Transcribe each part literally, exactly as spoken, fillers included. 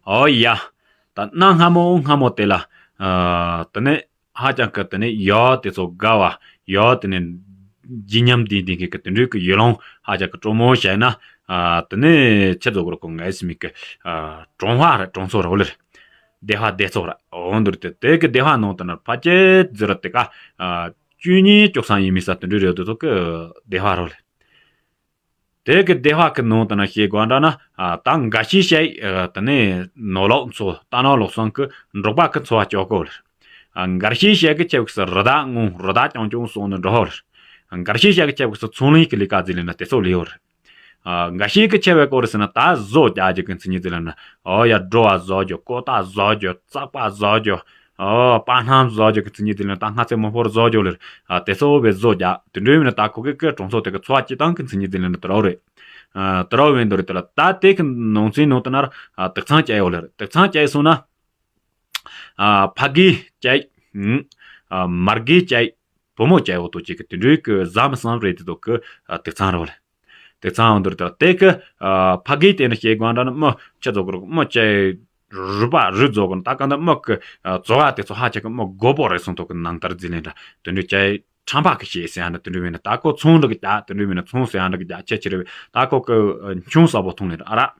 ཨོ་ཡ། ད་གནའ་སྔ་མོ་སྔ་མོ་དེ་ལ། ཨ། དེ་ནས་ཧ་ཅང་གི་དེ་ནས་ཡ་དེ་ཚོ་དགའ་བ། ཡ་དེ་ནས་བརྗིད་ཉམས་ལྡན་ལྡན་གྱི་དེ་འདྲའི་གི་ཡུལ་ལུང་ཧ་ཅང་གི་སྤྲོ་མོ་བྱས་ན། ཨ། དེ་ནས་ཁྱེད་ཚོ་གི་རོ་ཁོ་ངའི་སེམས་ཀྱི། ཨ། གྲོང་བ་རེད། གྲོང་ཚོ་རེད་ལེ། སྡེ་བ་སྡེ་ཚོགས་རེད། འོ་འདུར་དེ་དེ་གི་སྡེ་བ་ནང་དུ་ན་ཕ་ཅེ་ཛི་ར་དེ་ཀ། ཨ། བཅུ་གཉིས་བཅུ་གསུམ་ཡིན་མི་ས་དེ་འདྲའི་རེད། དེ་ཚོ་གི་སྡེ་བ་རེད་ལེ། དེ་གི་སྡེ་བ་གི་ནང་དུ་ན་ཞེས་དགོས་འདྲ་ན། ཨ། ད་འགའ་ཤས་བཤད། ཨ། དེ་ནས་ནོར་ལོག་འཚོ་ལྟ་ནོར་ལོག་སོང་གི་འབྲོག་པ་གི་འཚོ་བ་སྐྱོ་གོ་ལེ། ཨ། འགའ་ཤས་བཤད་གི་ཆེ་བ་གི་ས་རི་དྭགས་ངོ་རི་དྭགས་ཀྱང་ཀྱང་སོང་ནས་འགྲོ་ཧོ་ལེ། འགའ་ཤས་བཤད་གི་ཆེ་བ་གི་ས་ཚོང་ལས་ཀྱི་ལས་ཀ་ཟིག་ལས་ན་དེ་ཚོ་ལས་ཧོ་ལེ། ཨ། འགའ་ཤས་ཀྱི་ཆེ་བའི་སྐོར་ཟེར་ན་ད་བཟོ་རྒྱག་རྒྱུ་གི་མཚན་ཉིད་དེ་ལ་ན། ཨོ་ཡ། སྒྲོ་བ་བཟོ་རྒྱུ། ཀོ་ཏ་བཟོ་རྒྱུ། བཙག་པ་བཟོ་རྒྱུ། ཨོ། པ་སྣམ་བཟོ་རྒྱུ་གི་མཚན་ཉིད་དེ་ལ་ན་ད་སྔ་ཚེ་མོ་ཕོར་བཟོ་རྒྱུ་ལེར། ཨ། དེ་ཚོ་བས་བཟོ་རྒྱག་དེ་འདྲའི་མིན་ན་ད་ཁོ་གི་གི་གྲོང་ཚོ་དེ་གི་འཚོ་བ་སྐྱེལ་སྟངས་གི་མཚན་ཉིད་དེ་ལ་ན་དེ་རོ་རེད། ཨ། དེ་རོ་བས་འདོར་དེ་ལ་ད་དེ་གི་ནང་ཚན་ནང་དུ་ན། ཨ། དུག་ཚང་སྐྱེལ་ཡོད་ལེར། དུག་ཚང་སྐྱེལ་སོང་ན། ཨ། ཕ་གི་སྐྱེལ། ཨ། མར་གི་སྐྱེལ། བུ་མོ་སྐྱེལ་འོ་དོ་ཅིག་གི་དེ་འདྲའི་གི་ཟ་མི་སང་རེད། དེ་དོ་གི། ཨ། དུག་ཚང་རོ་ལེ། དེ་ཚང་འདུར་དེ་ལ་དེ་གི། ཨ། ཕ་གི་དེ་ནི་ཞེས་དགོས་འདྲ་ན་མི་ཁྱེད་ཚོ་གི་རོ་མི་ཅེ་རུ་པ་རུ་རྫོགས་གོ་ན་ད་ག་འདི་མི་གི། ཨ། རྫོགས་ཨ་དེ་ཚོ་ཧ་ཅང་གི་མི་དགོ་པོ་རེད་སོང་དོ་གི་ནང་ལྟར་འཛིན་ལེན་འདྲ་དེ་འདྲའི་ཅེ་ཁྲམ་པ་གི་ཤེས་ཟེར་ཡ་འདྲ་དེ་འདྲའི་མིན་ན་ད་ཁོ་ཚོང་འདྲ་གི་རྒྱ་དེ་འདྲའི་མིན་ན་ཚོང་ཟེར་ཡ་འདྲ་གི་རྒྱ་ཆེ་ཆེ་རེད། ད་ཁོ་གི་ཆུང་ས་པོ་ཐོང་ལེན་འདྲ་ཨ་ར་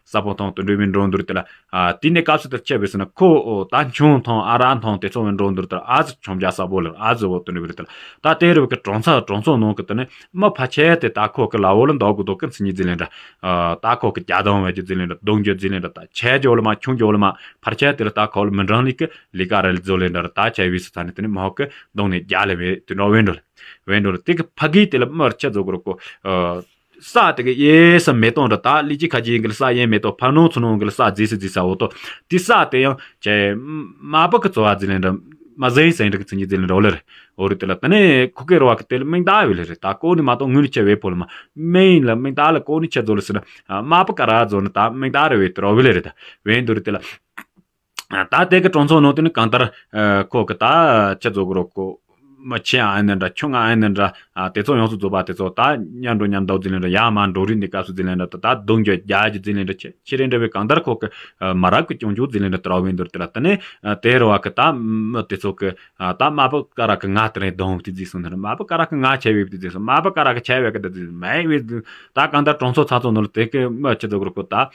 ས་པོ་ཐོང་དེ་འདྲའི་མིན་འགྲོ་འདུར་དེ་ལ། ཨ། དེ་ནས་སྐབས་སུ་དེར་ཆེ་བས་ཟེར་ན་ཁོ་ད་ཆུང་ཐོང་ཨ་ར་ཐོང་དེ་ཚོ་བས་འགྲོ་འདུར་དེར་ཨ་ཙི་ཆོམ་རྒྱ་ས་པོ་ལེར་ཨ་ཙི་བོ་དེ་འདྲའི་བས་དེ་ལ། ད་དེ་རུ་གི་གྲོང་ཚ་གྲོང་ཚོ་ནང་གི་དེ་ནས་མི་ཕ་ཆེ་དེ་ད་ཁོ་གི་ལ་འོ་ལ་འདོག་གི་འདོག་གི་མཚན་ཉིད་འཛིན་ལེན་འདྲ། ཨ། ད་ཁོ་གི་རྒྱ་དང་བས་ཀྱི་འཛིན་ལེན་འདྲ་རྡུང་རྒྱུ་འཛིན་ལེན་འདྲ་ད་ཆེ་རྒྱུ་ལ་མ་ཆུང་རྒྱུ་ལ་མ་ཕར་ཆེ་དེ་ལ་ད་ཁོ་ལ་མི་འགྲང་ལི་གི་ལི་ཀ་རེ་ལ་བཟོ་ལེན་འདྲ་ད་ཆེ་བས་སུ་ད་ནི་དེ་ནི་མ་ཧོ་གི་རྡུང་ནས་རྒྱ་ལ་བས་དེ་འདྲ་བས་འགྲོ་ལེ། བས་འགྲོ་ལེ། དེ་གི་ཕ་གི་དེ་ལ་མར་ཆེ་རྫོགས་གི་རོ་ཁོ། ཨ། ས་དེ་གི་གཡས་ས་མེ་ཏོག་འདྲ་ད་ལི་ཅི་ཁ་ཅི་གི་ལ་ས་གཡས་མེ་ཏོག་ཕ་ནོ་ཚུ་ནོ་གི་ལ་ས་རྫི་སི་རྫི་ས་འོ་དོ། དེ་ས་དེ་ཡང་ཅེ་མ་པ་གི་ཚོ་བ་རྫི་ལེན་འདྲ་མ་ཟེན་ཟེན་འདྲ་གི་མཚན་ཉིད་རྫི་ལེན་འདྲ་འོ་ལེར། འོ་རེད་དེ་ལ་དེ་ནས་ཁུ་ཀེ་རོ་བ་གི་དེ་ལ་མིང་བཏགས་བས་ལེ་རེད། ད་ཀོ་ནི་མ་གཏོགས་ངུ་ནི་ཆེ་བས་ཕོ་ལ་མ་མིང་ལ་མིང་བཏགས་ལ་ཀོ་ནི་ཆེ་རྫོགས་ལེ་ཟེར་ན། ཨ། མ་པ་ཀ་ར་རྫོགས་ནི་ད་མིང་བཏགས་རེད་བས་དེ་རོ་བས་ལེ་རེད་ད། བས་འདུར་དེ་ལ། ད་དེ་གི་གྲོང་ཚོ་ནང་དུ་ནི་གང་ལྟར། ཨ། ཁོ་གི་ད་ཆེ་རྫོགས་གི་རོ་ཁོ། མི་ཆེ་ཨ་ནི་འདྲ་ཆུང་ཨ་ནི་འདྲ། ཨ། དེ་ཚོ་ཡོངས་སུ་རྫོགས་པ་དེ་ཚོ་ད་མཉམ་འགྲོ་མཉམ་འདུག་འཛིན་ལེན་འདྲ་ཡ་མ་འགྲོ་རིགས་འདི་སྐབས་སུ་འཛིན་ལེན་འདྲ་ད་ད་རྡུང་རྒྱུ་རྒྱ་གི་འཛིན་ལེན་འདྲ་ཆེ་ཆེ་རེ་འདྲ་བའི་གང་ལྟར་ཁོ་གི། ཨ། མ་རབས་ཀྱི་སྐྱོང་རྒྱུ་འཛིན་ལེན་འདྲ་དེ་ར་བས་འདུར་དེ་ལ་དེ་ནས། ཨ། དེ་རུ་བ་གི་ད་མི་དེ་ཚོ་གི། ཨ། ད་མ་པ་ཀ་ར་གི་ང་དེ་རིང་སྡོང་དེ་རྫི་སོང་ནི་རེད། མ་པ་ཀ་ར་གི་ང་ཆེ་བས་དེ་རྫི་སོང་། མ་པ་ཀ་ར་གི་ཆེ་བས་གི་དེ་རྫི་སོང་མ་བས། ད་གང་ལྟར་གྲོང་ཚོ་ཚ་ཚོ་ནོར་དེ་གི་མི་ཆེ་རྫོགས་གི་རོ་ཁོ་ད།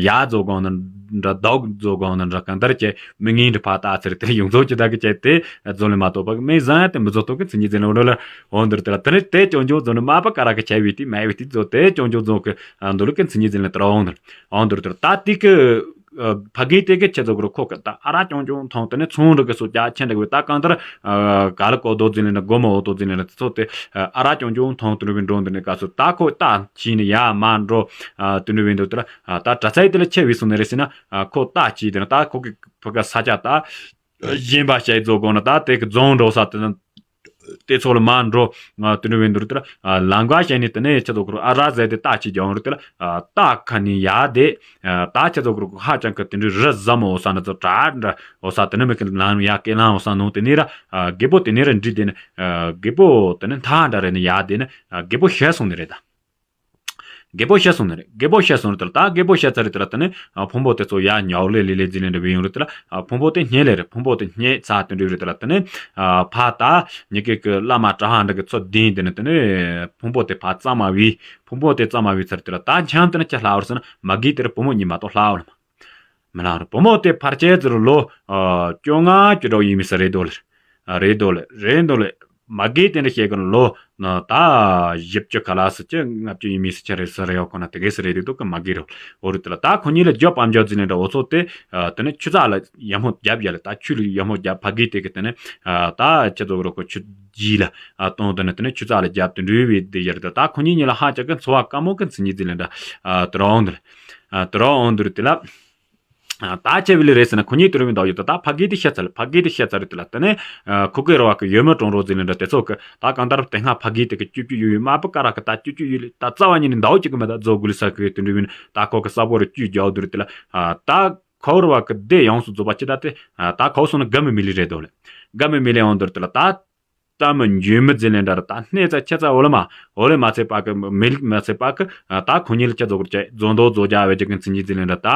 ཡ་རྫོགས་གོང་ན་འདྲ་རྡོག་རྫོགས་གོང་ན་འདྲ་གང་ལྟར་ཅེ་མི་ངན་འདྲ་ཕ་ད་ཚེར་དེ་ཡོངས་རྫོགས་ཀྱི་ད་གི་ཅེ་དེ་རྫོགས་ལེ་མ་གཏོགས་པ་མི་ཟང་དེ་མི་རྫོགས་ཐོག་གི་མཚན་ཉིད་འཛིན་ལེ་འོ་ལེ། འོ་འདུར་དེ་ལ་དེ་ནི་དེ་སྐྱོང་རྒྱུ་རྫོགས་ནི་མ་པ་ཀ་ར་གི་ཆེ་བས་དེ་མ་བས་དེ་རྫོགས་དེ་སྐྱོང་རྒྱུ་རྫོགས་གི་འདུ་ལུགས་གི་མཚན་ཉིད་འཛིན་ལེ་དེ་ར་འོང་འདུར། འོ་འདུར་དེ་ལ་ད་དེ་གི། ཨ། ཕ་གི་དེ་གི་ཆེ་རྫོགས་གི་རོ་ཁོ་གི་ད་ཨ་ར་ཀྱོང་ཀྱོང་ཐོང་དེ་ནས་ཚོང་འགྲོ་གི་སོ་རྒྱ་ཆེན་འགྲོ་གི་ད་གང་ལྟར། ཨ། ག་ལ་ཀོ་རྡོ་འཛིན་ལེན་འདྲ་སྒོ་མོ་འོ་དོ་འཛིན་ལེན་འདྲ་དེ་ཚོ་དེ། ཨ། ཨ་ར་ཀྱོང་ཀྱོང་ཐོང་དེ་འགྲོ་བའི་འགྲོ་འདི་ནས་ག་སོ་ད་ཁོ་ད་ཕྱིན་ནས་ཡ་མ་འགྲོ། ཨ། དེ་འགྲོ་བའི་འགྲོ་དེ་ལ། ཨ། ད་གྲྭ་ཚའི་དེ་ལ་ཆེ་བའི་སོང་ནས་རེད་ཟེར་ན། ཨ། ཁོ་ད་ཕྱིན་དེ་ན་ད་ཁོ་གི་ཕ་ག་ས་ཆ་ད་གཞན་པ་བཤད་རྫོགས་དགོས་ན་ད་དེ་གི་རྫོང་འགྲོ་ས་དེ་ན། དེ་ཚོ་ལ་མ་འགྲོ། ཨ། དེ་འདྲ་བའི་འདུར་དེ་ལ། ཨ། ལམ་ཀ་བཤད་ནས་དེ་ནས་ཆ་ཚོ་ཁུར་ཨ་ར་ཟེར་དེ་ལྟ་ཅི་རྒྱང་རུ་དེ་ལ། ཨ། ལྟ་ཁ་ནས་ཡ་དེ། ཨ། ལྟ་ཆ་ཚོ་ཁུར་ཧ་ཅང་གི་དེ་འདྲའི་རི་ཟམ་འོ་ས་ན་ཚོ་གྲ་འདྲ་འོ་ས་དེ་ནས་མི་གི་ལམ་ཡ་སྐེ་ལམ་འོ་ས་ནང་དེ་ནས་ར། ཨ། རྒད་པོ་དེ་ནས་ར་འདྲི་དེ་ནས། ཨ། རྒད་པོ་དེ་ནས་མཐའ་འདྲ་རེ་ནས་ཡ་དེ་ནས། ཨ། རྒད་པོ་ཤི་སོང་ནི་རེད་ད། རྒད་པོ་ཤི་སོང་ནི་རེད། རྒད་པོ་ཤི་སོང་རེད་དེ་ལ་ད་རྒད་པོ་ཤི་ཚར་རེད་དེ་ལ་དེ་ནས། ཨ། ཕུང་པོ་དེ་ཚོ་ཡར་ཉོག་ལེ་ལེ་ལེ་འཛིན་ལེ་འདྲ་བའི་ཡོང་རེད་དེ་ལ། ཨ། ཕུང་པོ་དེ་རྙེད་ལེ་རེད། ཕུང་པོ་དེ་རྙེད་ཚར་དེ་འདྲ་རེད་དེ་ལ་དེ་ནས། ཨ། ཕ་ད་ཉི་གེ་གི་བླ་མ་གྲྭ་ཧ་འདྲ་གི་ཚོ་བདེན་དེ་ནས་དེ་ནས་ཕུང་པོ་དེ་ཕ་གཙང་མ་བའི། ཕུང་པོ་དེ་གཙང་མ་བའི་ཚར་དེ་ལ་ད་འཆམ་དེ་ནས་ཅི་ལྷག་བར་སོང་ན་མ་གི་དེར་བུ་མོ་གཉིས་མ་གཏོགས་ལྷག་བར་མ། མི་ལང་རུ་བུ་མོ་དེ་ཕར་ཆེར་ཙི་རུ་ལོ། ཨ། བཅོ་ལྔ་བཅུ་དྲུག་ཡིན་མི་ས་རེད་དོ་ལེ། ཨ། རེད་དོ་ལེ་རེད་དོ་ལེ། མ་གི་དེ་འདྲ་བཤད་གི་ལོ་ན་ད་བཞི་བཅུ་ག་ལ་སི་ཅི་ལྔ་བཅུ་ཡིན་མི་སི་ཆ་རེད་ས་རེད་ཡོད་ཁོ་ན་དེ་གས་སི་རེད་དེ་དོ་གི་མ་གི་རུ། འོ་རུ་དེ་ལ་ད་ཁོ་གཉིས་ལ་རྒྱོབ་ཨམ་རྒྱོབ་ཟིན་ནས་འདྲ་འོ་ཚོ་དེ། ཨ། དེ་ནས་ཆུ་ཚགས་ལ་ཡ་མོ་རྒྱབ་ཡ་ལེ་ད་ཆུ་ལ་ཡ་མོ་རྒྱབ་ཕ་གི་དེ་གི་དེ་ནས། ཨ། ད་ཆེ་ཚོ་གི་རུ་ཁོ་ཆུ་རྗེས་ལ། ཨ། གཏོང་དེ་ནས་དེ་ནས་ཆུ་ཚགས་ལ་རྒྱབ་དེ་འདྲ་བའི་དེ་ཡ་རེད་ད་ད་ཁོ་གཉིས་གཉིས་ལ་ཧ་ཅང་གི་འཚོ་བ་དཀའ་མོ་གི་མཚན་ཉིད་ཟིན་ནས་འདྲ། ཨ། དེ་རུ་འོང་དེ་ལ། ཨ། དེ་རུ་འོང་དེ་རུ་དེ་ལ། ད་ཆེ་བི་ལི་རེད་ཟེར་ན་ཁོ་གཉིས་དུ་རུ་མི་འདུག་ཡོད་དོ། ད་ཕ་གི་དེ་ཤ་ཚ་ལ་ཕ་གི་དེ་ཤ་ཚ་རེད་དེ་ལ་དེ་ནས། ཨ། ཁུ་ཀེ་རོ་བ་གི་ཡོད་མི་གྲོང་རོ་ཟིན་ལེ་འདྲ་དེ་ཚོ་གི་ད་གང་ལྟར་དེ་སྔ་ཕ་གི་དེ་གི་ཅུ་ཅུ་ཡོད་ཡོད་མ་པ་ཀ་ར་གི་ད་ཅུ་ཅུ་ཡོད་ལེ་ད་རྩ་བ་ཉིད་ནས་འདའོ་ཅིག་གི་མི་ད་རྫོགས་དགོས་ལེ་ས་གི་དེ་འདྲ་བིན་ད་ཁོ་གི་ས་བོ་རུ་ཅུ་རྒྱག་དུ་རེད་དེ་ལ། ཨ། ད་ཁོ་རོ་བ་གི་དེ་ཡོངས་སུ་རྫོགས་པ་ཅི་ད་དེ། ཨ། ད་ཁོ་སོང་ན་དགའ་མི་མི་ལི་རེད་དོ་ལེ། དགའ་མི་མི་ལི་ཡོང་དུ་རེད་དེ་ལ་ད། ད་མི་འཇུས་མི་ཟེར་ལེན་འདྲ་ར། ད་སྣེ་ཙ་ཆེ་ཙ་འོ་ལེ་མ་འོ་ལེ་མ་ཚད་པ་གི་མི་ལིག་མ་ཚད་པ་གི་ད་ཁོ་གཉིས་ལ་ཁྱེད་ཚོ་གི་ཅེ་རྫོང་རྡོ་རྫོ་རྒྱ་བའི་ཅིག་གི་མཚན་ཉིད་ཟེར་ལེན་འདྲ། ད་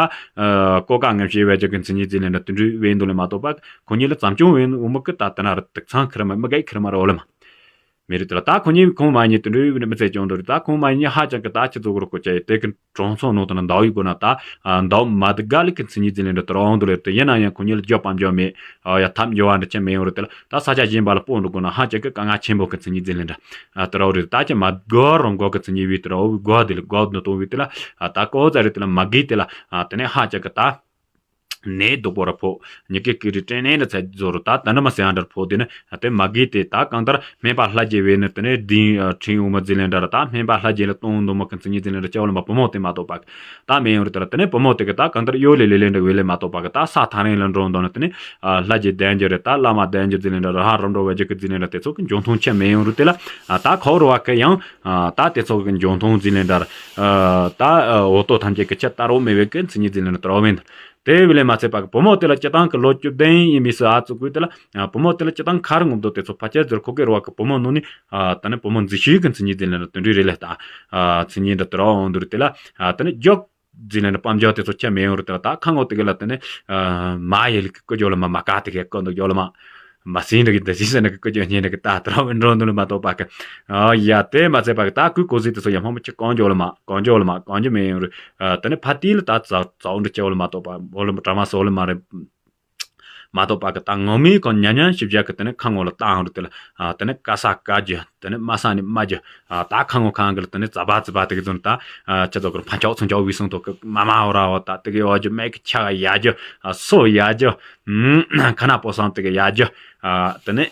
ཀོ་ཀ་ངན་ཤེས་བའི་ཅིག་གི་མཚན་ཉིད་ཟེར་ལེན་འདྲ། དུ་འདྲུ་བའི་འདུག་ལེ་མ་གཏོགས་པ་ཁོ་གཉིས་ལ་བཙམ་ཅུང་བའི་འོ་མི་གི་ད་དེ་ན་ར་དུག་ཚང་ཁི་ར་མ་མི་གའི་ཁི་ར་མ་ར་འོ་ལེ་མ། མི་རེད་དེ་ལ་ད་ཁོ་གཉིས་ཁོང་མ་གཉིས་དུ་འདྲུ་མི་ཚེ་སྐྱོང་འདུག་རེད། ད་ཁོང་མ་གཉིས་ཧ་ཅང་གི་ད་ཁྱེད་ཚོ་གི་རུ་ཀོ་ཅེ་དེ་གི་གྲོང་ཚོ་ནང་དུ་ན་འདའ་ཡི་དགོས་ན་ད་འདའ་མ་དི་ག་ལི་གི་མཚན་ཉིད་ཟེར་ལེན་འདྲ་དུ་ར་འོང་འདུག་ལེ། དེ་ཡིན་ན་ཡང་ཁོ་གཉིས་ལ་རྒྱབ་པ་འཇོག་མེད། ཡ་ཐབས་འཇོག་བ་འདྲ་ཆེ་མེད་ཡོང་རུ་དེ་ལ་ད་ས་ཆ་གཞན་པ་ལ་སྤོ་འགྲོ་དགོས་ན་ཧ་ཅང་གི་དཀའ་ངལ་ཆེན་པོ་གི་མཚན་ཉིད་ཟེར་ལེན་འདྲ་དུ་ར་འོ་རེད། ད་ཅི་མ་དགོས་རུང་དགོས་གི་མཚན་ཉིད་བི་དུ་ར་འོ་བི་དགོས་དེ་ལ་དགོས་འདུག་དོ་བི་དེ་ལ་ད་ཀོ་ཙ་རེད། དེ་ལ་མ་གི་དེ་ལ་དེ་ནས་ཧ་ཅང་གི་ད་ནས་སྡུག་པོ་ར་ཕོ་ཉི་གེ་ཀི་རི་ཏྲེ་ནས་འདྲ་ཚ་རྫོ་རུ་ད་ད་ནི་མ་སེ་ཨ་འདྲ་ཕོ་དེ་ནི་དེ་མ་གི་དེ་ད་གང་ལྟར་སྨན་པ་ལྷ་རྗེ་བས་ནི་དེ་ནས་དིན་ཁྲིན་འུ་མ་ཟི་ལེན་འདྲ་ར་ད་སྨན་པ་ལྷ་རྗེ་ལ་གཏོང་འདུག་མ་གི་མཚན་ཉིད་ཟི་ལེན་འདྲ་ཅེ་བ་ལ་མ་བུ་མོ་དེ་མ་གཏོགས་པ་ད་མེད་ཡོང་རེད། དེ་ལ་དེ་ནས་བུ་མོ་དེ་གི་ད་གང་ལྟར་གཡོ་ལེ་ལེ་ལེ་འདྲ་བས་ལེ་མ་གཏོགས་པ་གི་ད་ས་ཐང་རིང་ལ་འགྲོ་འདོད་ནི་དེ་ནས་ལྷ་རྗེ་བདེན་རྒྱུ་རེད། ད་བླ་མ་བདེན་རྒྱུ་ཟི་ལེན་འདྲ་ར་ཧ་རམ་འགྲོ་བའི་རྒྱུ་གི་ཟི་ལེན་འདྲ་དེ་ཚོ་གི་འབྱུང་ཐོང་ཆེ་མེད་ཡོང་རུ་དེ་ལ་ད་ཁོ་རུ་བ་གི་ཡང་ད་དེ་ཚོ་གི་འབྱུང་ཐོང་ཟི་ལེན་འདྲ་ད་འོ་ཏོ་ཐམས་ཅད་གི་ཆེ་ད་རོ་མེད་བའི་གི་མཚན་ཉིད་ཟི་ལེན་འདྲ་དུ་རོ་བས་འདུག་དེ་བས་ལས་མ་ཚད་པ་གི་བུ་མོ་དེ་ལ་སྤྱི་བཏང་གི་ལོ་བཅུ་བདུན་ཡིན་མི་སུ་ཨ་ཙུ་ཀུ་དེ་ལ་བུ་མོ་དེ་ལ་སྤྱི་བཏང་ཁར་ངོ་མདོ་དེ་ཚོ་ཕ་ཆེར་ཟེར་ཁོ་གེ་རུ་བ་གི་བུ་མོ་ནུ་ནི་ད་ནི་བུ་མོ་འཛི་ཤུའི་གི་མཚན་ཉིད་དེ་ལ་དོན་རིག་རེ་ལས་ད་མཚན་ཉིད་འདི་དུ་ར་འོང་དུ་རུ་དེ་ལ་ད་ནི་རྒྱོག་འཛི་ལ་ནི་སྤམ་རྒྱོག་དེ་ཚོ་ཁྱད་མེད་ཡོང་རུ་དེ་ལ་ད་ཁ་ངོ་དེ་གི་ལ་ད་ནི་མ་ཡེ་ལི་གི་ཀུ་ཇོ་ལ་མ་མ་ཀ་དེ་གི་ཀུ་འདུག་ཇོ་ལ་མ། མ་སྲིན་རིགས་འདི་ཞིག་ཟེར་ན་གི་ཀུ་ཅོ་སྙིང་རིགས་ད་དུ་ར་འགྲོ་འདུག་ལ་མ་གཏོགས་པ་གི། ཨ་ཡ་དེ་མ་ཚད་པ་གི་ད་ཀུ་ཀོ་ཟི་དེ་ཚོ་ཡ་མ་མ་ཅི་གང་ཅོ་ལ་མ་གང་ཅོ་ལ་མ་གང་ཅོ་མེད་ཡོང་རུ། ཨ་དེ་ནི་ཕ་ཏི་ལ་ད་ཙ་ཙ་འདྲི་ཅོ་ལ་མ་གཏོགས་པ་འོ་ལ་མ་དྲ་མ་སོ་ལ་མ་རེད། མ་གཏོགས་པ་གི་ད་ངོ་མའི་གང་ཉམས་ཉམས་ཞིབ་བྱ་གི་དེ་ནི་ཁ་ངོ་ལ་བཏང་རུ་དེ་ལ་ཨ་དེ་ནི་ཀ་ས་ཀ་རྒྱུ་དེ་ནི་མ་ས་ནི་མ་རྒྱུ། ཨ་ད་ཁ་ངོ་ཁང་གི་ལ་དེ་ནི་ཙ་བ་ཙི་བ་དེ་གི་ཚོ་ནི་ད་ཨ་ཅི་ཚོ་གི་ཕ་ཆོག་ཚུན་ཆོག་བི་སུང་ཐོག་གི་མ་མ་འོ་ར་འོ་ད་དེ་གི་འོ་རྒྱུ་མེ་གི་ཆ་ག་ཡ་རྒྱུ། ཨ་སོ་ཡ་རྒྱུ། ཁ་ན་པོ་སང་དེ་གི་ཡ་རྒྱུ། ཨ་དེ་ནི་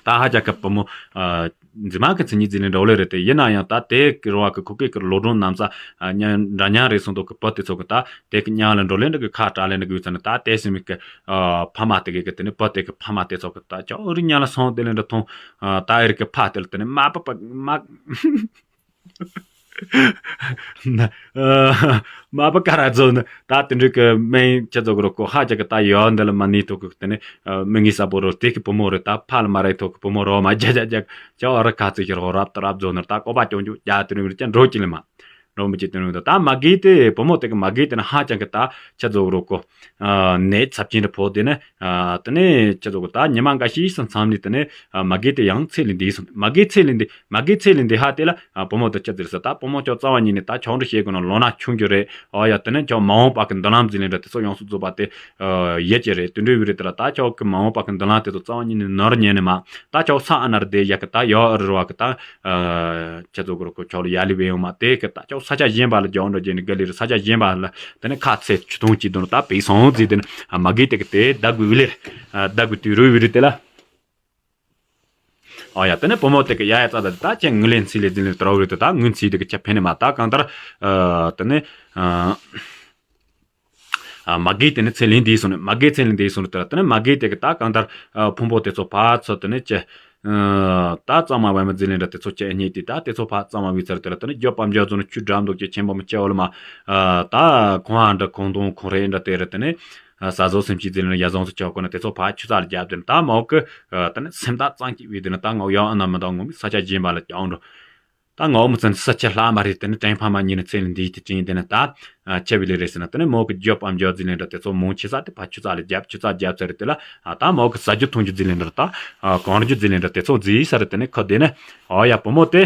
ད་ཧ་ཅང་གི་བུ་མོ་ཨ་འཛི་མ་གི་མཚན་ཉིད་འཛི་ནི་འགྲོ་ལེ་རེད། དེ་ཡིན་ན་ཡང་ད་དེ་གི་རུ་བ་གི་ཁུ་ཀེ་གི་ལོ་སྒྲོན་ནམ་ས་ཨ་ཉ་འདྲ་ཉ་རེ་སོང་དོ་གི་བུ་དེ་ཚོ་གི་ད་དེ་གི་ཉ་ལ་འགྲོ་ལེ་འདྲ་གི་ཁ་གྲག་ལེ་འདྲ་གི་ཡོད་ཙ་ནི་ད་དེ་སེ་མི་གི་ཨ་ཕ་མ་དེ་གི་གི་དེ་ནི་བུ་དེ་གི་ཕ་མ་དེ་ཚོ་གི་ད་ཅོ་རི་ཉ་ལ་སོང་དེ་ལེ་འདྲ་ཐོང་། ཨ་ད་ཨེ་རི་གི་ཕ་དེ་ལ་དེ་ནི་མ་པ་པ་མ། ན་ཨ་མ་པ་ཀ་ར་ཛོ་ནི་ད་དེ་འདྲ་གི་མེན་ཁྱེད་ཚོ་གི་རོ་ཀོ་ཧ་ཅང་གི་ད་ཡོད་འདི་ལ་མ་ནི་ཐོག་གི་དེ་ནི་ཨ་མི་ངི་ས་པོ་རོ་དེ་གི་བུ་མོ་རེད། ད་ཕ་ལ་མ་རེད་ཐོག་གི་བུ་མོ་རོ་མ་རྒྱ་རྒྱ་རྒྱ་ཅོ་ཨ་ར་ཁ་ཚིག་ཁྱེར་ཧོ་རབ་ཏ་རབ་ཛོ་ནི་ད་ཀོ་པ་ཅོང་ཅུ་རྒྱ་དེ་རིང་རི་ཅན་འགྲོ་ཅི་ལི་མ་འགྲོ་མི་ཅི་དེ་རིང་ད་ད་མ་གི་དེ་བུ་མོ་དེ་གི་མ་གི་དེ་ནི་ཧ་ཅང་གི་ད་ཁྱེད་ཚོ་གི་རོ་ཀོ་ཨ་ནད་ཚབས་ཆེན་དུ་ཕོག་དེ་ནི། ཨ་དེ་ནས་ཁྱེད་ཚོ་གི་ད་ཉི་མ་འགའ་ཤས་སུ་མཚམས་ནས་དེ་ནས་ཨ་མ་གི་དེ་ཡང་ཚེ་ལས་འདས་སོང་། མ་གི་ཚེ་ལས་འདས་མ་གི་ཚེ་ལས་འདས་ཧ་དེ་ལ་ཨ་བུ་མོ་དེ་ཅི་ཟེར་ས་ད་བུ་མོ་ཁྱོད་རྩ་བ་ཉིད་ནས་ད་ཆོག་འདྲི་བྱེད་དགོས་ན་ལོ་ན་ཆུང་རྒྱུ་རེད། ཨ་ཡ་དེ་ནས་ཁྱོད་མ་འོངས་པ་གི་མདུན་ལམ་ཟིན་ལས་འདྲ་དེ་ཚོ་ཡོངས་སུ་རྫོགས་པ་དེ་ཨ་ཡེ་ཅི་རེད། དེ་འདྲའི་བི་རེད་དེ་ལ་ད་ཁྱོད་གི་མ་འོངས་པ་གི་མདུན་ལམ་དེ་ཚོ་རྩ་བ་ཉིད་ནས་ནོར་ཉན་ནས་མ་ད་ཁྱོད་ས་ཨ་ནར་བསྡད་ཡ་གི་ད་ཡོ་ཨ་རི་ར་བ་གི་ད། ཁྱེད་ཚོ་གི་རུ་ཁོ་ཆོག་ལ་ཡ་ལི་བེ་ཡོང་མ་དེ་གི་ད་ཆོག་ས་ཆ་གཞན་པ་ལ་རྒྱང་འགྲོ་རྒྱུ་ནི་ག་ལི་རུ་ས་ཆ་གཞན་པ་ལ་དེ་ནི་ཁ་ཚེ་ཆུ་དུང་གཅིག་དུང་ད་བེ་སོང་ཟིག་དེ་ནི་མ་གི་དེ་གི་དེ་བདག་གི་བི་ལེ་བདག་གི་དུས་རུ་བི་རུ་དེ་ལ། ཨོ་ཡ་དེ་ནི་བུ་མོ་དེ་གི་ཡ་ཡ་ཙ་ད་ད་ཁྱེད་ངུ་ལེན་ཚི་ལེ་དེ་ནི་དྲ་བུ་རུ་དེ་ད་ངུ་ཚི་དེ་གི་ཁྱེད་ཕེ་ནི་མ་ད་གང་ལྟར་དེ་ནི། ཨ་མ་གི་དེ་ནི་ཚེ་ལེན་འདས་སོང་ནི་མ་གི་ཚེ་ལེན་འདས་སོང་ནི་དེ་ལ་དེ་ནི་མ་གི་དེ་གི་ད་གང་ལྟར་ཨ་ཕུང་པོ་དེ་ཚོ་ཕར་ཚུར་དེ་ནི་ཅི་ཨ་ད་གཙང་མ་བའི་མི་འཛིན་ལེན་འདྲ་དེ་ཚོ་ཅི་རྙེད་དེ་ད་དེ་ཚོ་ཕར་གཙང་མ་བའི་ཚར་དེ་ལ་དེ་ནི་རྒྱོབ་པ་འཇོག་ཚོ་ནི་ཆུ་འགྲམ་འདུག་ཅི་ཆེན་པོ་མི་ཅི་འོ་ལ་མ་ཨ་ད་ཁོང་ཨ་འདྲ་ཁོང་དུང་ཁོང་རེ་འདྲ་དེ་རེ་དེ་ནི་ཨ་ཟ་ཟོ་སེམས་ཅི་འཛིན་ལེན་ཡ་ཟོང་ཚོ་ཆོག་གོ་ན་དེ་ཚོ་ཕར་ཆུ་ཚ་ལ་རྒྱབ་དེ་ནི་ད་མོ་གི་ཨ་དེ་ནི་སེམས་ད་གཙང་སྐྱིད་བའི་དེ་ནི་ད་ངོ་ཡང་ཨ་ན་མི་ད་ངོ་མི་ས་ཆ་སྦྱིན་པ་ལ་ཀྱང་འགྲོ། ད་ངའོ་མི་ཚན་ས་ཆ་ལྷག་མ་རེད། དེ་ནི་ཀྲེང་ཕ་མ་གཉིས་ནི་ཚེ་ལས་འདས་ཏེ་དྲིན་དེ་ནི་ད་ཨ་ཆེ་བི་ལེ་རེད་ཟེར་ན་དེ་ནི་མོ་གི་རྒྱབ་ཨམ་རྒྱབ་འཛིན་ལེན་འདྲ་དེ་ཚོ་མོ་ཆེ་ས་དེ་ཕ་ཆུ་ཚ་ལ་རྒྱབ་ཆུ་ཚ་རྒྱབ་ཚར་རེད། དེ་ལ་ཨ་ད་མོ་གི་ཟ་རྒྱུ་འཐུང་རྒྱུ་འཛིན་ལེན་འདྲ་ད་ཨ་གང་རྒྱུ་འཛིན་ལེན་འདྲ་དེ་ཚོ་འཛིན་ས་རེད། དེ་ནི་ཁོ་དེ་ནི་ཨོ་ཡ་བུ་མོ་དེ་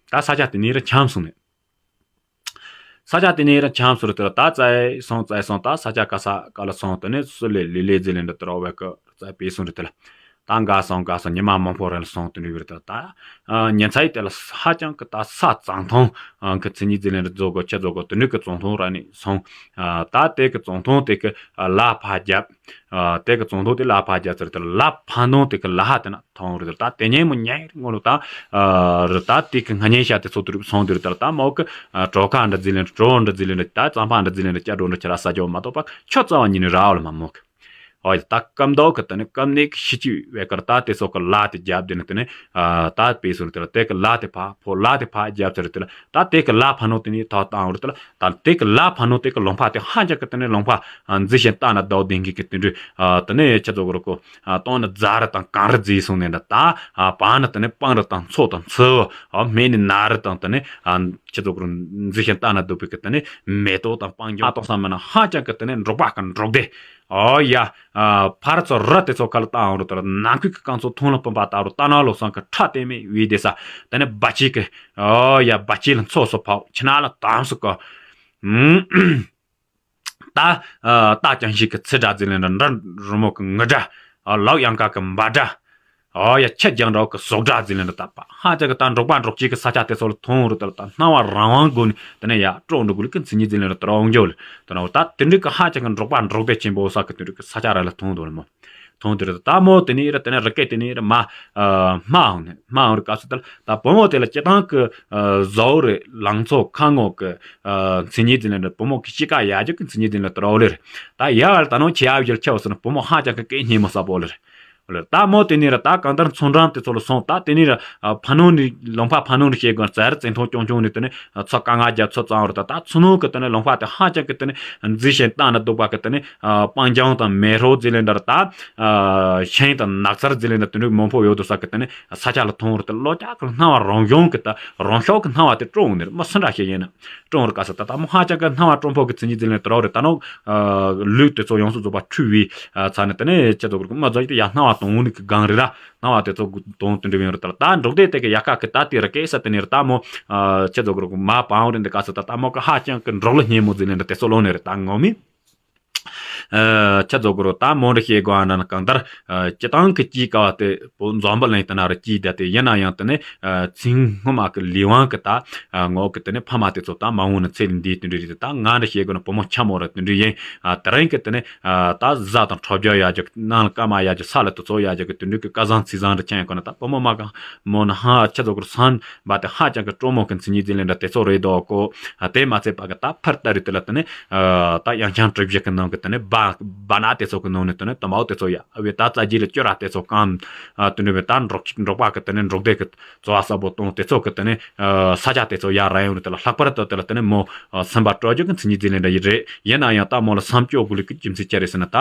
ད་ས་ཆ་དེ་ནི་ར་འཁྱམས་སོང་ནས་ས་ཆ་དེ་ནི་ར་འཁྱམས་སོང་རེད། དེ་ལ་ད་བཙལ་སོང་བཙལ་སོང་ད་ས་ཆ་ག་ས་ག་ལ་སོང་དེ་ནི་སུ་ལེ་ལེ་ལེ་འཛིན་ལེན་འདྲ་དེ་ར་བས་གི་རྩ་བའི་སོང་རེད། དེ་ལ་ད་འགའ་སོང་འགའ་སོང་ཉི་མ་མང་པོ་རིང་ལ་སོང་དུ་འགྲོ་བའི་རེད། ད་ཉིན་མཚན་དེ་ལ་ཧ་ཅང་གི་ད་ས་གཙང་ཐང་གི་མཚན་ཉིད་འཛིན་ལེན་རྫོགས་གོ་ཆེ་རྫོགས་གོ་དུ་ནུས་ཀྱི་གཙང་ཐང་ར་ནས་སོང་། ད་དེ་གི་གཙང་ཐང་དེ་གི་ལ་ཕ་རྒྱབ། དེ་གི་གཙང་ཐང་དེ་ལ་ཕ་རྒྱབ་ཟེར་དེ་ལ་ལ་ཕ་ནང་དེ་གི་ལ་ཧ་དེ་ན་ཐང་རེད། ད་དེ་ཉིན་མོ་ཉལ་རི་ངོ་ལོ་ད་རི་ད་དེ་གི་སྔ་ཉིན་ཤ་དེ་ཚོ་དུ་རུབ་སོང་དུ་རེད། ད་ལ་ད་མོ་གི་གྲོ་ཁ་འདྲ་འཛིན་ལེན་གྲོ་འདྲ་འཛིན་ལེན་ད་གཙང་པ་འདྲ་འཛིན་ལེན་སྐྱ་གྲོ་འདྲ་ཁྱེར་ར་ས་ཇོ་མ་གཏོགས་པ་ཁྱོད་རྩ་བ་ཉིད་ནས་ར་བ་ལ་མ་མོ་གི། ཨོ་ད་སྐམ་མདོག་གི་དེ་ནི་སྐམ་ནས་གི་ཤི་ཅི་བའི་ཀར་ད་དེ་ཚོ་གི་ལ་དེ་རྒྱབ་དེ་ནི་དེ་ནི་ད་དཔེ་སོང་དེ་ལ་དེ་གི་ལ་དེ་ཕ་ཕོ་ལ་དེ་ཕ་རྒྱབ་ཚར་དེ་ལ་ད་དེ་གི་ལ་ཕ་ནོ་དེ་ནི་ཐོག་བཏང་རུ་དེ་ལ་ད་དེ་གི་ལ་ཕ་ནོ་དེ་གི་ལུང་པ་དེ་ཧ་ཅང་གི་དེ་ནི་ལུང་པ་མཛེས་ཤིང་ལྟ་ན་ཟླ་བ་བདེ་གི་གི་དེ་འདྲ་དེ་ནི་ཆ་ཚོ་གི་རུ་ཀོ་སྟོང་ནི་རྫ་རི་དང་གངས་རི་རྫི་སོང་ནས་ད་ད་བ་ནི་དེ་ནི་སྤང་རི་དང་མཚོ་དང་མཚེའུ་སྨད་ནི་ན་རི་དང་དེ་ནི་ཆ་ཚོ་གི་རུ་མཛེས་ཤིང་ལྟ་ན་སྡུག་པའི་གི་དེ་ནི་མེ་ཏོག་དང་སྤང་ལྗོངས་ཨ་ཏོག་བསམ་མ་ན་ཧ་ཅང་གི་དེ་ནི་འབྲོག་པ་གི་འབྲོག་སྡེ། ཨོ་ཡ། ཕར་ཚོ་རི་དེ་ཚོ་ཁ་ལ་བཏང་རུ་དར་ནང་ཁུལ་གྱི་རྐང་ཚོ་ཐུང་ལ་སྤུན་པ་དར་རུ་རྟ་ནག་ལོ་སང་གི་ཁྲ་ལྟད་མེད་བའི་སྡེ་ས་དེ་ནི་སྦ་ཆི་གི། ཨོ་ཡ་སྦ་ཆི་ལ་མཚོ་སོ་ཕའོ་ཆི་ན་ལ་དམ་སུ་གོ། ད་ད་ཀྱང་ཞིག་གི་ཚི་སྒྲ་ཟིན་ལེན་འདྲ་འདྲ་རི་མོ་གི་ངུ་སྒྲ། ལག་གཡང་ཀ་གི་འབའ་སྒྲ། ཨོ་ཡ་ཁྱི་རྒྱང་འདྲ་གི་ཟོག་སྒྲ་ཟིན་ལེན་འདྲ་ད་པ་ཧ་ཅང་གི་ད་འབྲོག་པ་འབྲོག་ཅིག་གི་ས་ཆ་དེ་ཚོ་ལ་ཐོང་རུ་དར་ད་སྣང་བ་རང་དབང་སྒོ་ནས་དེ་ནི་ཡ་སྤྲོ་འགྲོ་དགོས་ལ་གི་མཚན་ཉིད་ཟིན་ལེན་འདྲ་དར་འོང་རྒྱུ་ལ་དེ་ན་ད་དེ་འདྲ་གི་ཧ་ཅང་གི་འབྲོག་པ་འབྲོག་སྡེ་ཆེན་པོ་ས་གི་དེ་འདྲ་གི་ས་ཆ་ར་ལ་ཐོང་འདུག་ལ་མོ། ཐོང་དེ་རེད་ད་མོ་དེ་ནི་ར་དེ་ནི་རི་སྐེད་དེ་ནི་ར་མ་སྨྲ་འོང་ནས་སྨྲ་འོང་རི་སྐབས་སུ་དེ་ལ་ད་བུ་མོ་དེ་ལ་སྤྱི་བཏང་གི་ཟོག་རེ་ལང་ཚོ་ཁ་ངོ་གི་མཚན་ཉིད་དེ་ལ་བུ་མོ་གི་གཤིས་ཀ་ཡག་རྒྱུ་གི་མཚན་ཉིད་དེ་ལ་དོ་རོ་ལེར་ད་ཡག་ལ་ད་ནོ་ཆེ་ཡག་བཞིར་ཁྱབ་སོང་ན་བུ་མོ་ཧ་ཅང་གི་སྐད་སྙན་མོ་ས་པོ་ལེར་ལེར་ད་མོ་དེ་ནི་ར་ད་གང་ལྟར་མཚོ་འགྲམ་དེ་ཚོ་ལ་སོང་ད་དེ་ནི་ར་ཕ་ནོ་ནི་ལུང་པ་ཕ་ནོ་ནི་ཤེས་དགོས་རྩ་ར་བཙན་ཐོང་ཅོང་ཅོང་ནི་དེ་ནི་མཚོ་ཀ་ང་རྒྱ་མཚོ་གཙང་བོར་ད་ད་མཚོ་ནོ་གི་དེ་ནི་ལུང་པ་དེ་ཧ་ཅང་གི་དེ་ནི་མཛེས་ཤིང་ལྟ་ན་སྡུག་པ་གི་དེ་ནི། སྤང་ལྗོངས་དང་མེ་རོ་ཟི་ལིན་ཌར་དང་། ཤིང་དང་ནགས་ཚལ་ཟི་ལིན་ཌར་དེ་འདྲའི་མང་པོ་ཡོད་དུ་ས་གི་དེ་ནི་ས་ཆ་ལ་ཐོང་བར་དུ་ལོ་ཀྱག་གི་སྣང་བ་རང་བྱུང་གི་ད་རང་ཤོག་གི་སྣང་བ་དེ་སྤྲོ་འོང་ནི་རེད་མ་སུ་འདྲ་ཞིག་ཡིན་ན་སྤྲོ་འོང་ར་ག་ས་ད་ད་མོ་ཧ་ཅང་གི་སྣང་བ་སྤྲོ་འཕོ་གི་མཚན་ཉིད་ཟི་ལིན་ཌར་དེ་རོགས་རེད་ད་ནོ། ལུས་དེ་ཚོ་ཡོངས་སུ་རྫོགས་པ་འཁྲུ་བའི་ཚ་ནི་དེ་ནི་ཅི་ཚོ་གི་མ་ཚོ་ཡི་དེ་ཡ་སྣང་བ་དང་འོང་ནི་གི་སྒང་རེད་ར་སྣང་བ་དེ་ཚོ་དང་དེ་འདྲ་ཡོང་རེད་ད་ད་འབྲོག་སྡེ་དེ་གི་ཡ་ཁ་གི་ད་དེ་ར་སྐད་ས་དེ་ནི་ར་ད་མོ། ཅི་ཚོ་གི་མ་པང་རེད་འདི་ག་ས་ད་ད་མོ་གི་ཧ་ཅང་གི་འབྲོག་ལ་སྙན་མོ་ཟི་ལིན་ཌར་དེ་ཚོ་ལོ་ནི་རེད་ད་ངོ་མི། ཆ་ཚོ་གུ་རུ་ད་མོ་འདྲ་ཤེས་དགོས་ཨ་ན་གང་ལྟར་སྤྱི་བཏང་གི་སྐྱིད་ཀ་བ་དེ་བོ་འཛོམས་པ་ལེན་དེ་ན་རུ་སྐྱིད་བསྡད་དེ་ཡིན་ན་ཡང་དེ་ནི་ཚིང་སྔོན་མ་གི་ལི་ཝང་གི་ད་ངོ་གི་དེ་ནི་ཕ་མ་དེ་ཚོ་ད་མ་འོངས་ནི་ཚེ་ལས་འདས་དེ་འདྲ་རེད་དེ་ད་ང་འདྲ་ཤེས་དགོས་ན་བུ་མོ་ཆ་མོ་ར་དེ་འདྲ་ཡིན་དེ་རིང་གི་དེ་ནི་ད་བཟའ་དང་འཁྲབ་རྒྱག་ཡག་ཅིག་ནང་ལ་སྐར་མ་ཡག་ཅིག་ས་ལ་དུ་ཚོ་ཡག་ཅིག་གི་དེ་འདྲ་གི་སྐལ་བཟང་ཚིག་བཟང་འདྲ་ཆ་ཡང་གོ་ན་ད་བུ་མོ་མ་གང་མོ་ན་ཧ་ཆ་ཚོ་གུ་རུ་སང་བ་དེ་ཧ་ཅང་གི་སྤྲོ་མོ་གི་མཚན་ཉིད་ཟི་ལིན་ཌར་དེ་ཚོ་རེད་དོ་ཀོ། དེ་མ་ཚད་པ་གི་ད་ཕར་ལྟ་རེད་དེ་ལ་དེ་ནི། ད་དབྱངས་འཆང་གྲུ་བཞི་གི་ནང་གི་དེ་ནི་བ་བ་ན་དེ་ཚོ་གི་ནང་ནས་དེ་ནི་དུ་མའོ་དེ་ཚོ་ཡ་ཨ་བེ་ད་རྩ་རྒྱུད་ལ་སྐྱོ་ར་དེ་ཚོ་གང་། དེ་ནི་བེ་ད་འབྲོག་འབྲོག་པ་གི་དེ་ནི་འབྲོག་སྡེ་གི་ཚོ་བ་ས་བོ་གཏོང་དེ་ཚོ་གི་དེ་ནི། ས་ཆ་དེ་ཚོ་ཡ་ར་ཡོང་རེད་དེ་ལ་ལྷག་པར་དུ་དེ་ལ་དེ་ནི་མོ། སེམས་པ་སྤྲོ་རྒྱུ་གི་མཚན་ཉིད་ཟི་ལིན་ཌར་ཡི་རེད་ཡིན་ན་ཡང་ད་མོ་ལ་སེམས་སྐྱོ་དགོས་ལུགས་ཀྱི་རྒྱུ་མཚན་ཅི་རེད་ཟེར་ན་ད།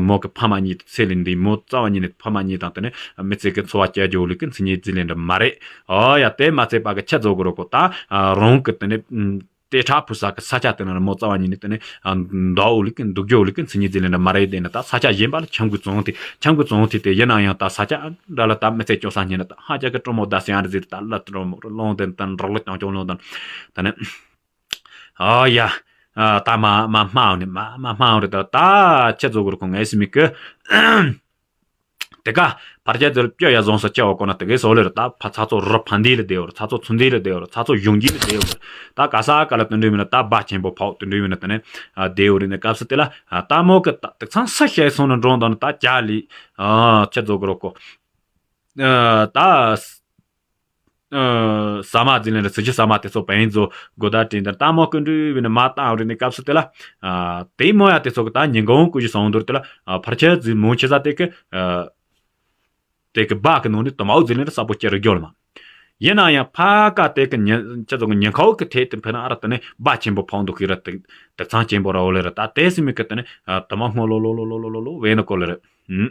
མོ་གི་ཕ་མ་གཉིས་དེ་ཚེ་ལས་འདས་མོ་རྩ་བ་ཉིད་ནས་ཕ་མ་གཉིས་དང་དེ་ནི་མི་ཚེ་གི་འཚོ་བ་སྐྱེལ་རྒྱུ་ལུགས་ཀྱི་མཚན་ཉིད་ཟི་ལིན་ཌར་མ་རེད། ཨོ་ཡ་དེ་མ་ཚད་པ་གི་ཆ་ཚོ་གུ་རུ་ཀོ་ད་རང་གི་དེ་ནི་ལྟེ་ཁྲག་ཕུ་ས་གི་ས་ཆ་དེ་ན་མོ་རྩ་བ་ཉིད་ནས་དེ་ནི་འདའ་འོ་ལུགས་ཀྱི་འདུག་རྒྱུ་ལུགས་ཀྱི་མཚན་ཉིད་ཟི་ལིན་ཌར་མ་རེད་དེ་ནི་ད་ས་ཆ་གཞན་པ་ལ་ཆང་གི་བཙོང་དེ་ཆང་གི་བཙོང་དེ་དེ་ཡིན་ན་ཡང་ད་ས་ཆ་འདྲ་ལ་ད་མི་ཚེ་སྐྱོ་ས་ཉིན་ལ་ད་ཧ་ཅང་གི་སྤྲོ་མོ་ད་སེ་ཡང་རེད་ཟེར་ད་ལ་སྤྲོ་མོ་རླུང་དེ་ད་འབྲོག་ལ་ཀྱང་ཀྱང་ལོང་དང་ད་ནི་ཨོ་ཡ་ད་མ་མ་སྨྲ་འོ་ནི་མ་མ་སྨྲ་འོ་རེད་ད་ད་ཆ་ཚོ་གུ་རུ་ཀོ་ངའི་སེམས་མི་གི་དེ་ག་ཕར་ཆེར་ཚུར་སྐྱོ་ཡ་བཟང་ས་ཆེ་བ་ཀོ་ན་དེ་གའི་སོ་ལེ་ར་ད་ཕ་ཚ་ཚོ་རུ་ཕ་འདི་ལ་བདེ་བར་ཚ་ཚོ་ཚུ་འདི་ལ་བདེ་བར་ཚ་ཚོ་གཞུང་འདི་ལ་བདེ་བར་ད་ག་ས་ག་ལ་དུ་འདྲུ་མི་ན་ད་བ་ཆེན་པོ་ཕོག་དུ་འདྲུ་མི་ན་དེ་ནས་བདེ་བར་ནས་སྐབས་སུ་དེ་ལ་ད་མོ་གི་ད་དེ་ཚང་ས་ཤེས་སོང་ན་འགྲོ་འདོན་ད་ཅ་ལི་ཆ་ཚོ་གུ་རུ་ཀོ་ད། ཨ། ཟ་མ་ཟི་ལིན་ཌར་ཟི་ཅི་ཟ་མ་དེ་ཚོ་བན་ཛོ་གོ་ད་དྲིན་དར་ལྟ་མོ་ཀུན་འདྲུས་བི་ནི་མ་བཏང་རི་ནི་སྐབས་སུ་དེ་ལ། ཨ། དེ་མོ་ཡ་དེ་ཚོ་གི་ད་ཉིན་གང་ཀུ་ཞི་སོང་དུར་དེ་ལ། ཨ། ཕར་ཆེར་ཟི་མོ་ཆེ་ས་དེ་གི། ཨ། དེ་གི་སྦ་གི་ནང་ནས་དུ་མའོ་ཟི་ལིན་ཌར་ས་པོ་ཅེ་རི་རྒྱོལ་མ། ཡིན་ན་ཡང་ཕ་ཀ་དེ་གི་ཉིན་ཆ་ཚོ་གི་ཉིན་ཁའོ་གི་ཐད་དུ་ཕེ་ན་ཨ་ར་དེ་ནི་སྦ་ཆེན་པོ་ཕོང་འདུག་གི་ར་དེ་དེ་ཚང་ཆེན་པོ་ར་འོ་ལེ་ར་ད་དེ་སི་མི་གི་དེ་ནི་དུ་མ་སྔོ་ལོ་ལོ་ལོ་ལོ་ལོ་ལོ་བས་ནི་གོ་ལེ་ར། ཨུམ།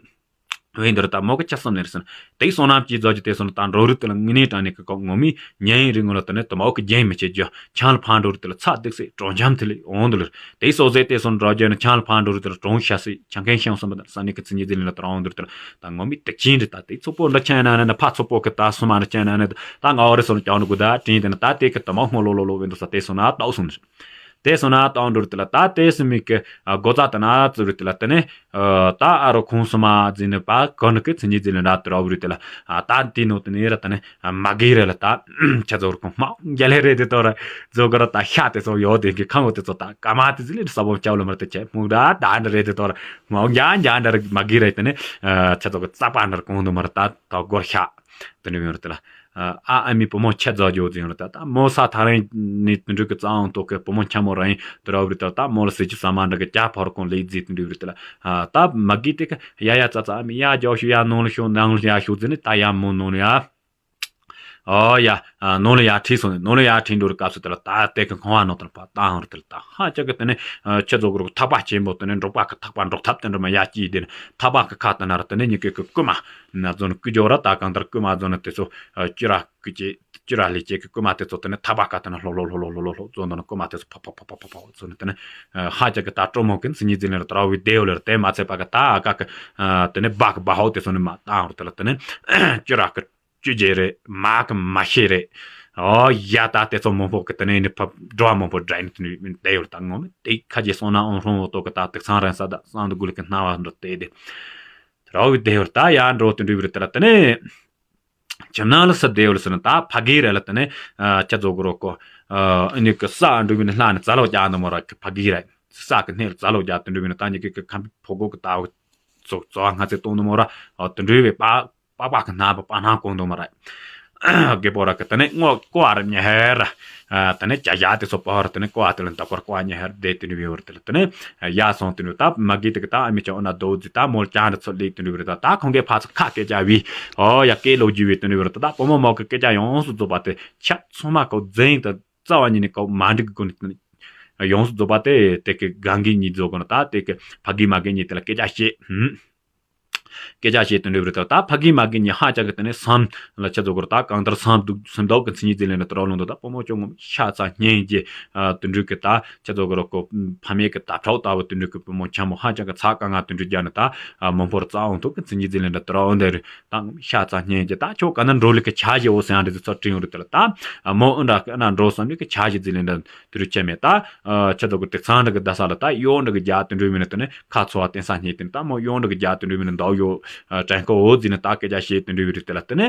བས་འདིར་ད་མོ་གི་ཆ་བསམ་ནས་སོན། དེའི་བསོད་ནམས་ཀྱིས་རྫོགས་ཀྱི་དེ་སོན་ད་འགྲོ་རིགས་དེ་ལ་དངོས་གནས་དྲང་གནས་ཀྱི་ཀོ་ངོ་མའི་ཉན་ཡིན་རིགས་ངོ་ལ་དེ་ནི་དུ་མ་འོག་གི་རྒྱན་མི་བྱེད་རྒྱུ་ཆང་ལ་ཕན་འགྲོ་རིགས་དེ་ལ་ཚ་སྡིག་སེ་གྲོང་འཇམ་དེ་ལས་འོང་དུ་ལུར། དེའི་སོ་ཟས་དེ་སོན་འགྲོ་རྒྱུ་ནི་ཆང་ལ་ཕན་འགྲོ་རིགས་དེ་ལ་གྲོང་ཤ་སེ་ཆང་ཁན་ཤང་སོན་པ་དང་ས་ནི་གི་ཚི་ཉི་དེ་ལས་ལ་དེ་ར་འོང་དུ་རིགས་དེ་ལ་ད་ངོ་མའི་སྡིག་ཆེན་རེད། ད་དེའི་ཚོགས་པོ་འདྲ་ཆ་ཡིན་ན་ནི་ཕ་ཚོགས་པོ་གི་ད་སོ་མ་འདྲ་ཆ་ཡིན་ན་ནི་ད་ང་འོ་རེ་སོན་ཀྱང་ནི་གུ་ད་དྲིན་དེ་ནི་ད་དེ་གི་དུ་མ་སྔོ་ལོ་ལོ་ལོ་བས་འདུག་ས་དེ་སོན་ན་ཏའོ་སོན་ནི། དེ་སོང་ན་ཏང་འགྲུར་དེ་ལ་ད་དེ་སི་མི་གི་སྒོ་རྩ་དེ་ན་ཙུ་རུ་དེ་ལ་དེ་ནས་ད་ཨ་རོ་ཁོང་སུ་མ་ཟིན་ནི་པ་གོ་ནི་གི་ཚི་ཉི་ཟིན་ནི་ར་དུ་ར་བུ་རུ་དེ་ལ་ད་དེ་ནོ་དེ་ནས་ར་དེ་ནས་མ་གི་ར་ལ་ད་ཆ་ཚོ་རུ་ཁོང་མ་རྒྱ་ལེ་རེད་དེ་དོ་ར་ཛོ་ག་ར་ད་ཤ་དེ་ཚོ་ཡོད་དེ་གི་ཁང་བོ་དེ་ཚོ་ད་ཀ་མ་དེ་ཟི་ལེ་ས་བོ་ཅའོ་ལ་མར་དེ་ཆེ་མུ་ར་ད་འདྲ་རེད་དེ་དོ་ར་མ་རྒྱ་རྒྱ་འདྲ་ར་མ་གི་ར་དེ་ནས་ཆ་ཚོ་གི་རྩ་པ་འདྲ་གོང་དུ་མར་ད་ད་སྒོར་ཤ་དེ་ནས་ཡོད་ར་དེ་ལ། ཨ་ཨ་མའི་བུ་མོ་ཁྱི་རྫོགས་རྒྱུ་ཟིན་ལ་ད་ད་མོ་ས་ཐག་རིང་ནས་དུད་འགྲོ་གི་རྩ་འོང་ཐོག་གི་བུ་མོ་ཁྱི་མོ་རང་ཡིན་དུ་ར་བུ་རི་ད་ད་མོ་ལ་ཟེར་གྱི་ས་མ་འདྲ་གི་ཀྱ་ཕོར་གོང་ལེགས་རྫས་དུད་འགྲོ་བུ་རི་ད་ལ་ད་མ་གི་དེ་གི་ཡ་ཡ་ཙ་ཙ་ཨ་མའི་ཡ་རྒྱོག་ཤུ་ཡ་ནང་ལ་ཤོག་ནང་ལ་ཡ་ཤོག་ཟིན་ནས་ད་ཡ་མོ་ནང་ལ་ཡ། ཨོ་ཡ། ནང་ལ་ཡ་ཁྲིད་སོང་ནས་ནང་ལ་ཡ་ཁྲིད་འགྲོ་རུ་སྐབས་སུ་དེ་ལ་ད་དེ་གི་ཁང་བ་ནང་དུ་ཕ་བཏང་རུ་དེ་ལ་ད་ཧ་ཅག་གི་དེ་ནས་ཁྱི་རྫོགས་རུ་ཐག་པ་ཆེན་པོ་དེ་ནས་འབྲོག་པ་གི་ཐག་པ་འབྲོག་ཐབ་དེ་འདྲ་མ་ཡ་ཅི་དེ་ནས་ཐག་པ་གི་ཁ་དེ་ན་ར་དེ་ནས་ཉི་གི་གི་རྐུ་མ་ན་རྫོང་ནས་རྐུ་རྒྱོ་ར་ད་གང་ལྟར་རྐུ་མ་རྫོང་ནས་དེ་ཚོ་ཅི་ར་རྐུ་ཅེ་ཅི་ར་ལས་ཅེ་གི་རྐུ་མ་དེ་ཚོ་དེ་ནས་ཐག་པ་ཁ་དེ་ན་ལྷོ་ལྷོ་ལྷོ་ལྷོ་ལྷོ་ལྷོ་ལྷོ་རྫོང་དེ་ནས་རྐུ་མ་དེ་ཚོ་ཕ་ཕ་ཕ་ཕ་ཕ་ཕ་ཚོ་ནས་དེ་ནས་ཧ་ཅག་གི་ད་སྤྲོ་མོ་གི་མཚན་ཉིད་འཛིན་ལེ་ར་དེ་ར་བའི་དེ་ཡོ་ལེ་ར་དེ་མ་ཚད་པ་གི་ད་ཨ་ཀ་གི་དེ་ནས་སྦ་གི་སྦ་ཧོ་དེ་ཚོ་ནས་མ་བཏང་རུ་དེ་ལ་དེ་ནས་ཅི་ར་གི་བཅུ་བརྒྱད་རེད། མ་གི་མ་ཤེས་རེད། ཨོ་ཡ་ད་དེ་ཚོ་མང་པོ་གི་དེ་ནས་ནི་ཕ་འགྲོ་བ་མང་པོ་འདྲ་ནི་དེ་ནས་དེ་ཡོད་ད་ངོ་མི་དེ་ཁ་རྗེ་སོང་ན་ཨང་ཧྲོང་འོ་ཏོ་གི་ད་དེ་ཚང་རན་ས་ད་སང་དུ་དགུ་ལི་གི་སྣང་བ་འགྲོ་དེ་དེ་རོ་བི་དེ་ཡོད་ད་ཡ་འགྲོ་དེ་འདྲ་བི་རེད་དེ་ལ་དེ་ནས་ཁྱིམ་ནང་ལ་ས་དེ་ཡོད་ལ་ཟེར་ན་ད་ཕ་གི་རེད་ལ་དེ་ནས་ཁྱ་རྫོགས་གི་རོ་གོ་ཨ་ནི་གི་ས་འདྲ་བི་ནི་ལྷ་ནི་རྩ་ལོ་རྒྱག་འདི་མོ་ར་གི་ཕ་གི་རེད། ས་གི་སྣེ་ལ་རྩ་ལོ་རྒྱག་དེ་འདྲ་བི་ནི་ད་ནི་གི་གི་ཁམ་ཕོ་གོ་གི་ད་ཚོ་ཚོ་ང་ཚེ་གཏོང་འདི་མོ་ར་དེ་འདྲ་བི་པ། པགས་པ་གི་སྣ་བ་པ་སྣ་གོང་དུ་མ་ར། རྒད་པོ་ར་གི་དེ་ནས་སྔོ་ཀོ་བ་ར་ཉེ་ཧེ་ར། དེ་ནས་བྱ་བྱ་དེ་ཚོ་པ་བ་ར་དེ་ནས་ཀོ་བ་དེ་ལ་འདབ་ཀར་ཀོ་བ་ཉེ་ཧེ་ར་དེ་དེ་ནས་བི་བ་ར་དེ་ལ་དེ་ནས་ཡ་སོང་དེ་ནས་ད་མ་གི་དེ་གི་ད་ཨ་མི་ཅག་འོ་ན་རྡོ་རྫི་ད་མོ་ལ་ཅང་ར་ཚོ་ལེགས་དེ་ནས་བི་ར་ད་ད་ཁོང་གི་ཕ་ཚོ་ཁ་སྐད་ཅག་བི། ཨོ་ཡ་སྐད་ལོ་རྒྱུ་བི་དེ་ནས་བི་ར་ད་ད་བུ་མོ་མོ་གི་སྐད་ཅག་ཡོངས་སུ་རྫོགས་པ་དེ་ཆ་ཚང་མ་གོ་འཛིན་དང་རྩ་བ་ཉིད་ནས་གོ་མ་འགྲིག་གི་སྒོ་ནས་ཡོངས་སུ་རྫོགས་པ་དེ་དེ་གི་གང་གི་ཉིད་རྫོགས་གོ་ན་ད་དེ་གི་ཕ་གི་མ་གི་ཉིད་དེ་ལ་སྐད་ཅག་བཤད། སྐད་ཆ་བཤད་དུ་འགྲོ་བར་ལྟར་ད་ཕ་གི་མ་གི་ཉི་ཧ་ཅག་གི་དེ་ནས་བསམ་ལ་ཆ་རྫོགས་གོ་ད་གང་ལྟར་བསམ་སྡུག་སེམས་སྡུག་གི་མཚན་ཉིད་ཟིན་ལེན་ལ་དུ་རོ་ལུང་དུ་ད་བུ་མོ་ཅོ་ངོ་ཤ་ཚ་སྙན་གྱི་དུ་འགྲོ་གི་ད་ཆ་རྫོགས་གོ་རོ་གོ་ཕ་མེས་གི་ད་ཁྲག་ལྟ་བུ་དུ་འགྲོ་གི་བུ་མོ་ཆ་མོ་ཧ་ཅག་གི་ཚ་ག་ང་དུ་འགྲོ་རྒྱ་ནི་ད་མོ་ཕོར་རྩ་འོང་ཐུག་གི་མཚན་ཉིད་ཟིན་ལེན་ལ་དུ་རོ་འོང་དེ་རེད། ད་ཤ་ཚ་སྙན་གྱི་ད་ཁྱོད་ག་ན་འགྲོ་ལི་གི་ཆ་ཞེ་འོ་སེ་ཡང་འདི་ཚོ་ཚོ་དྲིན་འོ་རི་དེ་ལ་ད་མོ་ཨུ་འདྲ་གི་ཨ་ན་འགྲོ་བསམ་ལི་གི་ཆ་ཞེ་ཟིན་ལེན་ལ་དུ་རུ་ཆེ་མེད་ད། ཆ་ཚོ་གི་དེ་ཚང་འདྲ་གི་ད་ས་ལ་ད་གཡོ་འདྲ་གི་རྒྱ་དུ་འགྲོ་མི་ནི་དེ་ནི་ཁ་ཚོ་བ་བསྟན་ས་སྙེ་དེ་ནི་ད་མོ་གཡོ་འདྲ་གི་རྒྱ་དུ་འགྲོ་མི་ནི་འདའོ་ཡོ། དྲན་ཁོ་འོ་ཟིན་ནི་ད་སྐད་ཆ་བཤད་དུ་འགྲོ་བི་རི་དེ་ལ་དེ་ནི་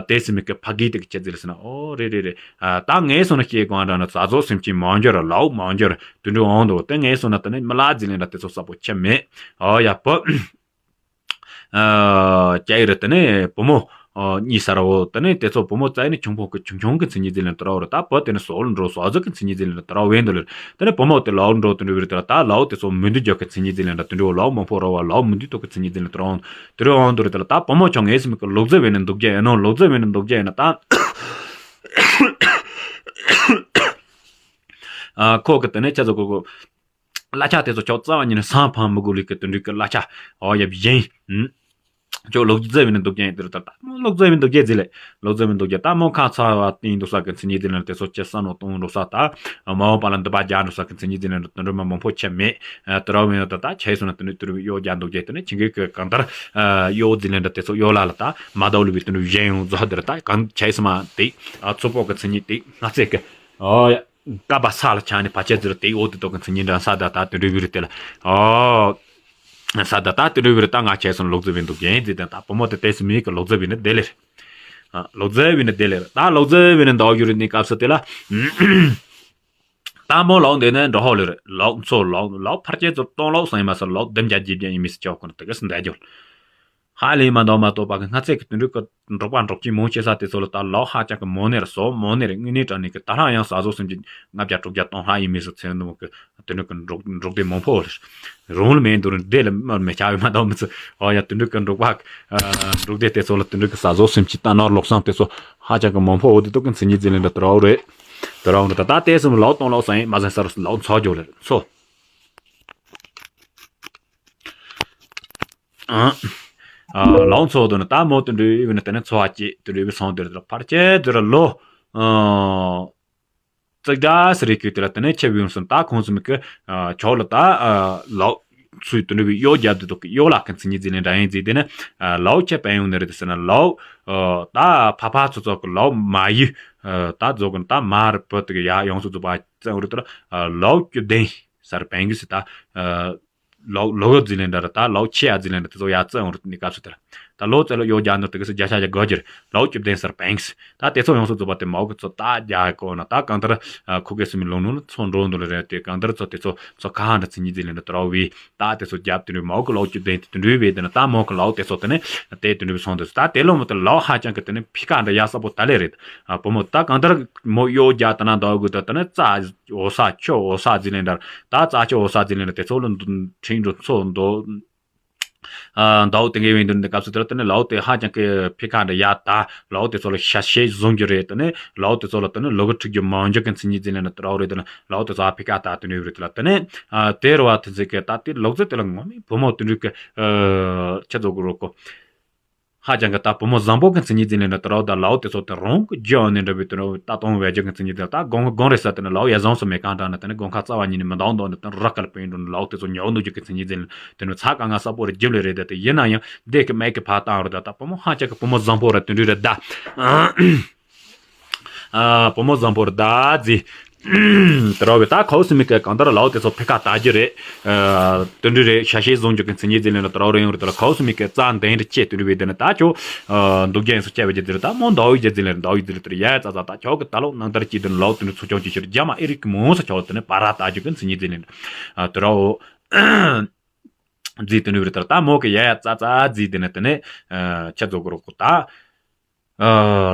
དེ་སི་མི་གི་ཕ་གི་དེ་གི་ཆེ་ཟིན་ལ་སི་ན་ཨོ་རེ་རེ་རེ། ད་ངས་སོང་ན་སྐྱེ་གང་འདྲ་ན་ཟ་ཟོ་སེམས་ཅན་མང་འགྱུར་ལའོ་མང་འགྱུར་དུ་འགྲོ་འོང་དོ་དེ་ངས་སོང་ན་དེ་ནི་མི་ལ་ཟིན་ལེན་འདྲ་དེ་ཚོ་ས་པོ་ཆེ་མེད། ཨོ་ཡ་པོ། ཨ། སྐྱ་ཡི་རི་དེ་ནས་བུ་མོ་ཨ་གཉིས་ས་ར་འོ་དེ་ནས་དེ་ཚོ་བུ་མོ་བཙའ་ནས་ཆུང་ཕོ་གི་ཆུང་ཆུང་གི་མཚན་ཉིད་ཟིན་ལེན་དུ་ར་འོ་ར་ད་བུ་དེ་ནས་སོ་ལ་འགྲོ་སོ་ཟོ་གི་མཚན་ཉིད་ཟིན་ལེན་དུ་ར་འོ་འདི་ལེ། དེ་ནས་བུ་མོ་དེ་ལའོ་འགྲོ་དུ་འགྲོ་བི་རི་དེ་ལ་ད་ལའོ་དེ་ཚོ་མི་འདུག་རྒྱུ་གི་མཚན་ཉིད་ཟིན་ལེན་དུ་འགྲོ་ལའོ་མང་པོ་ར་བ་ལའོ་མི་འདུག་ཐོག་གི་མཚན་ཉིད་ཟིན་ལེན་དུ་ར་འོ་དུ་ར་འོ་འདི་རི་དེ་ལ་ད་བུ་མོ་ཆུང་ངའི་སེམས་གི་ལོག་རྫི་བས་ནས་འདུག་རྒྱུ་ཡིན་ནོ་ལོག་རྫི་བས་ནས་འདུག་རྒྱུ་ཡིན་ན་ད། ཨ་ཁོ་གི་དེ་ནས་ཆ་ཚོ་གོ་གོ། གླ་ཆ་དེ་ཚོ་ཁྱོད་རྩ་བ་ཉིད་ནས་སང་ཕང་མི་དགོས་ལུགས་ཀྱི་དུད་འགྲོ་གི་གླ་ཆ་ཨོ་ཡབ་གཞན། ཁྱོད་ལོག་རྫི་བས་ནི་འདུག་རྒྱུ་ཡིན་དེ་རུ་ད་ལྟ་ལོག་རྫི་བས་འདུག་རྒྱུ་ཟེར་ལེ། ལོག་རྫི་བས་འདུག་རྒྱུ་ད་མོ་ཁ་ཚ་བ་བསྟན་འདུག་ས་གི་མཚན་ཉིད་དེ་ལ་དེ་ཚོ་ཁྱེད་ས་ནོ་གཏོང་འགྲོ་ས་ད། མ་འོངས་པ་ལ་འདི་པ་རྒྱག་འགྲོ་ས་གི་མཚན་ཉིད་དེ་ལ་དུད་འགྲོ་མ་མང་པོ་ཆེ་མེད། དེ་ར་བས་ད་ད་ཆེ་སོང་ན་དུད་འགྲོ་དུད་འགྲོ་གཡོ་རྒྱག་འདུག་རྒྱུ་དེ་ནི་ཁྱིང་གི་གི་གང་ལྟར་གཡོ་རྫི་ལེན་ད་དེ་ཚོ་གཡོ་ལ་ལ་ད་མ་དའུ་ལུ་བའི་དུད་འགྲོ་གཞན་ཡོང་རྫོགས་དེ་ར་ད་གང་ཆེ་སོང་མ་དེ་ཚོ་པོ་གི་མཚན་ཉིད་དེ་ང་ཚེ་གི་ཨོ་ཡ། ཀ་པ་ས་ལ་ཆ་ནས་ཕ་ཆེ་ཟིར་དེ་འོ་དེ་ཏོ་གི་མཚན་ཉིད་འདྲ་ས་ད་ད་དུད་འགྲོ་བི་རི་དེ་ལ། ཨོ། ས་ད་ད་དུད་འགྲོ་བི་རི་ད་ང་ཆེ་སོང་ལོག་རྫི་བི་འདུག་རྒྱུ་ཡིན་ཟེར་དེ་ད་བུ་མོ་དེ་དེ་སི་མི་གི་ལོག་རྫི་བི་ནི་དེ་ལེར། ཨ། ལོག་རྫི་བི་ནི་དེ་ལེར། ད་ལོག་རྫི་བི་ནི་འདའོ་ཡུ་རི་ནི་སྐབས་སུ་དེ་ལ། ད་མོ་ལོག་འདི་ནས་འགྲོ་ཧོ་ལེར། ལོག་མཚོ་ལོག་ལོག་ཕར་ཆེ་ཚོ་གཏོང་ལོག་སང་ཡིན་མ་ས་ལོག་དེམ་རྒྱ་རྒྱས་རྒྱ་ཡིན་མི་སི་ཆོག་གོ་ན་དེ་གི་སི་འདའ་རྒྱུ། ཧ་ལས་མ་འདོག་མ་གཏོགས་པ་གི་སྔ་ཚད་ཀྱི་དུད་འགྲོ་གི་འབྲོག་པ་འབྲོག་ཁྱི་མང་ཆེ་ས་དེ་ཚོ་ལ་ད་ལོག་ཧ་ཅང་གི་མོ་ནེ་ར་སོ་མོ་ནེ་ར་དངོས་གནས་དྲང་གནས་ཀྱི་ད་ལྷ་ཡང་ཟ་ཟོ་སེམས་ཀྱི་ལྔ་བརྒྱ་དྲུག་བརྒྱ་སྟོང་ལྷག་ཡིན་མི་སུ་ཚེ་འདི་མོ་གི་དུད་འགྲོ་གི་འབྲོག་འབྲོག་སྡེ་མང་པོ་རེད། རང་ལ་མེད་འདུག་རེད་དེ་ལ་མར་མེ་ཆ་བའི་མ་འདོག་མི་ཚུ་ཨོ་ཡ་དུད་འགྲོ་གི་འབྲོག་པ་འབྲོག་སྡེ་དེ་ཚོ་ལ་དུད་འགྲོ་གི་ཟ་ཟོ་སེམས་ཀྱི་ད་ནོར་ལོག་སང་དེ་ཚོ་ཧ་ཅང་གི་མང་པོ་འོ་དེ་དུ་གི་མཚན་ཉིད་འཛིན་ལེན་འདྲ་དུ་ར་བ་རེད། དུ་ར་བ་རེད་ད་ད་དེ་སུ་ལོག་གཏོང་ལོག་སང་ཡིན་མ་ཟིན་ས་རུ་ལོག་འཚོ་རྒྱུ་རེད་འཚོ། ཨ། ལའོ་ཚོ་དོ་ནི་ད་མོ་དུ་འདྲུ་ཡི་ནི་དེ་ནི་འཚོ་བ་སྐྱེས་དུ་འདྲུ་བའི་སོང་དུ་རེད་ཕར་ཆེ་དུ་ར་ལོ། ཙག་ར་སི་རི་ཁུ་དེ་ལ་དེ་ནི་ཆེ་བའི་ཡོང་སོང་ད་ཁོང་ཚོ་མི་ཀི་ཆོག་ལ་ད་ལའོ་ཚུའི་དུ་འདྲུ་བའི་གཡོ་རྒྱབ་དུ་དོ་གི་གཡོ་ལ་ཁན་ཚི་ཉི་ཛི་ནི་འདྲ་ཡིན་ཛི་དེ་ནི་ལའོ་ཆེ་པན་ཡོང་ནི་རེད་དེ་སི་ན་ལའོ་ད་ཕ་ཕ་ཚོ་ཚོ་གི་ལའོ་མ་ཡི་ད་རྫོགས་གི་ད་མ་རི་བུ་དུ་གི་ཡ་ཡོང་སོ་རྫོགས་པ་ཙང་རུ་དུ་ལའོ་ཀྱུ་དེན་སར་པན་གི་སི་ད། ལོག་ལོག་གི་ཟི་ལེན་འདྲ་ར་ད་ལོག་ཆེ་ཡ་ཟི་ལེན་འདྲ་དེ་ཚོ་ཡ་ཙི་ཡོང་རུ་ནི་སྐབས་སུ་དེར། ད་ལོ་ཙཱ་ལ་གཡོག་རྒྱག་ནོ་དེ་གི་སུ་བརྒྱ་ཆ་བརྒྱ་དགའ་རྒྱུ་རེད། ལའོ་བཅུ་བདུན་སར་བེངས། ད་དེ་ཚོ་ཡོངས་སུ་རྫོགས་པ་དེ་མའོ་གི་ཚོ་ད་རྒྱ་གོ་ན་ད་གང་ལྟར་ཁོ་གི་སུ་མི་ལོ་ནུ་ཚོ་འགྲོ་འདུག་ལ་རེད། དེ་གང་ལྟར་ཚོ་དེ་ཚོ་ཚོ་ཁ་ཧ་འདྲ་ཚི་ཉི་ཟི་ལེན་ད་དོ་ར་བི་ད་དེ་ཚོ་རྒྱབ་དེ་འདྲ་མའོ་གི་ལའོ་བཅུ་བདུན་དེ་དེ་འདྲ་བི་དེ་ན་ད་མའོ་གི་ལའོ་དེ་ཚོ་དེ་ནི་དེ་དེ་འདྲ་བི་སོང་དེ་ཚོ་ད་དེ་ལོ་མོ་དེ་ལའོ་ཧ་ཅང་གི་དེ་ནི་ཕི་ཀ་འདྲ་ཡ་ས་པོ་ད་ལེ་རེད། བུ་མོ་ད་གང་ལྟར་མོ་གཡོག་རྒྱག་ད་ན་ད་གི་ད་དེ་ནི་རྩ་འོ་ས་ཆོ་འོ་ས་ཟི་ལེན་ད་ད་རྩ་ཆོ་འོ་ས་ཟི་ལེན་ད་དེ་ཚོ་ལ་ཁྲིན་འགྲོ་ཚོ་འདོ། ཨ་ཟླ་བོ་དེ་འགའི་བའི་འདུན་དེ་སྐབས་སུ་དེ་ལ་དེ་ནས་ལའོ་དེ་ཧ་ཅང་གི་ཕི་ཀ་འདྲ་ཡ་ད་ལའོ་དེ་ཚོ་ལ་ཤ་ཤེད་བཟུང་རྒྱུ་རེད། དེ་ནས་ལའོ་དེ་ཚོ་ལ་དེ་ནས་ལོ་གི་ཁྲིག་རྒྱུ་མང་རྒྱུ་གི་མཚན་ཉིད་ཟིན་ལེ་ན་དེ་རའོ་རེད། དེ་ནས་ལའོ་དེ་ཚོ་ཨ་ཕི་ཀ་ད་དེ་ནས་རེད། དེ་ལ་དེ་ནས་ཨ་དེ་རུ་བ་དེ་ཚོ་གི་ད་དེ་ལོག་ཚོད་དེ་ལ་ངོ་མའི་བུ་མོ་དེ་འདྲ་གི་ཨ་ཁྱེད་ཚོ་གི་རོ་ཀོ་ཧ་ཅང་གི་ད་བུ་མོ་བཟང་པོ་གི་མཚན་ཉིད་ཟིན་ལེ་ན་དེ་རའོ་ད་ལའོ་དེ་ཚོ་དེ་རང་གི་རྒྱུ་ཨ་ནི་འདྲ་བའི་དེ་རུ་ད་གཏོང་བའི་རྒྱུ་གི་མཚན་ཉིད་དེ་ད་དགོང་དགོང་རེད་ས་དེ་ནས་ལའོ་ཡ་བཟང་སོ་མེད་གང་འདྲ་ན་དེ་ནས་དགོང་ཁ་རྩ་བ་ཉིད་ནས་མི་འདང་འདང་ནས་དེ་ར་སྐལ་པོ་ཡིན་འགྲོ་ནས་ལའོ་དེ་ཚོ་ཉོ་འདུག་རྒྱུ་གི་མཚན་ཉིད་ཟིན་ལེ་དེ་ནས་ཚ་ག་ང་ས་པོ་རེ་རྒྱུ་ལེ་རེད། དེ་དེ་ཡིན་ན་ཡང་འདས་ཀི་མེད་ཀི་ཕ་ཏང་རུ་ད་ད་བུ་མོ་ཧ་ཅང་གི་བུ་མོ་བཟང་པོ་ར་དུ་འདྲུ་ར་ད། ཨ་བུ་མོ་བཟང་པོ་ར་ད་ཟི། དེ་ར་བའི་ད་ཁའོ་སི་མི་ཀ་གང་ལྟར་ལའོ་དེ་ཚོ་ཕི་ཀ་ད་རྒྱུ་རེད། དུ་འདྲུ་རེད། ཤ་ཤེད་བཟུང་རྒྱུ་གི་མཚན་ཉིད་ཟིན་ལེ་ན་དེ་ར་རེ་ཡོང་རེད། དེ་ལ་ཁའོ་སི་མི་ཀ་རྩ་འདན་རེ་ཆེ་དུ་འདྲུ་བའི་དེ་ནི་ད་ཁྱོ་འདུག་རྒྱན་སུ་ཆེ་བའི་རྒྱུ་དེ་རེད། ད་མོ་འདའ་བའི་རྒྱུ་ཟིན་ལེ་ན་འདའ་བའི་རྒྱུ་དེ་རེད། ཡ་ཙ་ཙ་ད་ཁྱོ་གི་ད་ལོ་ནང་ལྟར་གྱིས་དེ་ནི་ལའོ་དུ་འདྲུ་ཚུགས་ཆུང་གི་ཕྱིར་རྒྱ་མ་ཨི་རིག་གི་མོ་ས་ཁྱོ་དེ་ནི་པ་ར་ད་རྒྱུ་གི་མཚན་ཉིད་ཟིན་ལེ་ན་དེ་ར་འོ། རྫི་དེ་ནི་བར་ལྟར་ད་མོ་གི་ཡ་ཡ་ཙ་ཙ་རྫི་དེ་ནི་དེ་ནི་ཁྱེད་ཚོ་གི་རོགས་གོ་ད།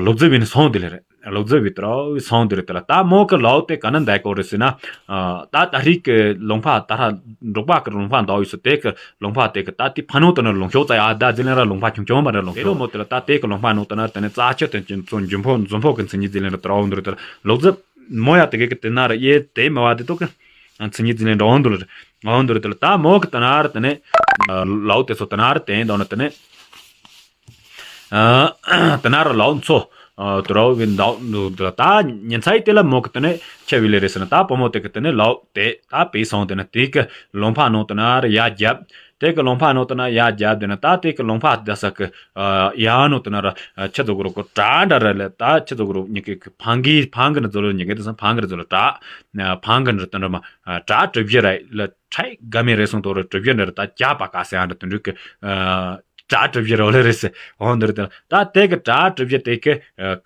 ལོ་རྫི་བི་ནི་སོང་དེ་ལེ་རེད། ལོ་རྫི་བི་དེ་ར་བི་སོང་དེ་རེད། དེ་ལ་ད་མོ་གི་ལའོ་དེ་ག་ན་འདའ་གོ་རེད་ཟེར་ན། ད་ད་རིག་གི་ལུང་པ་ད་ར་འབྲོག་པ་གི་ལུང་པ་འདའ་ཡོད་སོ་དེ་གི་ལུང་པ་དེ་གི་ད་དེ་ཕ་ནོ་དེ་ནི་ལུང་ཤོག་ཙ་ཡ་ད་རྫི་ལེ་ར་ལུང་པ་ཆུང་ཆུང་མ་རེད། ལུང་ཤོག་མོ་དེ་ལ་ད་དེ་གི་ལུང་པ་ནོ་དེ་ན་དེ་ནི་ཙ་ཆུ་དེ་ཚོ་འཇུ་འཕོ་འཛུམ་འཕོ་གི་མཚན་ཉིད་རྫི་ལེ་ར་དེ་ར་འོ་འདུ་རེད། དེ་ལ་ལོ་རྫི་མོ་ཡ་དེ་གི་དེ་ན་ར་ཡེ་དེ་མ་བ་དེ་ཏོ་གི་མཚན་ཉིད་འཛིན་ལེན་འགྲོ་འོང་དུ་ལ་འོང་དུ་ལ་དེ་ལ་ད་མོ་གི་ད་ན་ར་དེ་ནས་ལའོ་དེ་ཚོ་ད་ན་ར་དེ་འདོ་ན་དེ་ནས་ད་ན་ར་ལའོ་མཚོ་དུ་ར་བི་འདོ་དུ་ལ་ད་ཉིན་ཚ་ཡི་དེ་ལ་མོ་གི་དེ་ནས་ཆེ་བི་ལེ་རེ་ཟེར་ན་ད་བུ་མོ་དེ་གི་དེ་ནས་ལའོ་དེ་ད་པེ་སོང་དེ་ནས་དེ་གི་ལུང་པ་ནོ་ད་ན་ར་ཡ་རྒྱབ། དེ་གི་ལུང་པ་ནོ་ད་ན་ཡ་རྒྱབ་དེ་ན་ད་དེ་གི་ལུང་པ་ད་ས་གི་ཡ་ནོ་ད་ན་ར་ཆེ་ཚོ་གི་རོ་གོ་གྲ་འདྲ་ར་ལ་ད་ཆེ་ཚོ་གི་རོ་ཉི་གི་ཕང་གི་ཕང་གི་ནི་ཚོ་ལ་ཉི་གི་དེ་ས་ཕང་གི་ནི་ཚོ་ལ་གྲ། ཕང་གི་འདྲ་དུ་འདྲ་མ། གྲ་གྲུ་བཞི་ར་ལ་ཁྲའི་དགའ་མེད་རེ་སོང་དོ་ར་གྲུ་བཞི་འདྲ་ར་ད་རྒྱ་པ་ག་སེ་ཨ་འདྲ་དུ་འདྲུ་གི་གྲ་གྲུ་བཞི་ར་ལེ་རེ་སེ་འོ་འདྲ་དུ་ད་དེ་གི་གྲ་གྲུ་བཞི་དེ་གི་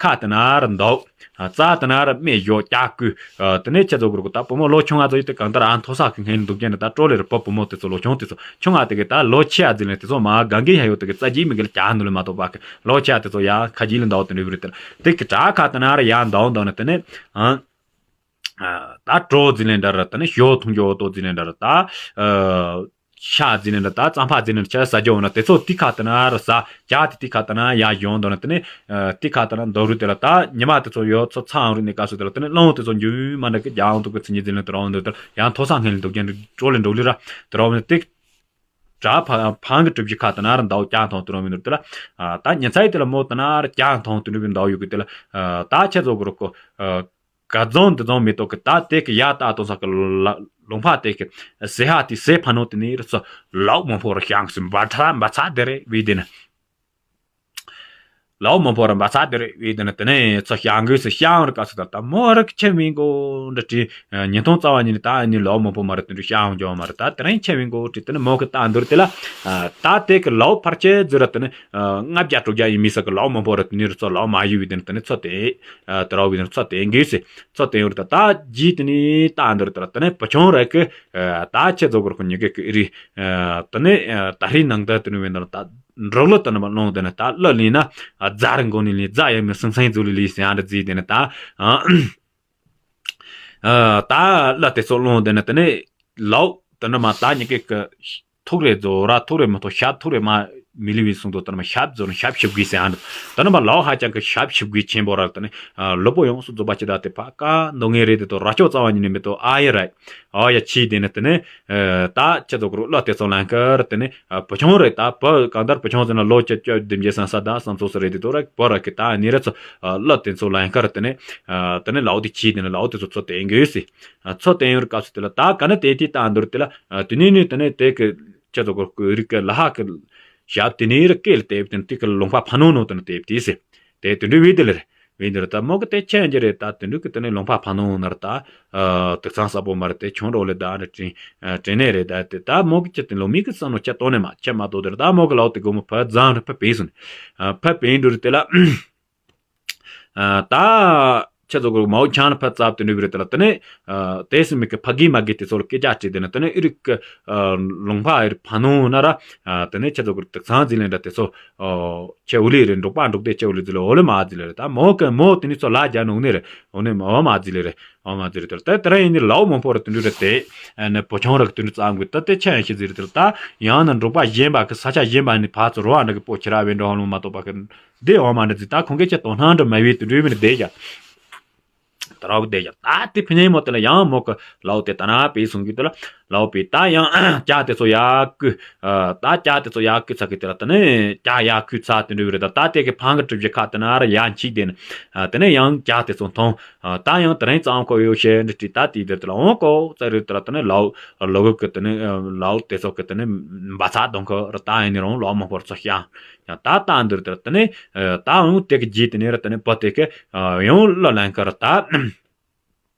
ཁ་དུ་ན་ར་འདོག་རྩ་དུ་ན་ར་མེ་ཡོ་ཀྱ་ཀུ། དེ་ནས་ཁྱེད་ཚོ་གུར་གུ་ད་བུ་མོ་ལོ་ཆུང་ང་ཚོ་ཡི་དེ་གང་ལྟར་ཨ་མཐོ་ས་གི་ངན་འདུག་རྒྱ་ནི་ད་ཀྲོ་ལེ་ར་བུ་བུ་མོ་དེ་ཚོ་ལོ་ཆུང་དེ་ཚོ་ཆུང་ང་དེ་གི་ད་ལོ་ཆེ་ཨ་ཟིན་ལེ་དེ་ཚོ་མ་གང་གི་ཡ་ཡོ་དེ་གི་རྩ་རྒྱུས་མི་གི་ལ་ཀྱ་འདུ་ལེ་མ་གཏོགས་པ་གི་ལོ་ཆེ་ཨ་དེ་ཚོ་ཡ་ཁ་རྒྱུས་ལེ་འདོག་དུ་འདྲུ་རེ་དེ་དེ་གི་གྲ་ཁ་དུ་ན་ར་ཡ་འདོག་འདོག་ནི་དེ་ནས་ཨ། ད་གྲོ་འཛིན་ལེན་འདྲ་ར་ད་ནི་ཞོ་འཐུང་རྒྱུ་འོ་ཏོ་འཛིན་ལེན་འདྲ་ར་ད། ཤ་འཛིན་ལེན་འདྲ་ད་རྩམ་པ་འཛིན་ལེན་ཆ་ཟ་རྒྱུ་འོ་ན་དེ་ཚོ་ཏི་ཁ་ཏི་ན་ར་ཟ་རྒྱ་དེ་ཏི་ཁ་ཏི་ན་ཡ་ཡོང་འདོ་ན་དེ་ནི་ཏི་ཁ་ཏི་ན་འདོ་རུ་དེ་ལ་ད་ཉི་མ་དེ་ཚོ་ཡོ་ཚོ་ཚང་རུ་ནི་ཀ་སུ་དེ་ལ་དེ་ནི་གླང་དེ་ཚོ་འཇུ་མ་འདྲ་གི་རྒྱ་འོང་དུ་གི་ཚི་ཉི་འཛིན་ལེན་དུ་ར་འོང་འདོ་དེ་ལ་ཡང་མཐོ་ས་ངན་ལེན་འདུག་རྒྱ་འདྲ་གྲོ་ལེན་འགྲོ་ལུ་ར་དུ་ར་འོང་ནི་ཏི། དྲ་ཕ་ཕང་གི་གྲུབ་ཀྱི་ཁ་ཏི་ན་ར་འདའོ་ཀྱང་མཐོང་དུ་ར་འོང་མི་འདུག་དེ་ལ་ད་ཉི་ཚ་ཡི་དེ་ལ་མོ་ཏི་ན་ར་ཀྱང་མཐོང་དུ་འགྲུབ་པའི་འདའོ་ཡོད་གི་དེ་ལ་ད་ཁྱེད་ཚོ་གི་རུ་ཀོ། ག་རྫོང་འདི་རྫོང་མེ་ཏོག་གི་ད་དེ་གི་ཡ་ད་དོ་ས་གི་ལ་ལུང་པ་དེ་གི་ཟེ་ཧ་དེ་ཟེ་ཕ་ནོ་དེ་ནི་རི་ཚོ་ལའོ་མོ་ཕོ་ར་ཤང་སི་འབའ་ཚ་འབའ་ཚ་དེ་རེ་བི་དེ་ན། ལའོ་མོ་ཕོ་ར་འབའ་ཚ་དེ་རེ་བི་དེ་ན་དེ་ནས་ཚོ་ཤང་གི་སི་ཤང་རི་ཀ་སི་ད་ད་མོ་ར་ཁྱེད་མིན་གོ་འདྲ་ཏི་ཉིན་ཐོང་རྩ་བ་ཉིད་ནི་ད་ནི་ལའོ་མོ་ཕོ་མ་ར་དེ་འདྲ་ཤང་འཇོ་མ་ར་ད་དེ་རིང་ཁྱེད་མིན་གོ་ཏི་དེ་ནི་མོ་གི་ད་འདུར་དེ་ལ་ད་དེ་གི་ལའོ་ཕར་ཆེ་ཟི་ར་དེ་ནི། ལྔ་བརྒྱ་དྲུག་བརྒྱ་ཡིན་མི་ས་གི་ལའོ་མང་པོ་ར་དེ་ནི་རི་ཚོ་ལའོ་མ་ཡུ་བི་དེ་ནི་དེ་ནི་ཚོ་དེ་དེ་ར་བི་དེ་ནི་ཚོ་དེ་གི་སི་ཚོ་དེ་ཡོད་ར་ད་ད་ཇི་དེ་ནི་ད་འདི་ར་དེ་ནི་བུ་ཆུང་ར་གི་ད་ཆེ་ཚོ་གོར་གི་ཉི་གེ་གི་རི་དེ་ནི་ད་རི་ནང་ད་དེ་ནི་བེ་ནི་ར་ད་འབྲོག་ལོ་དེ་ནི་མ་ལོང་དེ་ནི་ད་ལ་ལི་ན་རྫ་རི་མགོ་ནི་ལི་རྫ་ཡ་མི་སིང་སིང་ཛུ་ལི་ལི་སི་ཡང་ར་ཛི་དེ་ནི་ད། ད་ལ་དེ་ཚོ་ལོང་དེ་ནི་དེ་ནི་ལའོ་དེ་ནི་མ་ད་ཉི་གེ་གི་ཐུག་རེ་རྫོ་ར་ཐུག་རེ་མི་ཐོག་ཞབས་ཐུག་རེ་མ་མི་ལི་བི་སུང་དོ་དེ་ནི་མ་ཞབས་རྫོ་ནི་ཞབས་ཞིབ་གི་སེ་ཧན་དེ་ནི་མ་ལའོ་ཧ་ཅང་གི་ཞབས་ཞིབ་གི་ཆེན་པོ་ར་དེ་ནི་ལོ་པོ་ཡོངས་སུ་རྫོ་པ་ཅི་ད་དེ་ཕ་ཀ་འདོ་ངེ་རེ་དེ་དོ་ར་ཅོ་རྩ་བ་ཉིད་ནི་མི་དོ་ཨ་ཡེ་ར་ཨ་ཡ་ཆི་དེ་ནི་དེ་ནི་ད་ཆེ་ཚོ་གུ་རུ་ལ་དེ་ཚོ་ལན་ཀར་དེ་ནི། བུ་ཆུང་རེད་ད་བུ་གང་ལྟར་བུ་ཆུང་ཟེར་ན་ལོ་བཅུ་བཅུ་བདུན་བརྒྱད་སང་ས་ད་སང་ཚོ་ས་རེད་དེ་དོ་ར་བུ་ར་གི་ད་ནི་ར་ཚོ་ལ་དེ་ཚོ་ལ་ཡང་ཁར་དེ་ནི་དེ་ནི་ལའོ་དེ་ཆི་དེ་ནི་ལའོ་དེ་ཚོ་ཚོ་དེ་འགོས་སི་ཚོ་དེ་ཡོར་སྐབས་སུ་དེ་ལ་ད་ག་ནི་དེ་དེ་ད་འདོར་དེ་ལ་དེ་ནི་ནི་དེ་ནི་དེ་གི་ཆ་ཚོ་གོ་རིག་གི་ལ་ཧ་གི་ཞབས་དེ་ནི་ར་སྐེལ་དེ་དེ་ནི་དེ་གི་ལུང་པ་ཕ་ནོ་ནོ་དེ་ནི་དེ་དེ་སི་དེ་དེ་འདྲ་བི་དེ་ལ་རེད། བའི་འདིར་ད་མོ་གི་དེ་ཆེ་འགྱུར་རེད། ད་དེ་འདྲ་གི་དེ་ནས་ལུང་པ་ཕ་ནོ་ནར་ད་དུག་ཚང་ས་པོ་མར་དེ་ཆུང་རོ་ལེ་ད་ནི་དྲིན་དྲིན་ནས་རེད། ད་དེ་ད་མོ་གི་ཅི་དེ་ལོ་མི་གི་བསམ་ནོ་ཆེ་ཏོ་ནས་མ་ཆེ་མ་ཏོ་དེར་ད་མོ་གི་ལའོ་དེ་གོ་མོ་ཕ་ཛང་རེ་ཕ་པེ་སོང་ཕ་པེ་འདུར་དེ་ལ། ད་ཆེ་ཚོ་གི་མའོ་ཆང་ཕ་ཙབ་དེ་འདྲ་བི་རེད། དེ་ལ་དེ་ནས་དེ་སུ་མི་གི་ཕ་གི་མ་གི་དེ་ཚོ་ལ་སྐད་ཆ་དྲིས་དེ་ནས་དེ་ནས་ཨི་རིག་གི་ལུང་པ་ཨི་རིག་ཕ་ནོ་ན་ར། དེ་ནས་ཆེ་ཚོ་གི་དུག་ཚང་ཟིན་ལེན་འདྲ་དེ་ཚོ། ཨོ། ཁྱེད་འུ་ལི་རེད། འབྲོག་པ་འབྲོག་སྡེ་ཁྱེད་འུ་ལི་ཟི་ལེ་འོ་ལི་མ་ཟི་ལེ་རེད། ད་མོ་གི་མོ་དེ་ནི་ཚོ་ལ་རྒྱ་ནོག་ནི་རེད། འོ་ནི་མོ་མ་ཟི་ལེ་རེད། འོ་མ་ཟི་ལེ་དེ་ལ་ད་དེ་ར་ཡིན་ནི་ལའོ་མོ་ཕོ་ར་དུ་འདུ་རེད་དེ། ཨ་ནི་བུ་ཆུང་ར་གི་དུ་འདུ་ཙམ་གི་ད་དེ་ཆ་ཡང་ཤི་ཟི་རེད། དེ་ལ་ད་ཡང་ན་འབྲོག་པ་གཞན་པ་གི་ས་ཆ་གཞན་པ་ནི་ཕ་ཚོ་རོ་ཨ་འདྲ་གི་པོ་ཁྱེར་ར་བེ་འགྲོ་ཧ་ལུང་མ་གཏོགས་པ་གི་དེ་འོ་མ་འདྲ་ཟི། ད་ཁོང་གི་ཆ་དོ་སྣང་འདྲ་མ་བི་དུ་འདུ་བི་ནི་དེ་ཡ། ད་ར་བུ་དེ་ཡ་ད་དེ་ཕི་ཉེ་མོ་དེ་ལ་ཡང་མོ་གི་ལའོ་དེ་ད་ན་པེ་སོང་གི་དེ་ལ། ལའོ་པེ་ད་ཡང་ཀྱ་དེ་ཚོ་ཡག་གུ། ད་ཀྱ་དེ་ཚོ་ཡག་གུ་ཚ་གི་དེ་ལ་ད་ནི་ཀྱ་ཡག་གུ་ཚ་དེ་འདྲ་བི་རེད། ད་ད་དེ་གི་ཕང་གི་གྲུབ་ཀྱི་ཁ་དེ་ན་ར་ཡ་འཆིག་དེ་ནི། དེ་ནས་ཡང་ཀྱ་དེ་ཚོ་མཐོང་། ད་ཡང་དེ་རིང་གཙང་ཁོ་ཡོད་ཤེས་འདྲི་དྲི་ད་དེ་དེ་དེ་ལ་འོང་གོ་ཙ་རི་དེ་ལ་ད་ནི་ལའོ་ལོ་གི་གི་དེ་ནི་ལའོ་དེ་ཚོ་གི་དེ་ནི་འབའ་ཚ་གདོང་གི་ར་ད་ཡིན་ནི་རུང་ལའོ་མོ་ཕོར་ཚོ་ཤང་ཡང་ད་ད་འདིར་དེ་ལ་ད་ནི་ད་འོང་དེ་གི་རྗེས་དེ་ནི་ར་ད་ནི་བུ་དེ་གི་ཡང་ལ་ལན་གི་ར་ད།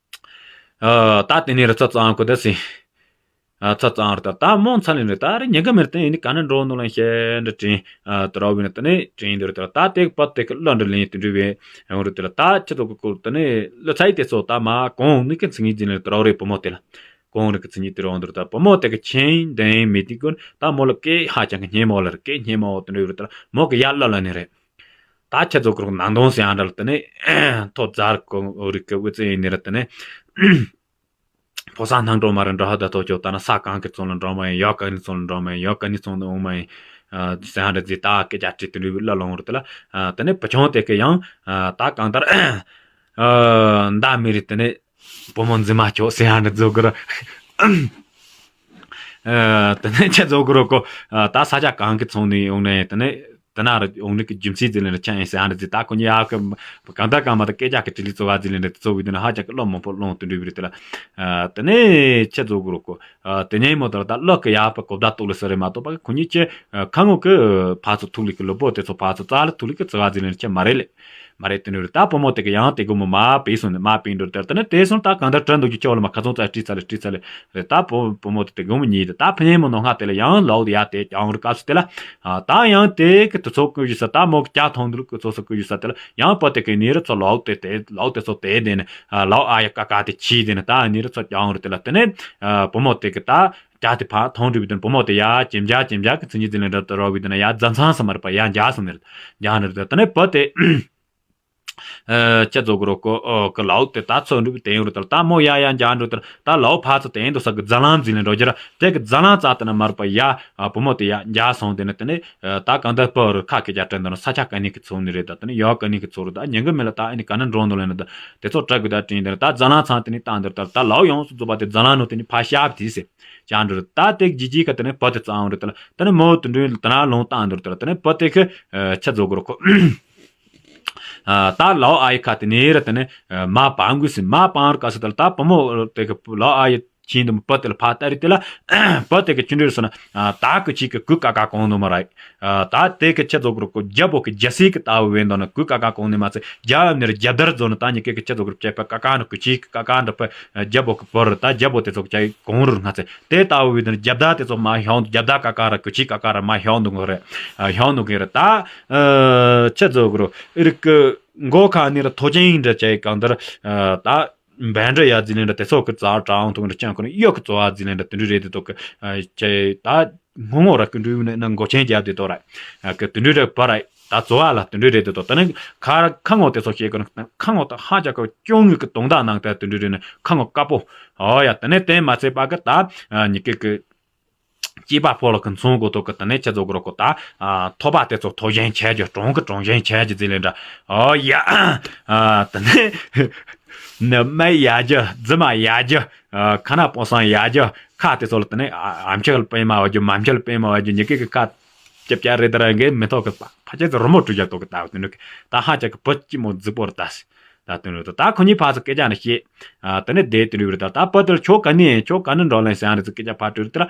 ཨ། ད་དེ་ནས་རི་ཚ་གཙང་ཁོ་ད་སི། ཨ། ཚ་གཙང་རི་ད་ད་མོང་ཚ་ལེན་རི་ད་རི་ཉེ་ག་མེར་ཏེ་ཡིན་ནི་ག་ནས་འགྲོ་ནོ་ལེན་ཤེས་འདྲི་དྲིན། ཨ། དེ་ར་བི་ན་དེ་ནས་དྲིན་འདི་རི་ད་ད་དེ་པ་དེ་གི་ལ་འདྲི་ལེན་དེ་འདྲི་བའི་ཡང་རི་དེ་ལ་ད་ཁྱེད་ཚོ་གི་སྐོར་དེ་ནས་ལ་ཚ་ཡི་དེ་ཚོ་ད་མ་གོང་ནི་གི་ཚིག་ངེས་ཅི་ནས་དེ་ར་རི་བུ་མོ་དེ་ལ་གོང་རི་གི་ཚིག་ངེས་དེ་ར་འདི་རི་ད་བུ་མོ་དེ་གི་ཆེན་དེ་མི་དེ་ཀུན་ད་མོ་ལ་སྐད་ཧ་ཅང་གི་སྙན་མོ་ལ་རི་སྐད་སྙན་མོ་དེ་འདྲི་བི་རི་ད་མོ་གི་ཡ་ལ་ལ་ནི་རེད། ད་ཁྱེད་ཚོ་ཀུན་ནང་དོན་ཟེར་ཡང་འདྲ་ལ་དེ་ནས་ཐོ་ཛར་ཀོ་འོ་རི་ཀི་ཝི་ཙི་ཡིན་ནི་ར་དེ་ནས་ཕོ་ས་སྣང་གྲོ་མ་ར་འགྲོ་ཧ་ད་ཐོ་ཅོ་ད་ན་ས་གང་གི་ཚོང་ལ་འགྲོ་མ་ཡིན། ཡོ་ག་ནི་ཚོང་ལ་འགྲོ་མ་ཡིན། ཡོ་ག་ནི་ཚོང་ལ་འོང་མ་ཡིན། ཟེར་ཡང་འདྲ་ཟི་ད་སྐད་ཆ་དྲི་དུ་ལུས་ལ་ལོང་རུ་དེ་ལ་དེ་ནས་བུ་ཆུང་དེ་གི་ཡང་ད་གང་ལྟར་མདའ་མི་རི་དེ་ནས་བུ་མོ་འཛིན་མ་ཆོག་ཟེར་ཡང་འདྲ་རྫོགས་གི་ར། ཨ། དེ་ནས་ཁྱེད་ཚོ་གི་རོ་ཀོ། ཨ། ད་ས་ཆ་གང་གི་ཚོང་ནས་ཡོང་ནས་དེ་ནས་དེ་ན་ར་ཡོང་ནི་གི་རྒྱུ་མཚན་ཟེར་ལེ་ར་ཆ་ཡིན་ཟེར་ཨ་འདྲ་ཟེར། ད་ཁོ་གཉིས་ཡག་གི་གང་ལྟར་གང་མ་ད་སྐད་ཆ་གི་དྲི་ལི་ཚོ་བ་ཟེར་ལེ་འདྲ་ཚོ་བི་དེ་ན་ཧ་ཅང་གི་བློ་མང་པོ་ལོང་དུ་འདྲི་བི་རེད་དེ་ལ། ཨ། དེ་ནས་ཁྱེད་ཚོ་གི་རོ་ཀོ། ཨ། དེ་ནས་མོ་ད་ད་ལོ་གི་ཡག་པ་གོ་བརྡ་གཏོགས་ལེ་ཟེར་རེད་མ་གཏོགས་པ་ཁོ་གཉིས་ཀྱི་ཁ་ངོ་གི་ཕ་ཚོ་ཐུག་ལི་གི་ལོ་པོ་དེ་ཚོ་ཕ་ཚོ་རྩ་ལ་ཐུག་ལི་གི་ཚོ་བ་ཟེར་ལེ་ཆ་མ་རེད་ལེ། མ་རེད་དེ་ནི་རེད། ད་བུ་མོ་དེ་གི་ཡང་དེ་གོ་མོ་མ་པེ་སོང་ནས་མ་པེ་འགྲོ་དེར་དེ་ནི་དེ་སོང་ད་གང་ལྟར་དྲན་འདུག་གི་ཆོག་ལ་མ་ཁ་ཚོང་ཙ་བྲིས་ཚ་ལེ་བྲིས་ཚ་ལེ་རེད། ད་བུ་བུ་མོ་དེ་དེ་གོ་མོ་ཉིད་དེ་ད་ཕ་ཉེ་མོ་ནོ་ང་དེ་ལ་ཡང་ལའོ་དེ་ཡ་དེ་ཀྱང་རུ་སྐབས་སུ་དེ་ལ། ད་ཡང་དེ་གི་དུ་ཚོ་ཀུ་ཡུ་ས་ད་མོ་གི་ཀྱ་ཐོང་འདུག་ཀུ་ཚོ་སོ་ཀུ་ཡུ་ས་དེ་ལ་ཡང་བུ་དེ་གི་ནི་རུ་ཚོ་ལའོ་དེ་དེ་ལའོ་དེ་ཚོ་དེ་དེ་ནི་ལའོ་ཨ་ཡ་ཀ་ཀ་དེ་ཆི་དེ་ནི་ད་ནི་རུ་ཚོ་ཀྱང་རུ་དེ་ལ་དེ་ནི་བུ་མོ་དེ་གི་ད་ཀྱ་དེ་ཕ་ཐོང་འདུག་བི་དེ་ནི་བུ་མོ་དེ་ཡ་ཅེམ་ཇ་ཅེམ་ཇ་གི་ཚི་ཉི་དེ་ལ་འདྲ་དུ་རོ་བི་དེ་ནི་ཡ་རྫ་མཚང་ས་མ་རུ་པ་ཡ་འཇའ་སོང་ནི་རུ་འཇའ་ནི་རུ་དེ་ནི་བུ་དེ། ཨ། ཁྱེད་ཚོ་གི་རོ་ཀོ་ཨོ་གི་ལའོ་དེ་ད་ཚོ་འགྲུབ་དེ་ཡོང་རུ་དར་ད་མོ་ཡ་ཡ་འཇའ་འགྲོ་དར་ད་ལའོ་ཕ་ཚོ་དེ་ཡིན་དུ་ས་གི་རྫ་ལང་འཛིན་ལེ་འགྲོ་རྒྱུ་ར་དེ་གི་རྫ་ལང་རྩ་དེ་ན་མར་པ་ཡ་བུ་མོ་དེ་ཡ་འཇའ་སོང་དེ་ནི་དེ་ནི་ད་གང་ལྟར་པ་རུ་ཁ་སྐད་རྒྱ་དྲན་དུ་ན་ས་ཆ་ག་ནི་གི་ཚོ་ནི་རེད། ད་དེ་ནི་ཡོ་ག་ནི་གི་ཚོ་རུ་ད་ཉན་གི་མེད་ལ་ད་ཨ་ནི་ག་ན་འགྲོ་འདུག་ལེ་ན་ད་དེ་ཚོ་དྲ་གི་ད་དྲིན་དེ་ནི་ད་རྫ་ལང་ཚང་དེ་ནི་བཏང་དེ་རུ་དར་ད་ལའོ་ཡོངས་སུ་རྫོགས་པ་དེ་རྫ་ལང་ནོ་དེ་ནི་ཕ་ཤ་བ་དེ་ཟེར་ཅང་འགྲོ་རུ་ད་དེ་གི་ཇི་ཇི་ག་དེ་ནི་པ་དེ་རྩ་འོང་རུ་དེ་ལ་དེ་ནི་མོ་དུ་འགྲོ་དེ་ན་ལོང་བཏང་དེ་རུ་དེ་ལ་དེ་ནི་པ་དེ་གི་ཁྱེད་ཚོ་གི་རོ་ཀོ། ཨ། ད་ལའོ་ཨ་ཡི་ཁ་དེ་ནས་ར་དེ་ནས་མ་པང་གུ་སི་མ་པང་རུ་ཀ་སི་དེ་ལ་ད་བུ་མོ་དེ་གི་ལའོ་ཨ་ཡི་ཁྱིན་དུ་བུ་དེ་ལ་ཕ་ཏ་རི་དེ་ལ་བུ་དེ་གི་ཆུ་འདྲེར་སོ་ན་ད་གི་ཆི་གི་གུ་ཀ་ཀ་གོང་དུ་མ་ར་ཡི། ད་དེ་གི་ཆེ་ཚོ་གུ་རུ་ཀོ་རྒྱ་བོ་གི་རྒྱ་སི་གི་ལྟ་བུ་བས་འདོ་ན་གུ་ཀ་ཀ་གོང་ནི་མ་ཚེ་རྒྱ་ཨ་ནི་ར་རྒྱ་དར་ཛོ་ན་ད་ཉི་ཀེ་གི་ཆེ་ཚོ་གུ་རུ་ཀེ་པ་ཀ་ཀ་ནི་གུ་ཆི་ཀ་ཀ་འདྲ་པ་རྒྱ་བོ་གི་བུ་རུ་ད་རྒྱ་བོ་དེ་ཚོ་གི་ཆ་གོང་རུ་ང་ཚེ། དེ་ལྟ་བུ་བི་དུ་རྒྱབ་དར་དེ་ཚོ་མ་ཤོང་། རྒྱབ་དར་ཀ་ཀ་ར་ཀུ་ཅི་ཀ་ཀ་ར་མ་ཤོང་འདུག་གི་རེད། ཨ། ཤོང་འདུག་གི་རེད། ད་ཨ་ཁྱེད་ཚོ་གི་རུ་ཨི་རིག་གི་མགོ་ཁ་ནི་ར་ཐོ་ཅན་འདྲ་བྱས་གང་ལྟར་ཨ་ད་འབན་འདྲ་ཡ་ཟི་ལེན་འདྲ་དེ་ཚོ་གི་རྩ་གྲའང་ཐུག་འདྲ་ཅང་ཁོ་ནི་གཡོ་གི་རྩོ་བ་ཟི་ལེན་འདྲ་དེ་འདྲ་རེད་དེ་ཐོག་གི་ཨ་ཅེ་ད་ངོ་ངོ་ར་ཀི་འདྲ་ཡུ་ནི་ན་མགོ་ཆེན་རྒྱབ་དེ་ཐོག་ར་ཨ་གི་དེ་འདྲ་རེད་པ་ར། ད་རྩོ་བ་ལ་དེ་འདྲ་རེད་དེ་ཐོག་ད་ནི་ཁ་ཁ་ངོ་དེ་ཚོ་ཤེས་གི་ན་ཁ་ངོ་ད་ཧ་ཅང་གི་སྐྱོ་ངུ་གི་དོང་དག་ནང་དེ་དེ་འདྲ་རེད་ནི་ཁ་ངོ་དཀར་པོ། ཨོ་ཡ་དེ་ནས་དེ་མ་ཚད་པ་གི་ད་ཨ་ཉི་ཀེ་གི་སྐྱེས་པ་ཕོ་ལ་ཁི་མཚུངས་གོ་ཐོག་གི་དེ་ནས་ཁྱེད་ཚོ་གི་རོ་ཀོ་ད་ཨ་ཐོ་པ་དེ་ཚོ་ཐོ་གཞན་ཆད་རྒྱུ་གྲོང་གི་གྲོང་གཞན་ཆད་རྒྱུ་ཟི་ལེན་འདྲ། ཨོ་ཡ་ཨ་དེ་ནས་ནི་མ་ཡ་རྒྱུ་རྫི་མ་ཡ་རྒྱུ་ཨ་ཁ་ན་པོ་སང་ཡ་རྒྱུ་ཁ་དེ་ཚོ་ལ་དེ་ནས་ཨ་ཨམ་ཆི་ལ་པེ་མ་བ་རྒྱུ་མམ་ཆི་ལ་པེ་མ་བ་རྒྱུ་ཉི་ཀེ་གི་ཁ་ཅབ་ཅ་རེ་ད་ར་གི་མི་ཐོག་གི་ཕ་ཕ་ཆེ་ཚོ་རི་མོ་བྲུ་རྒྱ་ཐོག་གི་ད་དེ་ནས་ད་ཧ་ཅང་གི་བུ་སྐྱི་མོ་རྫི་པོ་ར་ད་སི། ད་དེ་འདྲ་ད་ཁོ་གཉིས་ཕར་ཚུར་སྐད་ཆ་ནི་བཤད། ཨ་དེ་ནས་བསྡད་དེ་འདྲ་རེད། ད་ད་བུ་དེ་ལ་ཁྱོད་ག་ནས་ཡིན། ཁྱོད་ག་ནས་འགྲོ་ལེན་ཟེར་ཡང་རེད་ཚུལ་སྐད་ཆ་ཕར་དྲིས་རེད། དེ་ལ་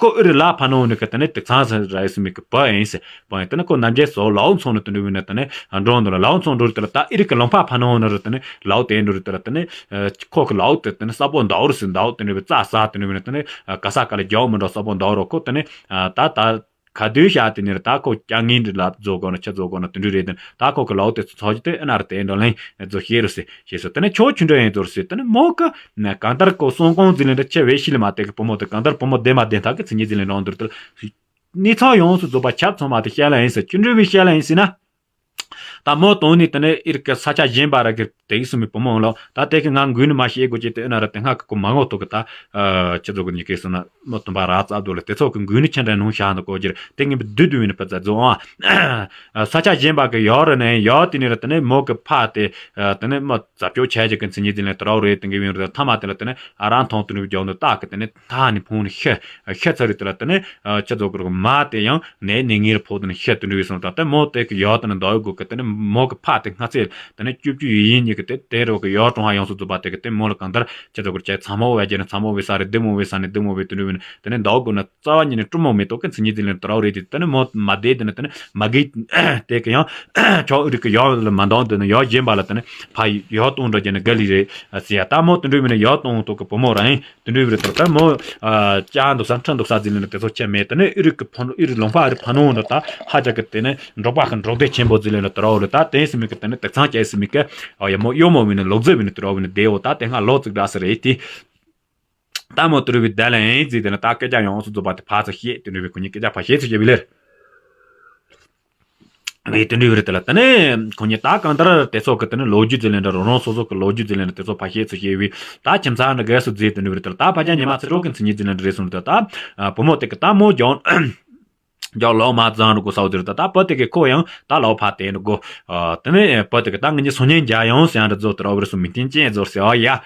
ཁོ་ཨུ་རུ་ལ་ཕ་ནོ་ནི་གི་དེ་ནས་དུག་ཚང་ཟེར་ར་ཡིན་ཟེར་མི་གི་བུ་ཡིན་ཟེར། བུ་ཡིན། དེ་ནས་ཁོ་ནམ་རྒྱུན་སོ་ལའོ་ཚོང་ནི་དེ་འདྲ་བས་ནི་དེ་ནས་འགྲོ་འདུག་ལ། ལའོ་ཚོང་འགྲོ་རེད། དེ་ལ་ད་ཨི་རི་གི་ལུང་པ་ཕ་ནོ་ནི་རེད། དེ་ནས་ལའོ་དེ་འགྲོ་རེད། དེ་ལ་དེ་ནས་ཁོ་གི་ལའོ་དེ་དེ་ནས་ས་པོ་འདའོ་རེད་ཟེར། འདའོ་དེ་འདྲ་བས་རྩྭ་ས་དེ་འདྲ་བས་ནི་དེ་ནས་ག་ས་ག་ལ་རྒྱའོ་མི་འགྲོ། ས་པོ་འདའོ་རོ། ཁོ་དེ་ནས་ད་ད་ག་དུས་བཞག་དེ་ནས་ད་ཁོ་རྐྱང་ངན་འདྲི་ལབ་བཟོ་དགོས་ན་ཆི་བཟོ་དགོས་ན་དེ་འདྲ་རེད། དེ་ད་ཁོ་གི་ལའོ་དེ་ཚོ་ཚོགས་ཀྱི་དེ་ཨ་ན་ར་དེ་འདྲ་ལན་བཟོ་ཤེས་རུ་སེ་ཤེས་སོ། དེ་ནས་ཁྱོད་ཆུ་འདྲ་ཡིན་ཚོར་སེ། དེ་ནས་མོ་གི་ན་གང་ལྟར་ཁོ་སོང་གོང་ཟིན་ལེན་འདྲ་ཆེ་བས་ཤི་ལ་མ་དེ་གི་བུ་མོ་དེ་གང་ལྟར་བུ་མོ་བདེ་མ་བདེ་ཐག་གི་ཚིག་ཉིད་ཟིན་ལེན་རང་འདུར་དེ་གནས་ཚང་ཡོངས་སུ་རྫོགས་པ་ཆབ་ཚང་མ་དེ་གི་བཤད་ལ་ཡིན་ཟེར། ཆུ་འདྲ་བས་བཤད་ལ་ཡིན་ཟེར་ན། ད་མོ་དོན་ནི་དེ་ནས་ཨིར་གི་ས་ཆ་གཞན་པ་ར་གི་དེ་གི་སུ་མི་བུ་མོ་ལོ། ད་དེ་གི་ང་འགུལ་ནི་མ་ཤེས་དགོས་ཀྱི་དེ་ཨེ་ན་ར་དེ་སྔ་གི་ཁོ་མ་ངོ་ཐོག་གི་ད་ཆི་ཚོ་གི་ཉི་གེ་སོ་ན་མོ་དུམ་པ་ར་ཙ་དུ་ལ་དེ་ཚོ་གི་འགུལ་ནི་ཆེན་དྲན་ནུང་ཤ་འདི་གོ་རྒྱུར་དེ་ངེས་པ་བདུད་དུ་བིན་པ་ཙ་ཛོ་ཨ། ས་ཆ་གཞན་པ་གི་ཡོ་ར་ནས་ཡོ་དེ་ནི་ར་དེ་ནས་མོ་གི་ཕ་དེ་དེ་ནས་མོ་ཛབ་ཅོ་ཆ་ཅིག་གི་མཚན་ཉིད་དེ་ནས་དེ་རོགས་རེད། དེ་གི་བིན་ར་ཐ་མ་དེ་ལ་དེ་ནས་ཨ་རང་ཐོང་དུ་ནུབ་རྒྱོག་འདི་ཏག་གི་དེ་ནས་ཐ་ནི་ཕུང་ནི་ཤ་ཤ་ཚ་རི་དེ་ལ་དེ་ནས་ཆི་ཚོ་གི་རུ་མ་དེ་ཡང་ནས་ནས་ངེར་ཕོག་དེ་ནས་ཤ་དུ་འདྲ་བི་སོང་ད་དེ་མོ་དེ་གི་ཡོ་དེ་ནས་འདོག་གི་དེ་ནས་མོ་གི་ཕ་དེ་སྔ་ཚེ་དེ་ནས་བཅུ་བཅུ་ཡི་ཡིན་ཉི་གི་དེ་དེ་རོགས་གི་ཡོ་ཀྲུང་ཧ་ཡོངས་སུ་རྫོགས་པ་དེ་གི་དེ་མོ་ལ་གང་ལྟར་ཆི་ཚོ་གི་ཆ་ཚ་མོ་བས་རྒྱལ་ནས་ཚ་མོ་བས་ས་རེད། དེ་མོ་བས་ས་ནས་དེ་མོ་བས་དུ་འདྲ་བས་ནས་དེ་ནས་འདོག་གི་ན། རྩ་བ་ཉིད་ནས་སྤྲོ་མོ་མེ་ཏོག་གི་མཚན་ཉིད་དེ་ལས་དོ་ར་རེད་དེ། དེ་ནི་མོ་མ་བདེ་དེ་ནི་དེ་ནི་མ་གི་དེ་གི་ཡང་ཆོག་རིག་གི་ཡང་ལ་མ་འདང་དེ་ནི་ཡང་གཞན་པ་ལ་དེ་ནི་ཕ་ཡོ་གཏོང་འདྲ་བྱས་ནི་དགའ་ལི་རེད་ཟེར་ཡ། ད་མོ་དེ་འདྲ་མིན་ན་ཡོ་གཏོང་ཐོག་གི་བུ་མོ་རང་ཡིན་དེ་འདྲ་བི་རེད། དེ་ལྟར་མོ་ཅག་འདུག་ས་ཁྲི་འདུག་ས་ཟིན་ལ་ནི་དེ་ཚོ་ཁྱད་མེད། དེ་ནི་ཨི་རིག་གི་ཕ་ནོ་ཨི་རིག་ལུང་པ་ཨི་རིག་ཕ་ནོ་འདྲ་ད་ཧ་ཅང་གི་དེ་ནི་འབྲོག་པ་གི་འབྲོག་སྡེ་ཆེན་པོ་ཟིན་ལ་ནི་དོ་ར་འོ་རེད། ད་དེ་སི་མི་གི་དེ་ནི་དེ་ཚང་ཅག་སི་མི་གི་ཡ་མོ་གཡོ་མོ་བི་ནི་ལོག་རྫི་བི་ནི་དོ་ར་བི་ནི་དེ་འོ་ད་དེ་སྔ་ལོ་ཙིག་འདྲ་སི་རེད་དེ། ད་མོ་དུ་རུ་བའི་བརྡ་ལན་ཟིག་དེ་ན་ད་སྐད་ཆ་ཡོངས་སུ་རྫོགས་པ་དེ་ཕར་ཚུར་བཤད་དེ་འདྲ་བའི་ཁོ་གཉིས་སྐད་ཆ་ཕར་བཤད་ཚུར་བཤད་བའི་ལེར། བའི་དེ་འདྲ་བའི་རེད་དེ་ལ་དེ་ནས་ཁོ་གཉིས་ད་གང་ལྟར་དེ་ཚོ་གི་དེ་ནས་ལོ་རྒྱུས་ཟེར་ལེན་འདྲ་རོ་རོང་སོ་སོ་གི་ལོ་རྒྱུས་ཟེར་ལེན་འདྲ་དེ་ཚོ་ཕར་བཤད་ཚུར་བཤད་བའི་ད་ཁྱིམ་ཚང་འདྲ་རྒས་སུ་རྫིས་དེ་འདྲ་བའི་རེད་དེ་ལ་ད་ཕ་ཅག་ཉི་མ་ཚེ་སྲོག་གི་མཚན་ཉིད་ཟེར་ལེན་འདྲ་རེད་སོང་དེ་ད་བུ་མོ་དེ་གི་ད་མོ་ལྗོངས། ལྗོངས་ལོ་མ་བཟང་རུ་གོ་ས་འོ་དེ་རུ་ད་ད་བུ་དེ་གི་ཁོ་ཡང་ད་ལོ་ཕ་དེ་ནི་གོ། དེ་ནས་བུ་དེ་གི་ད་ངི་ཉི་སོ་ཉན་རྒྱ་ཡོང་ཟེར་ཡང་འདྲ་རྫོ་དེ་ར་བར་སུ་མི་ཐེན་ཅན་རྫོར་ཟེར་ཨ་ཡ། ཨ་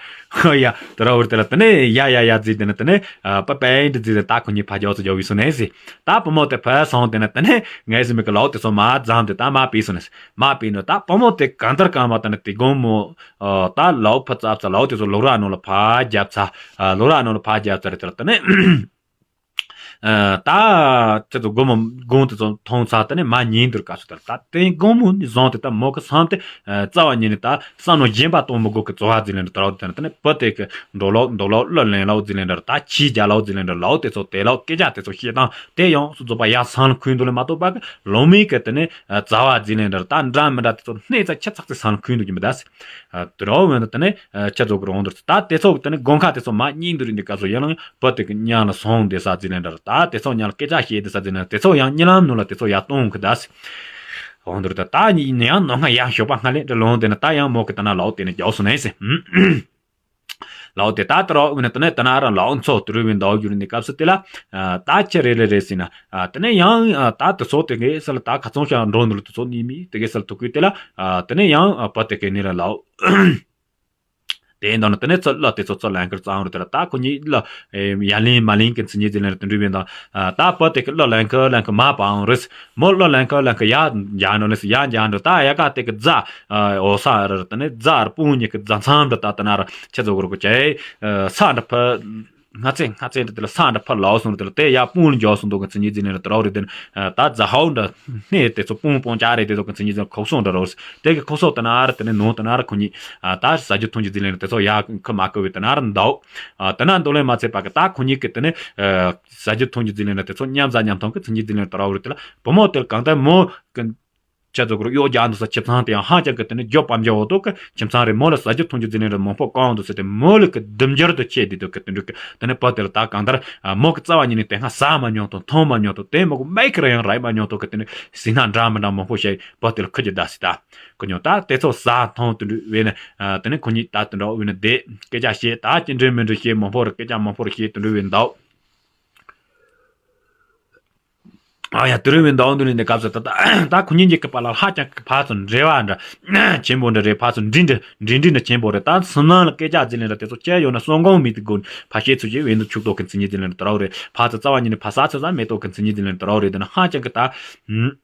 ཡ་དེ་ར་བར་དེ་ལ་དེ་ནས་ཡ་ཡ་ཡ་རྫི་དེ་ནས་དེ་ནས་པ་པའི་འདི་རྫི་དེ་ད་ཁོ་གཉིས་ཕ་རྒྱ་ཚོ་རྒྱ་བི་སོ་ནས་ཟེར། ད་བུ་མོ་དེ་ཕ་སོང་དེ་ནས་དེ་ནས་ངའི་སེམས་གི་ལོ་དེ་ཚོ་མ་བཟང་དེ་ད་མ་པི་སོ་ནས་མ་པི་ནོ། ད་བུ་མོ་དེ་གང་ལྟར་གང་མ་དེ་ནས་དེ་དགོང་མོ་ད་ལོ་ཕ་ཙབ་ཙ་ལོ་དེ་ཚོ་ལོ་ར་ནོ་ལ་ཕ་རྒྱབ་ཚ་ལོ་ར་ནོ་ལ་ཕ་རྒྱབ་ཚ་རེད་དེ་ལ་དེ་ནས། ད་ཁྱེད་ཚོ་སྒོ་མོ་དགོང་དེ་ཚོ་མཐོང་ཚར་དེ་ནས་མ་ཉིན་དུར་ག་སུ་དར་ད་དེ་དགོང་མོ་ནི་བཟང་དེ་ད་མོ་གི་སང་དེ་རྩ་བ་ཉིད་ནས་ད་བསམ་བློ་གཞན་པ་གཏོང་མི་དགོས་གི་བཙོ་བ་རྫི་ལེན་འདྲ་དར་བ་དེ་ནས་དེ་ནས་བུ་དེ་གི་འགྲོ་ལོག་འགྲོ་ལོག་གླུ་ལེན་ལོག་རྫི་ལེན་འདྲ་ད་ཁྱི་རྒྱ་ལོག་རྫི་ལེན་འདྲ་ལོག་དེ་ཚོ་དེ་ལོག་སྐད་ཆ་དེ་ཚོ་བཤད་སྟངས་དེ་ཡང་སུ་རྫོགས་པ་ཡ་སང་ལ་ཁུན་འདུག་ལེ་མ་གཏོགས་པ་གི་ལོ་མི་གི་དེ་ནས་རྩ་བ་རྫི་ལེན་འདྲ་ད་འདྲ་མི་འདྲ་དེ་ཚོ་སྣེ་ཚ་ཆ་ཚགས་ཚེ་སང་ལ་ཁུན་འདུག་གི་མི་ད་སི། དུ་རོ་བོན་དུ་དེ་ནས་ཆ་ཚོགས་ཀྱི་རོང་དུ་ད་དེ་ཚོགས་དེ་ནས་དགོན་ཁ་དེ་ཚོ་མ་གཉིས་འདུ་རིན་དེ་ག་ཚོ་ཡང་ལང་བུ་དེ་གི་ཉང་ལ་སོང་དེ་ས་རྫི་ལེན་འདྲ་ད་དེ་ཚོགས་ཉང་ལ་སྐད་ཆ་བཤད་དེ་ས་རྫི་ལེན་དེ་ཚོགས་ཡང་གཉིད་ལམ་ནུ་ལ་དེ་ཚོགས་ཡ་གཏོང་གི་ད་སི། འོང་དུ་ད་ད་ནི་ཡང་ནོ་ང་ཡང་ཞོགས་པ་སྔ་ལེན་དེ་ལོང་དེ་ན་ད་ཡང་མོ་གི་ད་ན་ལའོ་དེ་ནས་རྒྱོགས་སོང་ནས་སི། ལའོ་དེ་ད་དུ་རོ་བོན་དུ་ནས་ད་ན་ར་ལའོ་ཚོགས་དུ་རུ་བོན་དའོ་རྒྱུ་རིན་དེ་སྐབས་སུ་དེ་ལ་ད་ཆ་རེ་ལེ་རེ་སི་ན། དེ་ནས་ཡང་ད་དུ་ཚོགས་དེ་གི་ས་ལ་ད་ཁ་ཚོང་ཤ་འགྲོ་ནུ་ལ་དུ་ཚོགས་ནི་མི་དེ་གི་ས་ལ་ཐུག་གི་དེ་ལ་དེ་ནས་ཡང་བུ་དེ་གི་ནི་ར་ལའོ། དེ་འདྲ་ནི་དེ་ནས་ཚོ་གླུ་དེ་ཚོ་ཚོ་ལན་ཁར་བཙང་རུ་དེ་ལ་ད་ཁོ་གཉིས་གླུ་ཡ་ལིན་མ་ལིན་གི་མཚན་ཉིད་ཟིན་ལེན་རུ་དུ་འགྲུལ་བའི་འདང་། ད་བུ་དེ་གི་གླུ་ལན་ཁར་ལན་ཁར་མ་པའང་རེད། མོ་གླུ་ལན་ཁར་ལན་ཁར་ཡ་འཇག་འགྲོ་ལེ་སི་ཡ་འཇག་འགྲོ་ད་ཡ་ག་དེ་གི་རྫ་འོ་ས་ར་དེ་ནས་རྫ་ར་སྤུན་གཉིས་གི་རྫ་མཚམས་འདྲ་ད་དེ་ན་ར་ཆེ་ཚོ་གུར་གུ་ཅེ་ས་འདྲ་ཕ། སྔ་ཚེ་སྔ་ཚེ་འདི་དེ་ལ་ས་འདྲ་ཕར་ལའོ་སོང་དེ་ལ་དེ་ཡ་སྤུན་ལ་འཇོག་སོང་འདུག་གི་མཚན་ཉིད་ཟིན་ནས་དེ་རོགས་རེད་དེ་ད་རྫ་ཧའུ་འདྲ་སྣེ་དེ་ཚོ་སྤུན་སྤུན་ཅག་རེད་དེ་ཚོ་གི་མཚན་ཉིད་ཟིན་ཁོག་སོང་འདྲ་རོགས་དེ་གི་ཁོག་སོང་དེ་ན་ར་དེ་ནས་ནོ་དེ་ན་ར་ཁོ་གཉིས་ད་ཟ་རྒྱུ་འཐུང་རྒྱུ་ཟིན་ནས་དེ་ཚོ་ཡ་ཁ་མ་ཁ་བའི་དེ་ན་ར་འདའོ། དེ་ན་འདུག་ལས་མ་ཚད་པ་གི་ད་ཁོ་གཉིས་གི་དེ་ནས་ཟ་རྒྱུ་འཐུང་རྒྱུ་ཟིན་ནས་དེ་ཚོ་མཉམ་ཟ་མཉམ་འཐུང་གི་མཚན་ཉིད་ཟིན་ནས་དེ་རོགས་རེད་དེ་ལ་བུ་མོ་དེ་ལ་གང་ལྟར་མོ་གི་ཆ་ཚོ་གུར་གཡོ་རྒྱག་འདུག་ས་ཁྱིམ་ཚང་དེ་ཡང་ཧ་ཅང་གི་དེ་ནི་རྒྱོ་པམ་རྒྱ་འོ་ཏོ་གི་ཁྱིམ་ཚང་རེད། མོ་ལ་ཟ་རྒྱུ་འཐུང་རྒྱུ་འཛིན་ནི་རེད། མོ་ཕོ་གང་འདུག་ས་དེ་མོ་ལ་གི་ལྡུམ་རྒྱུར་དུ་ཆེ་དེ་དོ་གི་དེ་འདྲ་གི་དེ་ནི་བུ་དེ་ལ་ད་གང་ལྟར་མོ་གི་རྩ་བ་ཉིད་ནས་དེ་སྔ་ཟ་མ་མྱོང་དང་འཐུང་མ་མྱོང་དང་དེ་མོ་གི་མེ་ཁི་ར་ཡང་ར་མ་མྱོང་དོ་གི་དེ་ནི་ཟི་ན་འདྲ་མི་འདྲ་མོ་ཕོ་ཤེ་བུ་དེ་ལ་ཁི་རྒྱུ་ད་སི་ད་གི་མྱོང་ད་དེ་ཚོ་ཟ་འཐུང་དེ་འདྲ་བས་ནི་དེ་ནི་ཁོ་གཉིས་ད་དེ་འདྲ་བས་ནི་དེ་སྐད་ཆ་བཤད་ད་ཅི་འདྲ་མི་འདྲ་བཤད་མོ་ཕོ་ར་སྐད་ཆ་མོ་ཕོ་ར་བཤད་དེ་འདྲ་བས་འདའོ། ཨ་ཡ་དུ་རུ་བའི་འདང་དུ་ནི་འདི་སྐབས་སུ་ད་ད་ད་ཁོ་གཉིས་ཀྱི་སྐུ་པ་ལ་ཧ་ཅང་གི་ཕར་ཚུར་འབྲེལ་བ་འདྲ་ཆེན་པོ་འདྲ་རེད། ཕར་ཚུར་འདྲི་འདྲི་འདྲི་འདྲི་འདྲ་ཆེན་པོ་རེད། ད་སུན་སྣང་ལ་སྐད་ཆ་ཟིན་ལེ་འདྲ་དེ་ཚོ་སྐྱེ་ཡོད་ན་སོང་གོང་མི་དེ་དགོས་ཕ་ཤེས་ཚུལ་གྱི་བའི་འདུ་ཆུག་ཏོག་གི་མཚན་ཉིད་ཟིན་ལེ་འདྲ་དོ་ར་རེད། ཕར་ཚུར་རྩ་བ་ཉིད་ནས་ཕ་ས་ཚོད་ས་མེ་ཏོག་གི་མཚན་ཉིད་ཟིན་ལེ་འདྲ་དོ་ར་རེད། འདི་ན་ཧ་ཅང་གི་ད།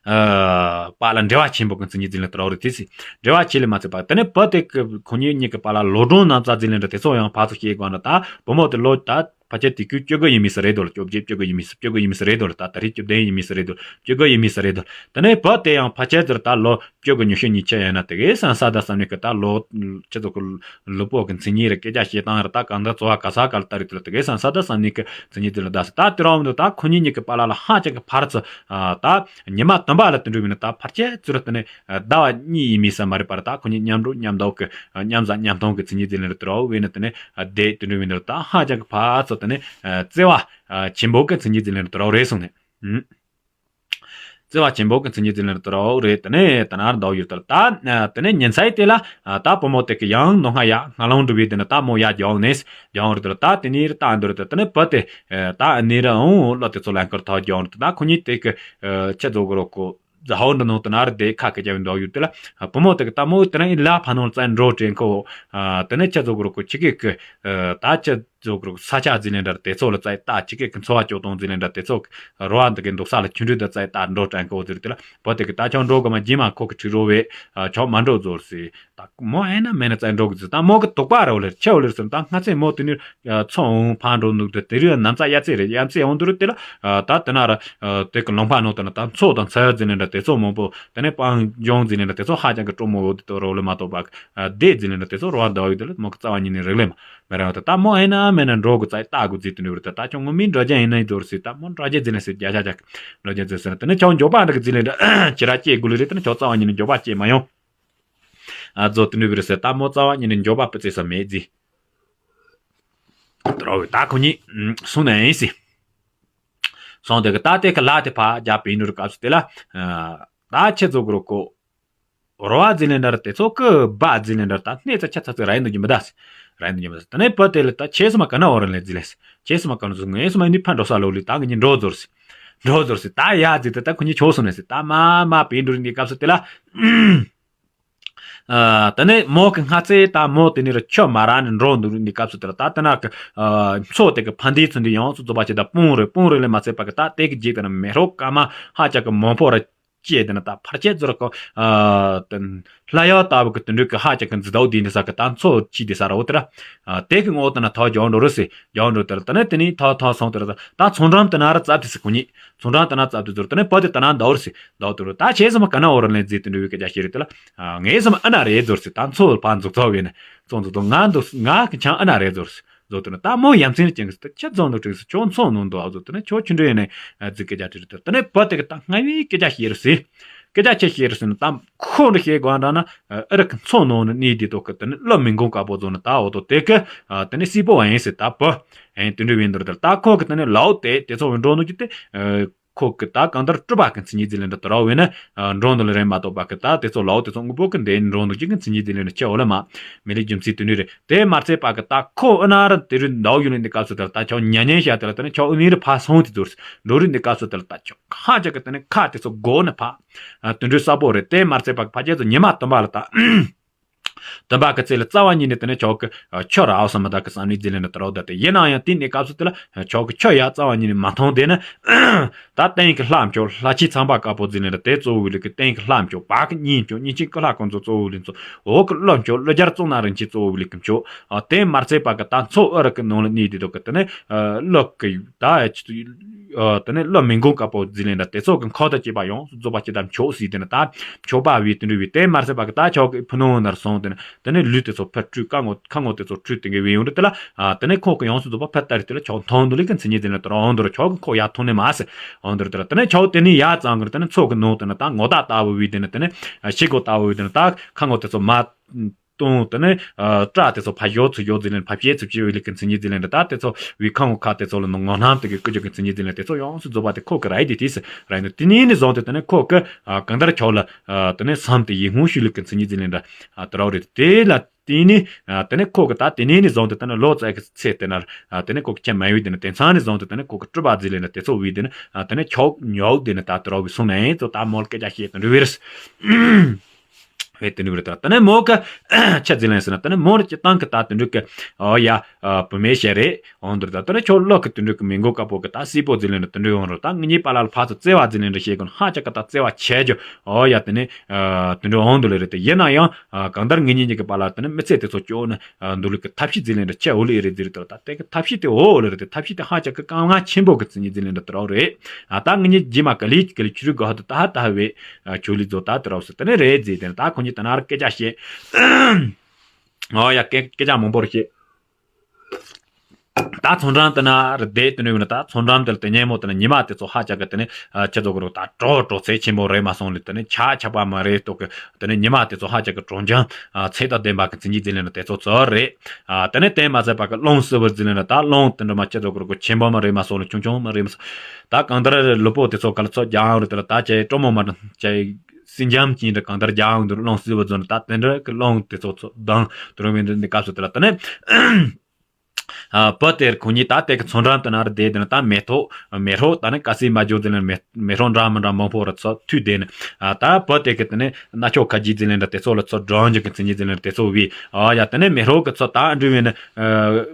ཨ། བར་ལ་འབྲེལ་བ་ཆེན་པོ་གི་མཚན་ཉིད་ཟེར་ལེན་དུ་རོགས་རེད་དེ་སི། འབྲེལ་བ་ཆེ་ལས་མ་ཚད་པ་དེ་ནས་བུ་དེ་གི་ཁོ་གཉིས་གཉིས་ཀྱི་བར་ལ་ལོ་གྲངས་ནམ་ཚ་ཟེར་ལེན་དུ་དེ་ཚོ་ཡང་ཕར་ཚུར་བཤད་དགོས་ན། ད་བུ་མོ་དེ་ལོ་ད་ཕལ་ཆེར་དུས་ཀྱི་བཅུ་དགུ་ཡིན་མི་སྲིད་རེད་དོ། བཅོ་བརྒྱད་བཅུ་དགུ་ཡིན་མི་སྲིད། བཅུ་དགུ་ཡིན་མི་སྲིད་རེད་དོ། ད་ད་རེས་བཅུ་བདུན་ཡིན་མི་སྲིད་རེད་དོ། བཅུ་དགུ་ཡིན་མི་སྲིད་རེད་དོ། དེ་ནས་བུ་དེ་ཡང་ཕལ་ཆེར་དུ་ད་ལོ་བཅུ་དགུ་ཉི་ཤུ་ཉི་ཤུ་ཡིན་ན་དེ་གའི་སང་ས་ད་བསམ་ནས་གི་ད་ལོ་ཁྱེད་ཚོ་གི་ལུས་པོ་གི་མཚན་ཉིད་རེད། སྐད་ཆ་བཤད་སྟངས་རེད། ད་གང་ལྟར་འཚོ་བ་ག་ས་ག་ལ་ལྟ་རེད། དེ་ལ་དེ་གའི་སང་ས་ད་བསམ་ནས་གི་མཚན་ཉིད་དེ་ལ་ད་ད་དེ་རང་དུ་ད་ཁོ་གཉིས་གཉིས་ཀྱི་བར་ལ་ལ་ཧ་ཅང་གི་ཕར་ཚུར་ཨ་ད་ཉི་མ་བདུན་པ་ལ་དུ་འགྲོ་བས་ན་ད་ཕལ་ཆེར་ཚུར་དེ་ནས་ཟླ་བ་གཉིས་ཡིན་མི་ས་མ་རེད་པར། ད་ཁོ་གཉིས་མཉམ་འགྲོ་མཉམ་འདུག་གི་མཉམ་ཟ་མཉམ་འཐུང་གི་མཚན་ཉིད་དེ་ལ་རེད། དེ་རང་བས་ན་དེ་ནས་བསྡད་དུ་འགྲོ་བས་ན་ད་ཧ་ཅང་གི་ཕར་ཚུར་དེ་ནས་བརྩེ་བ་ཆེན་པོ་གི་མཚན་ཉིད་དེ་ལ་རེད། དེ་རང་རེད་སོང་ནས། བརྩེ་བ་ཆེན་པོ་གི་མཚན་ཉིད་དེ་ལ་དུ་རོགས་རེད། དེ་ནས་དེ་ན་ཟླ་བ་ཡོད་དར་ད། དེ་ནས་ཉིན་མཚན་དེ་ལ་ད་བུ་མོ་དེ་གི་ཡང་ནོ་ཧ་ཡ་ང་ལོང་འགྲུབ་བས། དེ་ནས་ད་མོ་ཡ་རྒྱང་ནས་རྒྱང་རེད་དར་ད། དེ་ནས་རེད་ད་འདོར་དེ་དེ་ནས་བུ་དེ་ད་ནས་ར་འོང་བློ་དེ་ཚོ་ལ་འཁོར་ཐག་རྒྱང་རེད། ད་ཁོ་གཉིས་དེ་གི་ཁྱེད་ཚོ་གི་རོགས་གོ་ཟ་ཧོ་འདྲ་ནང་དུ་ན་རེད་དེ་ཁ་སྐད་རྒྱབ་ཟླ་བ་ཡོད་དེ་ལ་བུ་མོ་དེ་གི་ད་མོ་དེ་ན་ཨི་ལ་ཕ་ནང་ཙན་འགྲོ་དྲན་ཁོ། དེ་ནས་ཁྱེད་ཚོ་གི་རོགས་གོ་ཁྱི་གི་གི་ད་ཁྱེད་ཚོ་གི་རོགས་ས་ཆ་ཟིན་ལེན་འདྲ་དེ་ཚོ་ལ་ཙའི་ད་ཁྱི་གི་གི་འཚོ་བ་སྐྱོ་གཏོང་ཟིན་ལེན་འདྲ་དེ་ཚོ་རོ་བ་འདི་གི་འདུག་ས་ལ་ཁྱི་འདྲུད་ད་ཙའི་ད་འགྲོ་དྲན་ཁོ་ཟེར་དེ་ལ་བུ་དེ་གི་ད་ཁྱོད་འགྲོ་གི་མ་རྒྱུ་མ་ཁོ་གི་ཁྲི་རོ་བས་ཁྱོད་མ་འགྲོ་ཟོར་སི། ད་མོ་ཨེ་ན་མེད་ན་ཙའི་འགྲོ་གི་ཟེར། ད་མོ་གི་དོགས་པ་ར་འོ་ལེར་ཆེ་འོ་ལེར་ཟེར། ད་སྔ་ཚེ་མོ་དེ་ནི་མཚོ་འོང་ཕ་འགྲོ་འདུག་དེ་དེ་རིང་ནམ་ཚ་ཡ་ཚེ་རེད། ཡ་ཚེ་འོང་དུ་རུ་དེ་ལ་ད་དེ་ན་ར་དེ་གི་ལུང་པ་ནང་དུ་ན་ད་མཚོ་དང་ཚལ་ཟིན་ལེན་འདྲ་དེ་ཚོ་མང་པོ་དེ་ནས་སྤང་ལྗོངས་ཟིན་ལེན་འདྲ་དེ་ཚོ་ཧ་ཅང་གི་སྤྲོ་མོ་འོ་དེ་དོ་རོ་ལེ་མ་གཏོགས་པ་དེ་ཟིན་ལེན་འདྲ་དེ་ཚོ་རོ་བ་འདའ་བའི་དེ་ལ་མོ་གི་རྩ་བ་ཉིད་ནས་རིག་ལེ་མ་མེ་རང་དེ་ད་མོ་ཨེ་ན་མེད་ན་འགྲོ་གི་ཙའི་ལྟ་དགོ་ཟེར་དུ་འདྲི་བར་དེ་ད་ཁྱོད་ངོ་མིན་འགྲོ་རྒྱུ་ཡིན་ན་ཡིན་དོར་ཟེར། ད་མོ་འགྲོ་རྒྱུ་ཟེར་ན་ཟེར་རྒྱ་ཤ་ཇག་འགྲོ་རྒྱུ་ཟེར་ཟེར་ན་དེ་ནས་ཁྱོད་མགྱོགས་པ་འདྲ་གི་ཟིན་ལེ་འདྲ་ཁྱེད་ར་སྐྱེས་དགོས་ལེ་རེད། དེ་ནས་ཁྱོད་རྩ་བ་ཉིད་ནས་མགྱོགས་པ་སྐྱེས་མ་ཡོང་། ཨ་རྫོགས་དེ་འདྲ་བི་རེད་ཟེར། ད་མོ་རྩ་བ་ཉིད་ནས་མགྱོགས་པ་སྤུ་ཙེ་ས་མེད་ཟེར། དེ་རོ་བི་ད་ཁོ་གཉིས་སོང་ནས་ཡིན་ཟེར། སོང་དེ་གི་ད་དེ་གི་ལ་དེ་ཕ་རྒྱ་པའི་འགྲོ་རུ་སྐབས་སུ་དེ་ལ་ད་ཁྱེད་ཚོ་གི་རོ་གོ། རོ་བ་ཟིན་ལེན་འདྲ་དེ་ཚོ་གི་བ་ཟིན་ལེན་འདྲ་ད་སྣེ་ཚ་ཆ་ཚ་ཚ་ར་ཡིན་འདུག་གི་མི་ད་ཟེར། ར་ཡིན་འདུག་གི་མི་ད་ཟེར། དེ་ནས་བུ་དེ་ལ་ད་ཁྱེད་སུ་མ་ག་ན་འོ་ར་ལེ་ཟིན་ལེ་ཟེར། ཁྱེད་སུ་མ་ག་ན་ཟུ་ངས་སུ་མ་ནི་ཕ་འགྲོ་ས་ལོ་ལི་ད་ངས་ནི་འགྲོ་ཟོར་ཟེར། འགྲོ་ཟོར་ཟེར། ད་ཡ་ཟེར་དེ་ད་ཁོ་གཉིས་ཆོག་སོང་ནས་ཟེར། ད་མ་མ་པའི་འགྲོ་རིང་གི་སྐབས་སུ་དེ་ལ། ཨ། དེ་ནས་མོ་གི་སྔ་ཚེ་ད་མོ་དེ་ནས་ར་ཆོ་མ་ར་ནས་འགྲོ་འདུག་ནི་སྐབས་སུ་དེ་ལ་ད་དེ་ན་གི་ཨ་མཚོ་དེ་གི་ཕ་འདིའི་ཚུན་དུ་ཡོངས་སུ་རྫོགས་པ་ཅིག་ད་སྤུངས་རེད། སྤུངས་རེད་ལས་མ་ཚད་པ་གི་ད་དེ་གི་རྗེས་དེ་ན་མེ་རོ་སྐར་མ་ཧ་ཅང་གི་མང་པོ་ར་སྐྱེས་དེ་ན་ད་ཕར་ཆེར་ཚུར་གོ་ཨ་དེ་ལྷ་ཡག་ལྟ་བུ་གི་དུད་འགྲོ་གི་ཧ་ཅང་གི་མཛེས་ཐོག་དེ་འདི་ས་གི་ད་མཚོ་ཆི་དེ་ས་ར་འོ་དེ་ར་ཨ་དེ་གི་ངོ་དེ་ན་ཐོག་རྒྱང་འགྲོ་རེད་ཟེར། རྒྱང་འགྲོ་དེ་ལ་དེ་ནས་དེ་ནས་ཐོག་ཐོག་སོང་དེ་ར་ད་ད་ཚོང་འགྲམ་དེ་ན་ར་ཙབ་དེ་ཟེར་ཁོ་གཉིས། ཚོང་འགྲམ་དེ་ན་ཙབ་དེ་ཟོར་དེ་ནས་བུ་དེ་དེ་ན་འདའ་འོར་ཟེར། ལོག་དུ་རུ་ད་ཁྱེད་ཚོ་མ་ག་ན་འོ་ར་ལེན་ཟེར་དུ་འགྲོ་བའི་སྐད་ཆ་བཤད་རེད་དེ་ལ། ངས་ཚོ་མ་ཨ་ན་རེད་ཟོར་ཟེར། ད་མཚོ་ཕར་འཛུགས་ཚོགས་བས་ནས་ཚོ་འཛུགས་ཚོགས་ང་འདུག་ང་གི་ཆང་ཨ་ན་རེད་ཟོར་ཟེར། ཟོ་དུ་ནི་ད་མོ་ཡ་མཚན་ཅན་གི་ཟེར་ད་ཁྱེད་ཚོ་འདུག་དྲིན་ཟེར་ཁྱོད་མཚོ་ནང་འདུག་ཨ་ཟོ་དུ་ནི་ཁྱོད་ཆུ་འདྲེ་ཡིན་ནས་ཟེར་སྐད་ཆ་དྲིས་རེད་དེ་ལ། དེ་ནས་བུ་དེ་གི་ད་སྔ་བའི་སྐད་ཆ་བཤད་རེད་ཟེར། སྐད་ཆ་ཁྱེད་བཤད་རེད་ཟེར་ན་ད་ཁོ་འདྲ་བཤད་དགོས་འདྲ་ན་ཨ་རི་གི་མཚོ་ནང་ནས་གནས་དེ་དོ་གི་དེ་ནི་བློ་མི་འགོང་དཀའ་པོ་བཟོ་ནི་ད་འོ་དོ་དེ་གི་དེ་ནི་སྲིད་པོ་བ་ཡིན་ཟེར། ད་བུ་ཨེ་དུ་འདྲ་བའི་འདུར་དེ་ལ་ད་ཁོ་གི་དེ་ནི་ལའོ་དེ་དེ་ཚོ་བའི་འགྲོ་ནོ་གི་དེ། ཁོ་གི་ད་གང་ལྟར་སྤྲུལ་པ་གི་མཚན་ཉིད་ཟིན་ལེན་འདྲ་དོ་ར་བས་ན། འགྲོ་འདུག་ལ་རེད་མ་གཏོགས་པ་གི་ད་དེ་ཚོ་ལའོ་དེ་ཚོ་དངོས་པོ་གི་འདས་འགྲོ་འདུག་ཅིག་གི་མཚན་ཉིད་ཟིན་ལེན་འདྲ་ཆེ་འོ་ལ་མ། མི་ལི་རྒྱུ་མཚན་དུ་ནི་རེད། དེ་མ་ཚད་པ་གི་ད་ཁོ་ཨ་ན་ར་དེ་རུ་འདའོ་ཡུ་ལེན་འདི་སྐབས་སུ་དེ་ལ་ད་ཆོག་ཉན་ཉན་བྱ་དེ་ལ་དེ་ནི་ཆོག་ཨུ་ནི་རི་ཕ་སོང་དེ་ཚོར་འགྲོ་རུ་འདི་སྐབས་སུ་དེ་ལ་ད་ཆོག་ཁ་ཅག་གི་དེ་ནི་ཁ་དེ་ཚོ་སྒོ་ནི་ཕ། དུ་འགྲོ་ས་པོ་རེད། དེ་མ་ཚད་པ་གི་ཕ་ཁྱེད་ཚོ་ཉི་མ་སྟོན་པ་ལ་ད། དམ་པ་གི་ཚེ་ལ་རྩ་བ་ཉིད་ནས་དེ་ནས་ཆོག་གི་ཆོ་ར་ཨོ་སམ་མ་ད་གི་བསམ་ནས་རྗེས་ལེན་ན་དེ་རོགས་ད་དེ་ཡིན་ནའང་ཡང་དེ་ནས་སྐབས་སུ་དེ་ལ་ཆོག་གི་ཆོ་ཡ་རྩ་བ་ཉིད་ནས་མ་མཐོང་དེ་ནི་ད་སྟེང་གི་ལྷ་མཆོག་ལྷ་ཆེན་ཚངས་པ་དཀར་པོ་རྗེས་ལེན་ན་དེ་གཙོ་བོ་ལུགས་ཀྱི་སྟེང་གི་ལྷ་མཆོག་བར་གི་གཉེན་མཆོག་གཉེན་ཆེན་ཀུན་ལྷ་ཀུན་རྫོབ་གཙོ་བོ་ལུགས་ཚོ་འོག་གི་ཀླུ་མཆོག་ཀླུ་རྒྱལ་གཙུག་ན་རིན་ཆེན་གཙོ་བོ་ལུགས་ཀྱི་མཆོག་དེ་མ་ཚད་པ་གི་ད་མཚོ་ཨ་རི་གི་ནང་ལ་གནས་དེ་དོ་གི་དེ་ནས་ཀླུ་གི་ད། ཨ། དེ་ནས་བློ་མི་འགོང་དཀར་པོ་རྗེས་ལེན་འདྲ་དེ་ཚོ་གི་འཁོར་དང་བཅས་པ་ཡོངས་སུ་རྫོགས་པ་ཅི་ལྟར་མཆོག་ཟེར་དེ་ནི་ད་མཆོད་པ་བས་དེ་འདྲ་བས་དེ་མ་ཟད་པ་གི་ད་ཆོག་གི་ཕུ་ནུ་ནར་སོང་དེ་ནི་དེ་ནས་ལུས་དེ་ཚོ་ཕར་བཀྲུས་ཁ་ངོ་ཁ་ངོ་དེ་ཚོ་བཀྲུས་དེ་འགའི་བས་ཡོང་དུས་དེ་ལ་ཨ་དེ་ནས་ཁོང་གི་ཡོངས་སུ་རྫོགས་པ་ཕར་ལྟ་རེ་དེ་ལ་ཆོག་མཐོང་འདུག་ལེ་གི་མཚན་ཉིད་དེ་ནི་དེ་རང་དུ་ར་ཆོག་གི་ཁོ་ཡ་མཐོང་ནས་མ་ཟེར་འོང་དུ་ར་དེ་ལ་དེ་ནས་ཆོག་དེ་ནས་ཡ་ཙང་གི་དེ་ནས་ཚོགས་གི་ནོ་དེ་ནི་ད་ངོ་ད་ལྟ་བུ་བས་དེ་ནི་དེ་ནས་ཤི་གོ་ལྟ་བུ་བས་དེ་ནི་ད་ཁ་ངོ་དེ་ཚོ་མ། དང་དེ་ནས་ཨ་སྐྲ་དེ་ཚོ་ཕ་ཡོ་ཚུ་ཡོ་ཟིན་ལེན་ཕ་ཕྱེ་ཚུ་ཕྱེ་བའི་ལུགས་ཀྱི་མཚན་ཉིད་ཟིན་ལེན་ད་དེ་ཚོ་བའི་ཁ་ངོ་ཁ་དེ་ཚོ་ལ་ནོ་ངོ་སྣང་དེ་གི་ཀུ་ཅོ་གི་མཚན་ཉིད་ཟིན་ལེན་དེ་ཚོ་ཡོངས་སུ་རྫོགས་པ་དེ་ཁོ་གི་ར་ཡི་དེ་དེ་སི་ར་ཡི་ནོ། དེ་ནས་ནི་བཟུང་སྟེ་དེ་ནས་ཁོ་གི་ཨ་གང་ལྟར་ཆོག་ལ་ཨ་དེ་ནས་བསམ་དེ་ཡིད་སྨོན་ཞུ་ལུགས་ཀྱི་མཚན་ཉིད་ཟིན་ལེན་ད་ཨ་དེ་རོ་རེད། དེ་ལ་དེ་ནས་ཨ་དེ་ནས་ཁོ་གི་ད་དེ་ནས་ནི་བཟུང་སྟེ་དེ་ནས་ལོ་ཙཱ་གི་ཚེ་དེ་ན་ཨ་དེ་ནས་ཁོ་གི་ཁྱེད་མ་ཡོད་དེ་ནས་དེ་ཚང་ནས་བཟུང་སྟེ་དེ་ནས་ཁོ་གི་སྤྲུལ་པ་ཟིན་ལེན་ད་དེ་ཚོ་བའི་དེ་ནས་ཨ་དེ་ནས་ཆོག་ཉོག་དེ་ནས་ད་དེ་རོ་བའི་སོང་ནས་ཚོ་ད་མོལ་སྐད་ཆ་བཤད་དེ་འདྲ་བའི་རེད། བས་དེ་འདྲ་བར་དུ་དེ་ནས་མོ་གི་ཆ་ཟིན་ལན་ཟེར་ན་དེ་ནས་མོ་ར་སྤྱི་བཏང་གི་ད་དེ་འདྲ་གི་ཨོ་ཡ་བུད་མེད་ཞིག་རེད། འོང་དུས་ད་དེ་ནས་ཁྱོད་ལོ་གི་དེ་འདྲ་གི་མི་མགོ་དཀར་པོ་གི་ད་སྲས་པོ་ཟིན་ལན་དེ་འདྲ་ཡོང་རོགས། ད་ངེད་གཉིས་བར་ལ་ཕར་ཚུར་བརྩེ་བ་ཟིན་ལན་འདྲ་བྱེད་དགོས་ན་ཧ་ཅང་གི་ད་བརྩེ་བ་ཆེ་རྒྱུ་ཨོ་ཡ་དེ་ནས་དེ་འདྲ་འོང་དུ་ལེ་རེད། དེ་ཡིན་ན་ཡང་གང་ལྟར་ངེད་གཉིས་གཉིས་ཀྱི་བར་ལ་དེ་ནས་མི་ཚེ་དེ་ཚོ་སྐྱོ་ན་འདུག་ལུགས་ཀྱི་ཐབས་ཤེས་ཟིན་ལན་འདྲ་ཆེ་འོ་ལེ་རེད་ཟེར་དུས་ད་དེ་གི་ཐབས་ཤེས་དེ་འོ་ལེ་རེད། དེ་ཐབས་ཤེས་དེ་ཧ་ཅང་གི་དཀའ་ངལ་ཆེན་པོ་གི་ཟིན་ལན་འདྲ་དེ་རོགས་རེད། ད་ངེད་གཉིས་རྗེས་མ་ག་ལེ་ག་ལེ་ཆུ་རུ་ག་ཧ་དུ་ད་ཧ་ད་ཧ་བས། ཆོས་ལུགས་ཚོ་ད་དེ་རབས་སུ་དེ་ནས་རེད་ཟེར་དེ་ནས་ད་ཁོ་གཉིས་དེ་ན་ར་སྐད་ཆ་བཤད། ཨོ་ཡ་སྐད་སྐད་ཆ་མང་པོ་རེ་བཤད། ད་ཚོང་འགྲམ་དེ་ན་རེ་བསྡད་དེ་ནས་ཡོད་ན་ད་ཚོང་འགྲམ་དེ་ལ་དེ་ཉིན་མོ་དེ་ན་ཉི་མ་དེ་ཚོ་ཧ་ཅང་གི་དེ་ནས་ཁྱེད་ཚོ་གི་རུ་ད་གྲོགས་གྲོགས་ཚད་ཆེན་པོ་རེད་མ་སོང་ལེ། དེ་ནས་ཆ་ཆ་པ་མ་རེད་ཏོ་གི་དེ་ནས་ཉི་མ་དེ་ཚོ་ཧ་ཅང་གི་གྲོང་འཇང་ཚད་དང་ལྡན་པ་གི་ཚིག་གཉིས་དེ་ལེན་ན་དེ་ཚོ་ཚོ་རེད། དེ་ནས་དེ་མ་ཚད་པ་གི་རླུང་བསིལ་བར་ཟིན་ལེ་ན་ད་རླུང་དེ་འདྲ་མ་ཁྱེད་ཚོ་གི་རུ་གི་ཆེན་པོ་མ་རེད་མ་སོང་ལེ། ཆུང་ཆུང་མ་རེད་མ་སོང་། ད་གང་ལྟར་ལུས་པོ་དེ་ཚོ་ག་ལ་ཚོ་རྒྱང་རེད། དེ་ལ་ད་ཁྱེད་གྲོགས་མོ་མ་ཁྱེད། སེམས་ཅན་གྱི་འདྲ་གང་ལྟར་རྒྱ་འོང་དུ་རླུང་བསིལ་བ་ཚོ་ནི་ད་དེ་འདྲ་གི་རླུང་དེ་ཚོ་ཚོ་ལྡང་དུ་རུང་བའི་འདི་འདི་སྐབས་སུ་དེ་ལ་དེ་ནས་བུ་དེར་ཁོ་གཉིས་ད་དེ་གི་ཚོང་འགྲམ་དུ་ན་ར་བསྡད་དེ་ན་ད་མེ་ཐོག་མེ་རོ་ད་ནི་ཀ་སི་མ་འཇོག་དེ་ལ་མེ་མེ་རོ་འདྲ་མི་འདྲ་མང་པོ་ར་ཚོ་མཐུད་དེ་ནི་ད་བུ་དེ་གི་དེ་ནི་སྣ་ཆོག་ཁ་ཇི་དེ་ལ་འདྲ་དེ་ཚོ་ལ་ཚོ་འགྲོ་འཇུག་གི་མཚན་ཉིད་དེ་ལ་འདྲ་དེ་ཚོ་བི་ཨ་ཡ་དེ་ནི་མེ་རོ་གི་ཚོ་ད་འགྲུལ་བའི་ནི།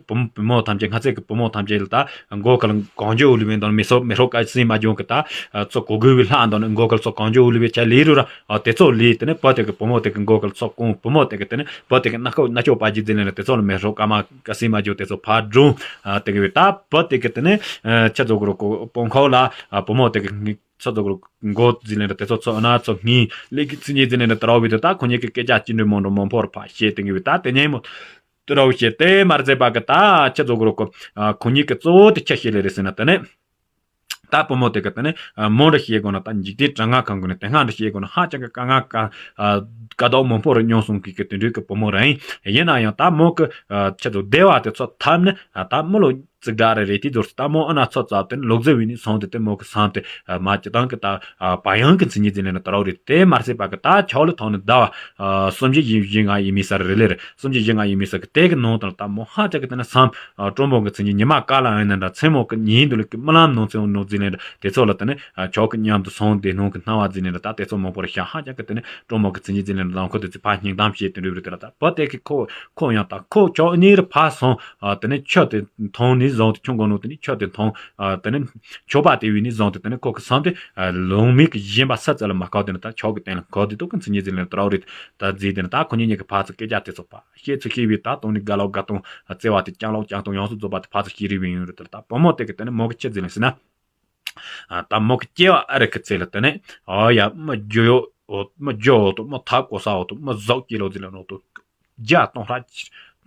བུ་བུ་མོ་ཐམས་ཅད་སྔ་ཚེ་གི་བུ་མོ་ཐམས་ཅད་ལ་ད་མགོ་སྐལ་གང་བྱོ་འུ་ལུ་བའི་འདོན་མི་སོ་མི་ཧྲོ་ཀ་སྲིན་མ་བྱུང་གི་ད་ཚོ་གོ་གུ་བའི་ལྷ་འདོན་མགོ་སྐལ་ཚོ་གང་བྱོ་འུ་ལུ་བའི་ཆ་ལི་རུ་ར་དེ་ཚོ་ལི་དེ་ནས་བུ་དེ་གི་བུ་མོ་དེ་གི་མགོ་སྐལ་ཚོ་གུང་བུ་མོ་དེ་གི་དེ་ནས་བུ་དེ་གི་སྣ་ཁོག་སྣ་ཆོག་པ་ཇི་ཟིན་ལེ་ན་དེ་ཚོ་ལ་མི་ཧྲོ་ཀ་མ་ཀ་སྲིན་མ་བྱུང་དེ་ཚོ་ཕ་སྒྲུང་དེ་གི་བའི་ད་བུ་དེ་གི་དེ་ནས་ཆ་ཚོ་གུ་རུ་གོ་སྤོང་ཁོག་ལ་བུ་མོ་དེ་གི་ཆ་ཚོ་གུ་རུ་མགོ་ཟིན་ལེ་ན་དེ་ཚོ་ཚོ་ཨ་ན་ཚོ་སྙིང་ལེགས་ཀྱི་ཚིག་ཉིད་ཟིན་ལེ་ན་དེ་ར་བའི་དེ་ད་ཁོ་གཉིས་ཀྱི་སྐད་ཆ་ཅི་འདྲ་མོ་འདྲ་མོ་ཕོར་ཕ་བཤད་དེ་གི་བའི་ད་དེ་ཉིན་མོ། དུ་རོ་བྱེད་དེ་མར་མཛད་པ་གི་ད་ཁྱེད་ཚོ་གི་རོ་ཁོ་ཁོ་གཉིས་ཀྱི་གཙོ་བོ་དེ་ཁྱེད་ཤེས་ལེ་རེད་ཟེར་ན་དེ་ནས། ད་བུ་མོ་དེ་གི་དེ་ནས་མོ་འདྲ་ཤེས་དགོས་ན་ད་འཇིག་རྟེན་གྲང་ངར་གང་དགོས་ན་དེ་སྔ་འདྲ་ཤེས་དགོས་ན་ཧ་ཅང་གི་དཀའ་ངལ་དཀའ་དཀའ་སྡུག་མང་པོ་རུ་མྱོང་སོང་གི་གི་དེ་འདྲའི་གི་བུ་མོ་རང་ཡིན། ཡིན་ན་ཡང་ད་མོ་གི་ཁྱེད་ཚོ་བདེ་བ་དེ་ཚོ་ཐབས་ནི་ད་མོ་ལོ་ཙིག་དྲག་རེ་རེ་དེ་རྫོར་ད་མོ་ཨ་ན་ཚོ་ཙབ་དེ་ནི་ལོག་ཟེར་བའི་ནི་སོང་དེ་དེ་མོ་གི་སང་དེ་མ་ཅི་དང་གི་ད། བ་ཡང་གི་མཚན་ཉིད་དེ་ལེན་ན་དར་བ་རེད། དེ་མར་སེ་པ་གི་ད་ཆོག་ལ་ཐོག་ནས་ཟླ་བ་གསུམ་བཞི་བཞི་ལྔ་ཡིན་མི་སར་རེ་ལེ་རེད། གསུམ་བཞི་བཞི་ལྔ་ཡིན་མི་སར་གི་དེ་གི་ནང་དང་ད་མོ་ཧ་ཅང་གི་དེ་ནས་སམ་ཀྲོང་པོ་གི་མཚན་ཉིད་ཉི་མ་ཀ་ལ་ཡིན་ན་འདྲ་མཚན་མོ་གི་ཉིན་དུ་ལུག་གི་རྨི་ལམ་ནང་ཚེ་ནོར་རྫི་ལེན་ར་དེ་ཚོ་ལ་དེ་ནས་ཆོག་གི་མཉམ་དུ་སོང་དེ་ནང་གི་སྣང་བ་རྫི་ལེན་ར་ད་དེ་ཚོ་མང་པོ་རེ་ཤ་ཧ་ཅང་གི་དེ་ནས་ཀྲོང་པོ་གི་མཚན་ཉིད་རྫི་ལེན་ར་ལང་ཁོ་དེ་ཚོ་ཕ་སྙིང་གཏམ་བཤད་དེ་འདྲ་བ་རེད། དེ་ལ་ད་བ་དེ་གི་ཁོ་ཁོ་ཡང་ད་ཁོ་ཆོག་གཉིས་ར་ཕ་སོང་དེ་ནས་ཆོག་དེ་མཐོང་ནས་བཟུང་དེ་ཁྱོད་གོ་ནོ་དེ་ནས་ཆོག་དེ་མཐོང་དེ་ནས། མཆོད་པ་དེ་བས་ནི་བཟུང་སྟེ་དེ་ནི་ཁོ་གི་སང་དེ་ལུང་མིག་གི་བཞིན་པ་ས་ཙ་ལ་མ་ཁག་དེ་ནི་ད་ཆོག་གི་སྟེང་ལ་གོ་དེ་དུ་གི་མཚན་ཉིད་ཟིན་ལེན་དྲའོ་རེད། ད་རྫི་དེ་ནི་ད་ཁོ་གཉིས་གཉིས་ཀྱི་ཕ་ཚོ་སྐད་ཆ་དེ་ཚོ་ཕ་ཤེས་ཚོ་ཤེས་བས་ད་དུང་ནི་དགའ་ལོ་དགའ་སྟོང་བརྩེ་བ་དེ་ཀྱང་ལོག་ཀྱང་སྟོང་ཡོངས་སུ་རྫོགས་པ་དེ་ཕ་ཚོ་ཤེས་རིག་བས་ཡོང་རེད། ད་ད་བུ་མོ་དེ་གི་དེ་ནི་མོ་གི་ཆེད་ཟིན་ལེན་ཟིན་ན། ད་མོ་གི་སྐྱེ་བ་ཨ་རི་གི་ཚེ་ལ་དེ་ནི་ཨོ་ཡ་མི་རྒྱུ་ཡོ་འོ་མི་རྒྱུ་འོ་དུ་མི་ཐབ་གོ་ས་འོ་དུ་མི་ཟོག་སྐྱེ་ལོ་ཟིན་ལེན་འོ་དུ། བརྒྱ་སྟོང་ལྷག་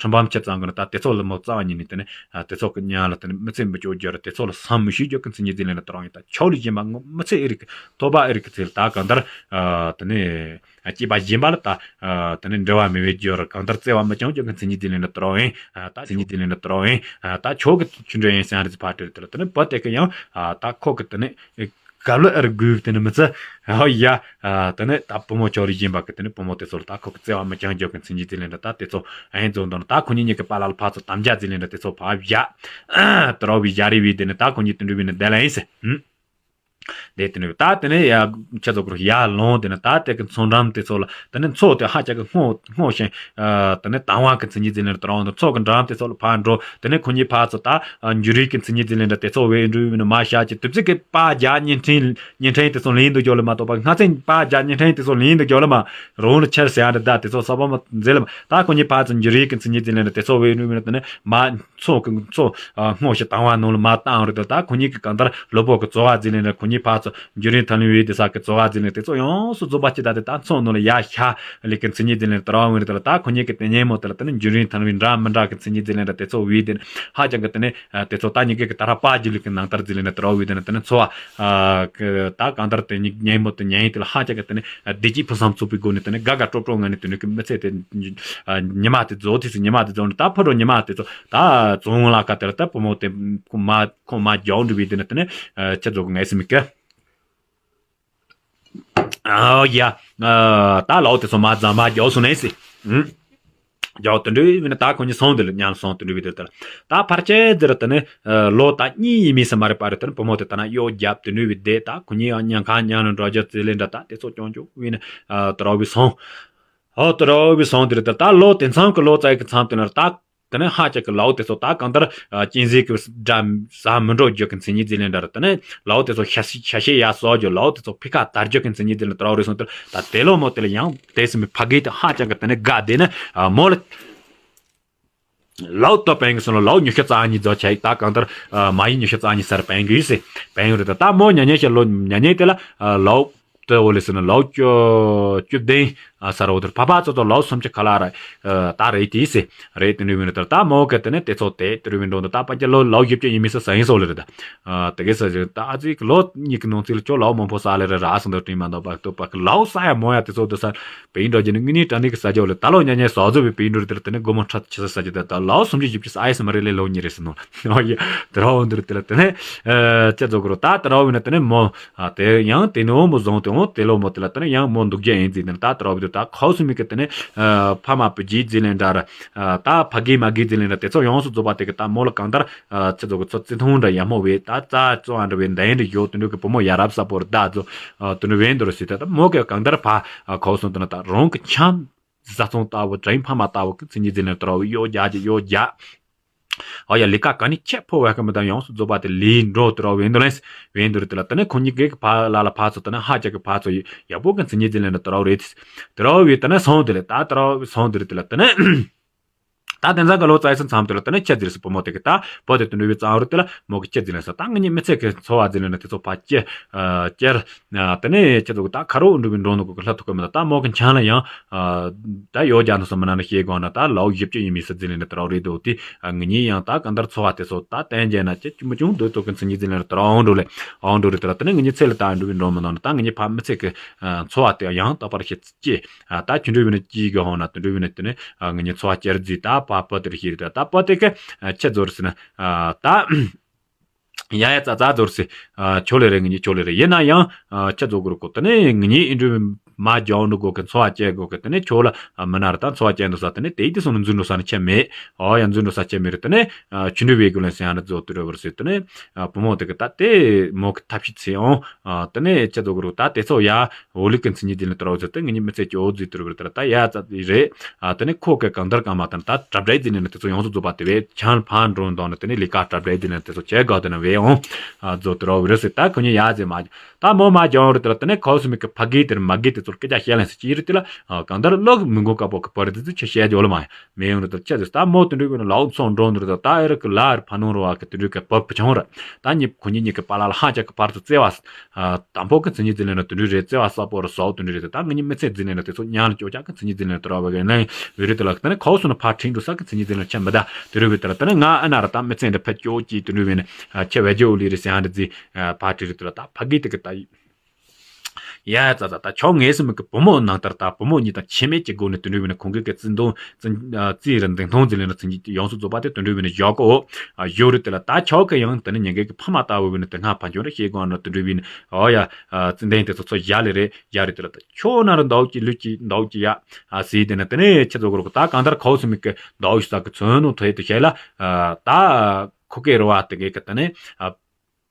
ཁྲི་འབམ་ཁྱེད་ཚང་གི་ནི་ད་དེ་ཚོ་ལ་མོ་རྩ་བ་ཉིད་ནས་དེ་ནི་དེ་ཚོ་གི་ཉ་ལ་དེ་ནི་མི་ཚེ་མི་སྐྱོ་རྒྱུ་ར་དེ་ཚོ་ལ་བསམ་མི་ཤེས་རྒྱུ་གི་མཚན་ཉིད་དེ་ལེན་ན་དྲང་ཡིན། ད་ཆོག་ལས་གཞན་པ་ངོ་མི་ཚེ་ཨེ་རིག་ཐོབ་པ་ཨེ་རིག་གི་ཚེ་ལ་ད་གང་ལྟར་དེ་ནི་སྐྱེས་པ་གཞན་པ་ལ་ད་དེ་ནི་འབྲེལ་བ་མེད་པའི་རྒྱུ་ར་གང་ལྟར་བརྩེ་བ་མི་བྱང་རྒྱུ་གི་མཚན་ཉིད་དེ་ལེན་ན་དྲང་ཡིན། ད་མཚན་ཉིད་དེ་ལེན་ན་དྲང་ཡིན། ད་ཆོག་གི་ཆུ་འདྲ་ཡིན་སང་རི་ཚི་ཕ་དེ་ལ་དེ་ནི་བུ་དེ་གི་ཡང་ད་ཁོ་གི་དེ་ནི། གབ་ལ་ཨར་དགོས་དེ་ནི་མི་ཚེ། ཧོ་ཡ། དེ་ནི་ད་བུ་མོ་ཆོག་རིགས་ཡིན་པ་གི་དེ་ནི་བུ་མོ་དེ་ཚོ་ལ་ད་ཁོ་གི་བརྩེ་བ་མི་བྱང་རྒྱུ་གི་མཚན་ཉིད་དེ་ལེན་འདྲ་ད་དེ་ཚོ་ཨེ་འཛོམས་དང་ད་ཁོ་གཉིས་གཉིས་ཀྱི་པཱ་ལགས་ལ་ཕར་ཚུར་དམ་བཅའ་དེ་ལེན་འདྲ་དེ་ཚོ་ཕར་བཞག་དེ་རོ་བའི་བཞག་རེ་བའི་དེ་ནི་ད་ཁོ་གཉིས་དུ་འགྲོ་བའི་ནི་བསྡད་ལ་ཡིན་ཟེར། དེ་དེ་ནི་ད་དེ་ནི་ཡ་ཁྱེད་ཚོ་གི་ཡ་ལོང་དེ་ནི་ད་དེ་གི་མཚོ་འགྲམ་དེ་ཚོ་ལ་དེ་ནི་མཚོ་དེ་ཧ་ཅང་གི་སྔོ་སྔོ་ཞིང་། དེ་ནས་དང་བ་གི་མཚན་ཉིད་དེ་ལེན་དྲ་འོང་དུ་ཚོགས་ཀྱི་འགྲམ་དེ་ཚོ་ལ་ཕར་འགྲོ། དེ་ནས་ཁོ་གཉིས་ཕར་ཚུར་ད་འཇུ་རིགས་ཀྱི་མཚན་ཉིད་དེ་ལེན་དྲ་དེ་ཚོ་བས་འགྲོ་བའི་མི་ནི་མ་བྱ་ཀྱི་དུས་ཚིགས་ཀྱི་པ་རྒྱ་བརྙན་འཕྲིན་བརྙན་འཕྲིན་དེ་ཚོ་ལེན་དུ་འཇོག་ལ་མ་གཏོགས་པ་སྔ་ཚན་པ་རྒྱ་བརྙན་འཕྲིན་དེ་ཚོ་ལེན་དུ་འཇོག་ལ་མ་རུང་ལ་ཆར་ཟེར་ཡ་འདྲ་ད་དེ་ཚོ་ས་པ་མ་འཛེལ་ལ་མ་ད་ཁོ་གཉིས་ཕར་ཚུར་འཇུ་རིགས་ཀྱི་མཚན་ཉིད་དེ་ལེན་དྲ་དེ་ཚོ་བས་འགྲོ་བའི་མི་ནི་དེ་ནས་མ། མཚོ་གི་མཚོ་སྔོ་ཞིང་དྭངས་བ་ནང་ལ་མ་བཏང་རེད་དོ། ད་ཁོ་གཉིས་ཀྱི་གང་ལྟར་ལོ་པོ་གི་བཙོ་བ་རྫི་ལེན་ར་ཁོ་གཉིས་ཕར་ཚུར་འཇུ་རིན་ཐང་ལིན་བའི་དེ་ས་གི་བཙོ་བ་རྫི་ལེན་དེ་ཚོ་ཡོངས་སུ་རྫོགས་པ་ཅི་ད་དེ་ད་མཚོ་ནང་ལ་ཡ་ཤ་ལི་གི་མཚན་ཉིད་རྫི་ལེན་དར་བ་འོན་རེད་དོ། ད་ཁོ་གཉིས་ཀྱི་དེ་ཉེ་མོ་དེ་ལ་དེ་ནི་འཇུ་རིན་ཐང་ལིན་འདྲ་མི་འདྲ་གི་མཚན་ཉིད་རྫི་ལེན་ར་དེ་ཚོ་བའི་དེ་ནི་ཧ་ཅང་གི་དེ་ནི་དེ་ཚོ་ད་གཉིས་ཀའི་གི་ད་ར་པ་ཇི་ལི་གི་ནང་ལྟར་རྫི་ལེན་དར་བ་བའི་དེ་ནི་དེ་ནི་འཚོ་བ་གི་ད་གང་ལྟར་དེ་ཉིད་ཉེ་མོ་དེ་ཉེ་ཡིན་དེ་ལ་ཧ་ཅང་གི་དེ་ནི་བདེ་སྐྱིད་ཕུན་སུམ་ཚོགས་པའི་སྒོ་ནས་དེ་ནི་དགའ་དགའ་སྤྲོ་སྤྲོ་ངང་ནས་དེ་ནི་གི་མི་ཚེ་དེ་ཉི་མ་དེ་རྫོགས་དུས་སུ་ཉི་མ་དེ་རྫོགས་ནས་ད་ཕོ་རོ་ཉི་མ་དེ་ཚོ། ད་བཙོང་ལ་ཀ་དེར་ད་བུ་མོ་དེ་ཁོ་མ་ཁོ་མ་རྒྱག་འགྲོ་བའི་དེ་ནི་དེ་ནི་ཁྱེད་ཚོ་གི་ངའི་སེམས་ཀ་ཨ་ཡ། ད་ལའོ་དེ་ཚོ་མ་རྫ་མ་རྒྱག་སོང་ནས་སི། རྒྱག་དེ་འདྲ་བའི་ནི་ད་ཁོ་གཉིས་སོང་དེ་ལ་མཉམ་སོང་དེ་འདྲ་བའི་དེ་ལྟར། ད་ཕར་ཆེ་དེར་དེ་ནི་ལོ་ད་གཉིས་ཡིན་མིན་ས་མ་རེད་པ་རེད། དེ་ནི་བུ་མོ་དེ་ད་ན་གཡོ་རྒྱབ་དེ་འདྲ་བའི་དེ་ད་ཁོ་གཉིས་ཡང་ཉང་ཁ་མཉམ་ལ་འགྲོ་རྒྱུ་ཙི་ལེ་འདྲ་ད་དེ་ཚོ་ཀྱོང་ཀྱོང་བའི་ནི་དེ་ར་བའི་སོང་། ཧོ་དུ་རོ་བི་སོང་དེར་དུ་ད་ལོ་དེ་མཚམས་ཀྱི་ལོ་ཙཱ་གི་མཚམས་དེ་ན་ད་དེ་ནས་ཧ་ཅག་གི་ལའོ་དེ་ཚོ་ད་གང་ལྟར་ཨ་གཅན་གཟན་གྱི་སྒྲ་ཟ་མི་འགྲོ་རྒྱུ་གི་མཚན་ཉིད་ཟེར་ལེན་འདྲ་ར། དེ་ནས་ལའོ་དེ་ཚོ་ཤ་ཤ་ཤ་ཤེད་ཡ་སོགས་རྒྱུ་ལའོ་དེ་ཚོ་ཕི་ཁ་དར་རྒྱུ་གི་མཚན་ཉིད་ཟེར་ལེན་དུ་རོ་རེ་སོང་དེར་ད་དེ་ལོ་མོ་དེ་ལ་ཡང་དེ་སེམས་ཕ་གི་དེ་ཧ་ཅག་གི་དེ་ནས་དགའ་དེ་ནས་ཨ་མོ་ལ། ལའོ་ཏོ་པན་གི་སོང་ལ་ལའོ་ཉི་ཤུ་རྩ་གཉིས་རྫོགས་ཆ་ཡིག་ད་གང་ལྟར་མ་ཡིག་ཉི་ཤུ་རྩ་གཉིས་སར་པན་གི་ཡིག་སེ་པན་ཡོད་རེད། ད་མོ་ཉ་ཉེ་ཤ་ལོ་ཉ་ཉེ་དེ་ལ་ལའོ་ཏོ་འོ་ལེ་སི་ན་ལའོ་ཅོ་ཅུ་བདེན་སར་འོ་དེར་ཕ་ཕ་ཚོ་ཚོ་ལའོ་སུམ་ཅུ་ཁ་ལ་ར་ད་རེད་དེ་སེ་རེད། དེ་འདྲ་བི་ན་དེར་ད་མོ་གི་དེ་ནས་དེ་ཚོ་དེ་དེ་རུ་བི་འགྲོ་འདུག་ད་པ་ཅ་ལོ་ལའོ་བཞི་བཅུ་ཡིན་མི་སེ་ས་ཡིན་སོ་ལེ་རེད། ད་དེ་གི་ས་ད་ཨ་ཙི་གི་ལོ་གཉིས་ཀྱི་ནང་ཚིག་ལ་ཅོ་ལའོ་མང་པོ་ས་ལེ་ར་ར་སོང་དུ་དྲིན་མ་འདོག་པ་ཏོ་པ་གི་ལའོ་ས་ཡ་མོ་ཡ་དེ་ཚོ་དུ་ས། པེ་ཡིན་འགྲོ་རྒྱུ་ནི་དངོས་གནས་དྲང་གནས་ཀྱི་ས་རྒྱ་ལ་ད་ལོ་ཉ་ཉེ་ས་ཟོ་བའི་པེ་ཡིན་འགྲོ་དེར་དེ་ནི་སྒོ་མོ་ཁྲ་ཆེ་ས་ས་རྒྱ་དེ་ད་ལོ་སུམ་ཅུ་བཞི་བཅུ་ས་ཨེ་སི་མ་རེ་ལེ་ལོ་ཉི་རེ་སི་ནོ། ཨོ་ཡེ་དེ་ར་འོ་འདིར་དེ་ལ་དེ་ནི་ཅེ་ཛོ་གི་རོ་ད་དེ་ར་འོ་བི་ན་དེ་ནི་མོ་དེ་ཡང་དེ་ནི་འོ་མོ་བཟང་དེ་འོ་དེ་ལོ་མོ་དེ་ལ་དེ་ནི་ཡང་མོ་འདུག་རྒྱ་ཡིན་ཟིན་དེ་ནི་ད་དེ་ར་འོ་བི་དེ་ད་ཁའོ་སུ་མི་གི་དེ་ནི་ཕ་མ་བུ་རྒྱུད་ཟིན་ལེན་འདྲ་ར་ད་ཕ་གི་མ་གི་ཟིན་ལེན་འདྲ་དེ་ཚོ་ཡོངས་སུ་རྫོགས་པ་དེ་གི་ད་མོ་ལ་གང་ལྟར། ཨ་ཅི་ཙོག་གི་ཚོ་བརྩི་མཐོང་འདྲ་ཡག་མོ་བས་ད་རྩ་རྩོ་བ་འདྲ་བས་འདན་འདྲ་ཡོད་དེ་འདྲ་གི་བུ་མོ་ཡ་རབས་ས་པོར་ད་ཙོ་དེ་འདྲ་བས་འདུག་ཟེར་ད་མོ་གི་གང་ལྟར་ཕ་ཁོ་སོང་དུ་ན་ད་རང་གི་ཆང་བཟའ་ཚང་ལྟ་བུ་དྲིན་ཕ་མ་ལྟ་བུ་གི་མཚན་ཉིད་ཟིན་ནས་དོར་བ་གཡོ་རྒྱ་གི་གཡོ་རྒྱ། ཨ་ཡ་ལི་ཀ་ག་ནི་ཁྱད་ཕོ་བ་གི་མི་དང་ཡོངས་སུ་རྫོགས་པ་དེ་ལས་འགྲོ་དོར་བ་བས་འདུག་ལན་བས་འདུག་དེ་ལ་དེ་ནས་ཁོ་གཉིས་ཀའི་ཕ་ལ་ལ་ཕ་ཚོ་དེ་ནས་ཧ་ཅག་གི་ཕ་ཚོ་ཡག་པོ་གི་མཚན་ཉིད་ཟིན་ནས་དོར་བ་རེད། དོར་བ་བས་དེ་ནས་སོང་དེ་ལ་ད་དོར་བ་བས་སོང་དེ་རེད་དེ་ལ་དེ་ནས། ད་དེང་སང་གི་ལོ་ཙཱ་ཡི་སི་མཚམས་དེ་ལ་དེ་ནས་ཁྱེད་ཟེར་སི་བུ་མོ་དེ་གི་ད་བུ་དེ་དུད་འགྲོ་བའི་གཙང་རུ་དེ་ལ་མོ་གི་ཁྱེད་ཟེར་ལེན་ས་ད་ང་གཉིས་མི་ཚེ་གི་འཚོ་བ་ཟེར་ལེན་ན་དེ་ཚོ་ཕ་ཁྱེད་ཁྱེར་དེ་ནས་ཁྱེད་ཚོ་གི་ད་ཁ་རོག་འགྲོ་བའི་འགྲོ་ནུ་གི་ལྷ་ཐུག་གི་མི་ད་ད་མོ་གི་འཆང་ལ་ཡང་ད་ཡོ་རྒྱ་ནུ་སོ་མི་ན་ན་ཤེས་དགོངས་ན་ད་ལའོ་བཞི་བཅུ་ཡིན་མི་སི་ཟེར་ལེན་ན་དེ་རོག་རེད་འདུག་དེ་ང་གཉིས་ཡང་ད་གང་ལྟར་འཚོ་བ་དེ་ཚོ་ད་བསྟན་རྒྱས་ན་ཁྱེད་ཀྱི་མི་ཅུང་འདོད་ཐོག་གི་མཚན་ཉིད་ཟེར་ལེན་ན་དེ་རོག་འགྲོ་ལེ་འོང་འགྲོ་རེད་དེ་ལ་དེ་ནས་ང་གཉིས་ཚེ་ལ་ད་འགྲོ་བའི་འགྲོ་མི་ནང་ན་ད་ང་གཉིས་ཕ་མི་ཚེ་གི་འཚོ་བ་དེ་ཡང་དག་པར་ཤེས། ཅེས། ཨ་ད་ཁྱོད་འགྲོ་བའི་ནི་ཅི་གི་ཧོ་ན་དུ་འགྲོ་བའི་ནི་དེ་ནི་ཨ་ང་གཉིས་འཚོ་བ་སྐྱེལ་རྫི་ད་པ་པ་དེར་ཤེས་རེད་ད་པ་དེ་གི་ཨ་ཁྱེད་ཚོར་སི་ན་ཨ་ད་ཡ་ཡ་ཙ་ཙ་ཚོར་སི་ཨ་ཁྱོད་ལེ་རེད་ང་གཉིས་ཁྱོད་ལེ་རེད་ཡིན་ན་ཡང་ཨ་ཁྱེད་ཚོ་གུར་གོ་དེ་ནི་ང་གཉིས་ཨིན་འགྲོ་བའི་མ་རྒྱག་འགྲོ་གོ་གི་འཚོ་བ་སྐྱེལ་གོ་གི་དེ་ནི་ཁྱོད་ལ་ཨ་མི་ན་ར་ད་འཚོ་བ་སྐྱེལ་འདུག་ས་དེ་ནི་དེ་དེ་སོང་ནི་འཛུལ་འགྲོ་ས་ནི་ཁྱེད་མེད་ཨོ་ཡ་འཛུལ་འགྲོ་ས་ཁྱེད་མེད་རེད་དེ་ནི་ཨ་ཁྱོད་འགྲོ་བའི་གུ་ལན་སི་ཡང་ར་ཛོ་དུ་ར་བར་སི་དེ་ནི་ཨ་བུ་མོ་དེ་གི་ད་དེ་མོ་གི་ཐབས་ཤེས་ཚེ་ཨོ་ཨ་དེ་ནི་ཁྱེད་ཚོ་གུར་གོ་ད་དེ་ཚོ་ཡ། འོ་ལི་ཀི་མཚན་ཉིད་དེ་ལ་དོ་ར་བ་ཚོ་དེ་ངེད་གཉིས་མི་ཚེ་ཀྱི་འོ་རྫི་དུ་རུ་བར་དེ་ལ་ད་ཡ་ཙ་དེ་རེད། ཨ་དེ་ནས་ཁོ་གི་གང་ལྟར་གང་མ་དང་ད་གྲབ་འབྲས་དེ་ནས་ནི་དེ་ཚོ་ཡོངས་སུ་རྫོགས་པ་དེ་བས་ཆང་ཕང་འགྲོ་འདོང་ནི་དེ་ནས་ལི་ཀ་གྲབ་འབྲས་དེ་ནས་དེ་ཚོ་བྱས་དགའ་དེ་ན་བས་འོང་། ཨ་ཛོ་དུ་ར་བ་རེད་ཟེར་ད་ཁོ་གཉིས་ཡ་ཟེར་མ་ད་མོ་མ་ཀྱང་རུ་དེ་ལ་དེ་ནས་ཁོ་སུ་མི་གི་ཕ་གི་དེར་མ་གི་དེ་ཚོར་སྐད་ཆ་བཤད་ལན་ཟེར་ཅི་རུ་དེ་ལ་ཨ་གང་ལྟར་ལོག་མི་མགོ་དཀར་པོ་གི་པར་དེ་ཚོ་ཆ་བཤད་རྒྱུ་ལ་མ་ཡ། མེ་ཡོང་རུ་དུ་ཆ་ཟེར་ད་མོ་དུ་འགྲོ་བའི་ནི་ལའོ་ཚོང་འགྲོ་འདུག་ད་ད་ཨེ་ར་གི་ལ་ཨེ་ར་ཕ་ནོ་རུ་བ་གི་དུ་འགྲོ་གི་བབ་བུ་ཆུང་ར་ད་ཉི་ཁོ་གཉིས་གཉིས་གི་པ་ལ་ལ་ཧ་ཅག་གི་བར་དུ་བརྩེ་བ་དང་པོ་གི་མཚན་ཉིད་འཛིན་ལེན་ན་དུ་འགྲོ་རེད་བརྩེ་བ་ས་པོ་རུ་ཟོག་དུ་འགྲོ་རེད་ད་ང་གཉིས་མི་ཚེ་འཛིན་ལེན་ན་དེ་ཚོ་ཉང་ལ་ཅོ་ཅག་གི་མཚན་ཉིད་འཛིན་ལེན་དུ་ར་བ་གི་ནང་བི་རི་དུ་ལ་ད་ནི་ཁོ་སུ་ན་ཕ་ཁྲིན་འགྲོ་ས་གི་མཚན་ཉིད་འཛིན་ལེན་ཆ་མི་ད་དུ་རུ་བི་དུ་ལ་ད་ནི་ང་ཨ་ན་ར་ད་མི་ཚེ་འདི་ཕ་ཅོ་ཅི་དུ་འགྲོ་བི་ནི་ཆ་བེ་ཇོ་ལི་རི་སི་ཧ་འདི་ཛི་ཕ་ཁྲི་རི་དུ་ལ་ད་ཕ་གི་དི་གི་ད། ཡ་ཙ་ཙ་ད་ཆོག་ངེས་སུ་མི་གི་བུ་མོ་ནང་ལྟར་ད་བུ་མོ་གཉིས་དང་ཁྱད་མེད་ཀྱི་སྒོ་ནས་དུ་འགྲོ་བའི་ནི་ཁོང་གི་གི་བརྩི་མཐོང་བརྩི་རུ་འཛིན་མཐོང་འཛིན་ལེན་ན་ཚིག་ཡོངས་སུ་རྫོགས་པ་དེ་དུ་འགྲོ་བའི་ནི་ཡོག་གོ་ཡོ་རུ་དེ་ལ་ད་ཆོག་གི་ཡང་དེ་ནི་ཉེ་གི་གི་ཕ་མ་ལྟ་བུ་བའི་ནི་དེ་སྔ་ཕ་འཇོན་ར་ཤེས་དགོས་ནི་དུ་འགྲོ་བའི་ནི་ཨོ་ཡ་བརྩི་མཐོང་དེ་ཚོ་ཚོ་ཡ་ལེ་རེད་ཡ་རེད་དེ་ལ་ད་ཆོག་ན་རུ་འདའོ་ཀྱི་ལུས་ཀྱི་འདའོ་ཀྱི་ཡ་ཟེར་དེ་ནི་དེ་ནི་ཁྱེད་ཚོ་གོ་རུ་ད་གང་ལྟར་ཁོ་སུ་མི་གི་འདའོ་ཞིག་ས་གི་ཚོན་ནུ་ཐོས་དུ་བྱས་ལ་ད་ཁོ་གེ་རུ་བ་དེ་གི་གི་དེ་ནི།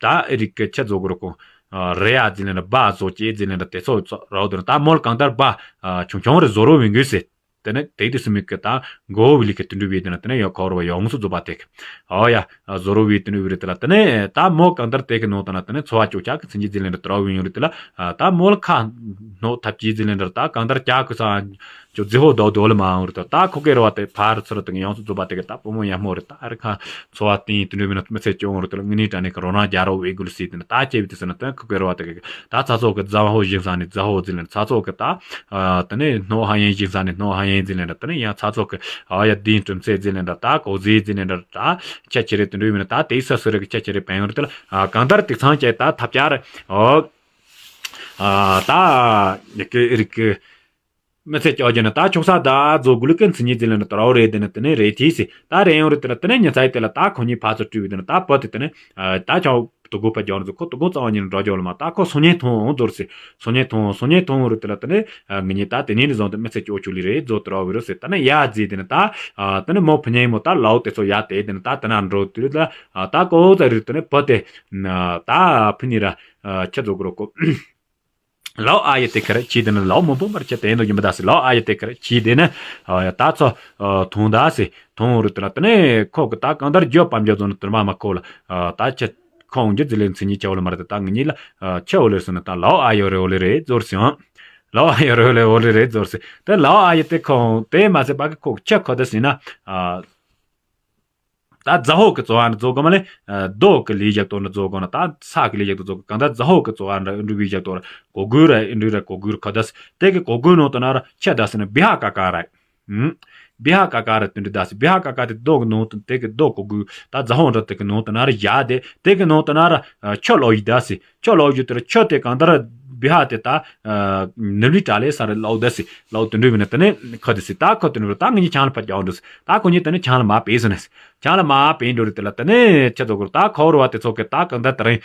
ད་ཨེ་རིག་གི་ཁྱེད་ཚོ་གུ་རུ་ཀོ། རེ་ཡ་ཟིན་ལེན་ར་བ་བཟོ་ཅེས་ཟིན་ལེན་ར་དེ་ཚོ་རོ་དུ་ད་མོལ་གང་ལྟར་བ་ཆུང་ཆུང་རེ་བཟོ་རོ་བིང་གུས་སེ། དེ་ནས་དེ་དུས་སུ་མིག་གི་ད་མགོ་བོ་ལི་གི་དུ་འགྲུབ་པའི་དེ་ན་དེ་ནས་ཡོ་ཁོ་རུ་བ་ཡོངས་སུ་རྫོགས་པ་དེ་གི། ཨོ་ཡ་བཟོ་རོ་བི་དུ་འགྲུབ་རེ་དེ་ལ་དེ་ནས་ད་མོ་གང་ལྟར་དེ་གི་ནོ་ད་ན་དེ་ནས་འཚོ་བ་ཅོ་ཆ་གི་ཚིན་གྱི་ཟིན་ལེན་ར་དུ་རོ་བིང་ཡོང་རེ་དེ་ལ་ད་མོལ་ཁ་ནོ་ཐབས་ཀྱི་ཟིན་ལེན་ར་ད་གང་ལྟར་ཀྱ་གུ་ས། ཅོ་ཛི་ཧོ་དོ་དོ་ལ་མ་འོང་རུ་ད་ད་ཁོ་གེ་ར་བ་དེ་ཕར་ཚུར་དང་ཡོངས་སུ་རྫོགས་པ་དེ་གི་ད་བུ་མོ་ཡ་མོ་རེ་ད་ཨ་རི་ཁ་འཚོ་བ་བརྟན་དུ་འགྲོ་བའི་ན་མི་ཚེ་སྐྱོང་རུ་དེ་ལ་དངོས་གནས་དྲང་གནས་ཀྱི་རོ་ན་རྒྱ་རོ་བའི་དགུ་ལ་སྲིད་དེ་ན་ད་ཅེ་བི་དེ་སེ་ན་ད་ཁོ་གེ་ར་བ་དེ་གི་ད་ཚ་ཚོགས་གི་ཛ་ཧོ་ཞིང་ས་ནི་ཛ་ཧོ་ཟིན་ལེན་ཚ་ཚོགས་གི་ད་དེ་ནས་སྣོ་ཧ་ཡན་ཞིང་ས་ནི་སྣོ་ཧ་ཡན་ཟིན་ལེན་ད་དེ་ནས་ཡང་ཚ་ཚོགས་གི་ཨ་ཡ་དིན་གྲུམ་ཚེ་ཟིན་ལེན་ད་ད་གོ་ཟི་ཟིན་ལེན་ད་ད་ཁྱ་ཁྱེ་རེ་དུ་འགྲོ་བའི་ན་ད་དེ་ས་སུ་རེ་གི་ཁྱ་ཁྱེ་རེ་བན་རུ་དེ་ལ་གང་ལྟར་དེ་ཚང་ཅེ་ད་ཐབས་ཅར་ཨོ། ཨ་ད་ཡ་གི་རིག་གི་མི་ཚེ་སྐྱོ་རྒྱུ་ནི་ད་ཆོག་ས་ད་རྫོགས་དགུ་ལུག་གི་མཚན་ཉིད་དེ་ལ་ནི་ད་རོ་རེད་དེ་ནི་དེ་ནི་རེད་དེ་སི་ད་རེད་ཡོང་རེད་དེ་ལ་དེ་ནི་ཉི་ཚ་ཡི་དེ་ལ་ད་ཁོ་གཉིས་ཕ་ཚོ་བཀྲུས་པའི་དེ་ནི་ད་བུ་དེ་དེ་ནི་ད་ཆོག་དུ་དགུ་ཕ་རྒྱང་རྫོགས་ཁོ་དུ་དགུ་རྩ་བ་ཉིད་ནི་འགྲོ་རྒྱུ་ལ་མ་ད་ཁོ་སོ་ཉན་ཐོང་འོང་རྫོགས་སི་སོ་ཉན་ཐོང་སོ་ཉན་ཐོང་རེད་དེ་ལ་དེ་ནི་ངི་ཉིད་ད་དེ་ནི་ནི་བཟུང་དེ་མི་ཚེ་སྐྱོ་ཆུ་ལི་རེད་རྫོགས་དེ་རོ་བི་རོ་སི་ད་ནི་ཡ་རྫི་དེ་ནི་ད་དེ་ནི་མོ་ཕ་ཉན་མོ་ད་ལའོ་དེ་ཚོ་ཡ་དེ་དེ་ནི་ད་དེ་ན་འགྲོ་དུས་ལ་ད་ཀོ་ཙ་རེད་དེ་ནི་བུ་དེ་ད་ཕི་ནི་ར་ཁྱེད་རྫོགས་གི་རོ་ཀོ། ལའོ་ཨ་ཡེ་དེ་ཁར་ཁྱི་དེ་ནི་ལའོ་མོ་བུ་མར་ཁྱི་དེ་ཡིན་དུ་ཡིན་པ་ད་སི་ལའོ་ཨ་ཡེ་དེ་ཁར་ཁྱི་དེ་ནི་ད་ཚོ་ཐུང་ད་སི་ཐུང་རུ་དེ་ལ་དེ་ནས་ཁོ་གི་ད་གང་ལྟར་རྒྱོབ་པ་འཇོག་ཚོ་ནི་དུར་མ་མ་ཁོ་ལ་ད་ཁྱི་ཁོང་རྒྱུ་དེ་ལས་མཚན་ཉིད་ཆེ་བོ་ལ་མ་རེད། ད་ངི་གཉིས་ལ་ཁྱི་འོ་ལེ་སོ་ནི་ད་ལའོ་ཨ་ཡེ་རེ་འོ་ལེ་རེ་ཛོར་སི་ཡང་། ལའོ་ཨ་ཡེ་རེ་འོ་ལེ་འོ་ལེ་རེ་ཛོར་སི་དེ་ལའོ་ཨ་ཡེ་དེ་ཁོང་དེ་མ་ཟད་པ་གི་ཁོ་ཁྱི་ཁོ་དེ་སི་ན། ད་ཛ་ཧོ་གི་ཙོ་བ་འདྲ་ཛོ་གོ་མ་ལེ། རྡོ་གི་ལི་ཞག་ཏོ་འདྲ་ཛོ་གོ་ན་ད་ས་གི་ལི་ཞག་ཏོ་ཛོ་གོ་གང་ད་ཛ་ཧོ་གི་ཙོ་བ་འདྲ་འདྲུ་བི་ཞག་ཏོ་ར་གོ་གུ་ར་འདྲུ་ར་གོ་གུ་ར་ཁ་དས་དེ་གི་གོ་གུ་ནོ་ཏོ་ན་ར་ཆ་དས་ན་བི་ཧ་ཀ་ཀ་ར། བི་ཧ་ཀ་ཀ་ར་དུ་འདྲུ་དས་བི་ཧ་ཀ་ཀ་དེ་རྡོ་གི་ནོ་ཏོ་དེ་གི་རྡོ་གོ་གུ་ད་ཛ་ཧོ་འདྲ་དེ་གི་ནོ་ཏོ་ན་ར་ཡ་དེ་དེ་གི་ནོ་ཏོ་ན་ར་ཆོ་ལོ་ཡི་དས། ཁྱོད་ལོག་རྒྱུ་དེར་ཁྱོད་དེ་གང་ལྟར་བི་ཧ་དེ་ད་ནུབ་ལི་གྲ་ལེ་ས་རེ་ལོག་ད་སི་ལོག་དུ་འགྲོ་བི་ན་དེ་ནས་ཁ་དེ་སི་ད་ཁོ་དུ་འགྲོ་ད་ངི་ཉི་ཆང་ལ་ཕ་རྒྱག་འགྲོ་སི་ད་ཁོ་ཉི་དེ་ནས་ཆང་ལ་མ་པེ་སི་ནས་ཆང་ལ་མ་པེ་འགྲོ་རེ་དེ་ལ་དེ་ནས་ཁྱེད་ཚོ་གུར་ད་ཁོ་རུ་བ་དེ་ཚོ་གི་ད་གང་ལྟར་དེ་རིང་